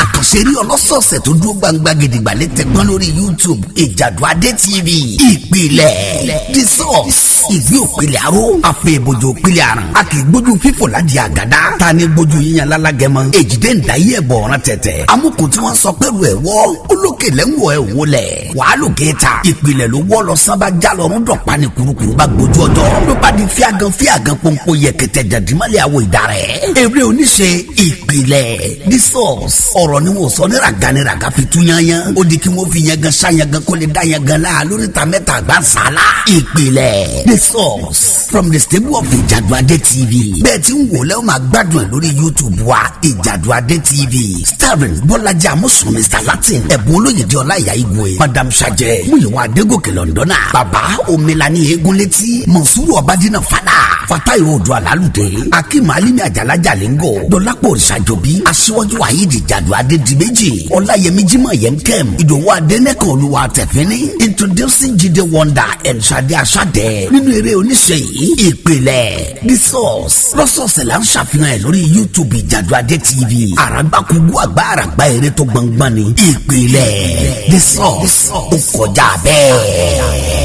Àkànṣe eré ọlọ́sọ̀ọ̀sẹ̀ tó dúró gbangba gidigba lè tẹ̀gbọ́n lórí YouTube Ìjàdù Adé TV, Ìpìlẹ̀, The Source. Ìgbé òpìlẹ̀ aró, àfẹ́ ìbòjò òpìlẹ̀ àrùn. A kì í gbójú fífò láti àgàdá ta ni gbójú yíyan lálágẹmọ. Èjìdé ń dayé ẹ̀bọ̀ ọ̀ràn tẹ̀tẹ̀. Amúkùn tí wọ́n sọ pẹ̀lú ẹ̀ wọ́ olókè lẹ́wọ̀ ẹ̀ wọlẹ̀ wàhálò kéta. Ìpìlẹ̀ ló wọ́ lọ sábà já lọ́rùn dọ̀pá ní kurukuru bá gbójú ọjọ́ ló bá di fíagan fíagan pọ́npọ́ yẹkẹtẹ jàdímọ́lẹ̀ àwọ̀ ìdarẹ̀. Eré oníṣe Ìpìlẹ̀, The Source. Ọ̀rọ̀ ni wọ́n sọ ní ragani raga fi tú yanyan. Ó di kí wọ́n fi yangan ṣayangan kó lè dá yangan la lórí ta mẹ́ta àgbà sálá. Ìpìlẹ̀, The Source, from the stable of Ìjàdù Adé TV. Bẹ́ẹ̀ tí ń wò lẹ́wọ̀n, máa gbádùn ẹ̀ lórí YouTube wa, Ìjàdù Adé TV, starring Bọ́lájí Amúsùn, Mr Latin, Ẹ̀bùn Olóyèdè, Ọláìyá Igwe, Madam Sajẹ, Múyìwá Adégòkè Lọ́ndọ́nà, Bàbá Omilani Eégúnlétí, Mọ̀súrù Ọbádínà, Fada Fatayi, Odò Alálùdé, Akim Alimi, Àjàlá Jalingo, Dọ́lápọ̀ Òrìṣàjòbí, Aṣíwájú Wahidi Jàdù Adédìméjì, Ọláyẹmí Jimoh, Yẹnkẹ́m, Ìdòwú Adẹ́nẹ́kan, Olúwa Tẹ̀fínní. Introducing Jide Wonder and Sade Asade nínú eré oníṣe yìí, Ìpìlẹ̀, The Source. Lọ́sọ̀ọ̀sẹ̀ là ń ṣàfihàn ẹ̀ lórí YouTube Ìjàdù Adé TV. Àràgbàkúgbù àgbà àràgbà, eré tó gbọ̀ngbọ̀n ni Ìpìlẹ̀, The Source, ó kọjá bẹ́ẹ̀.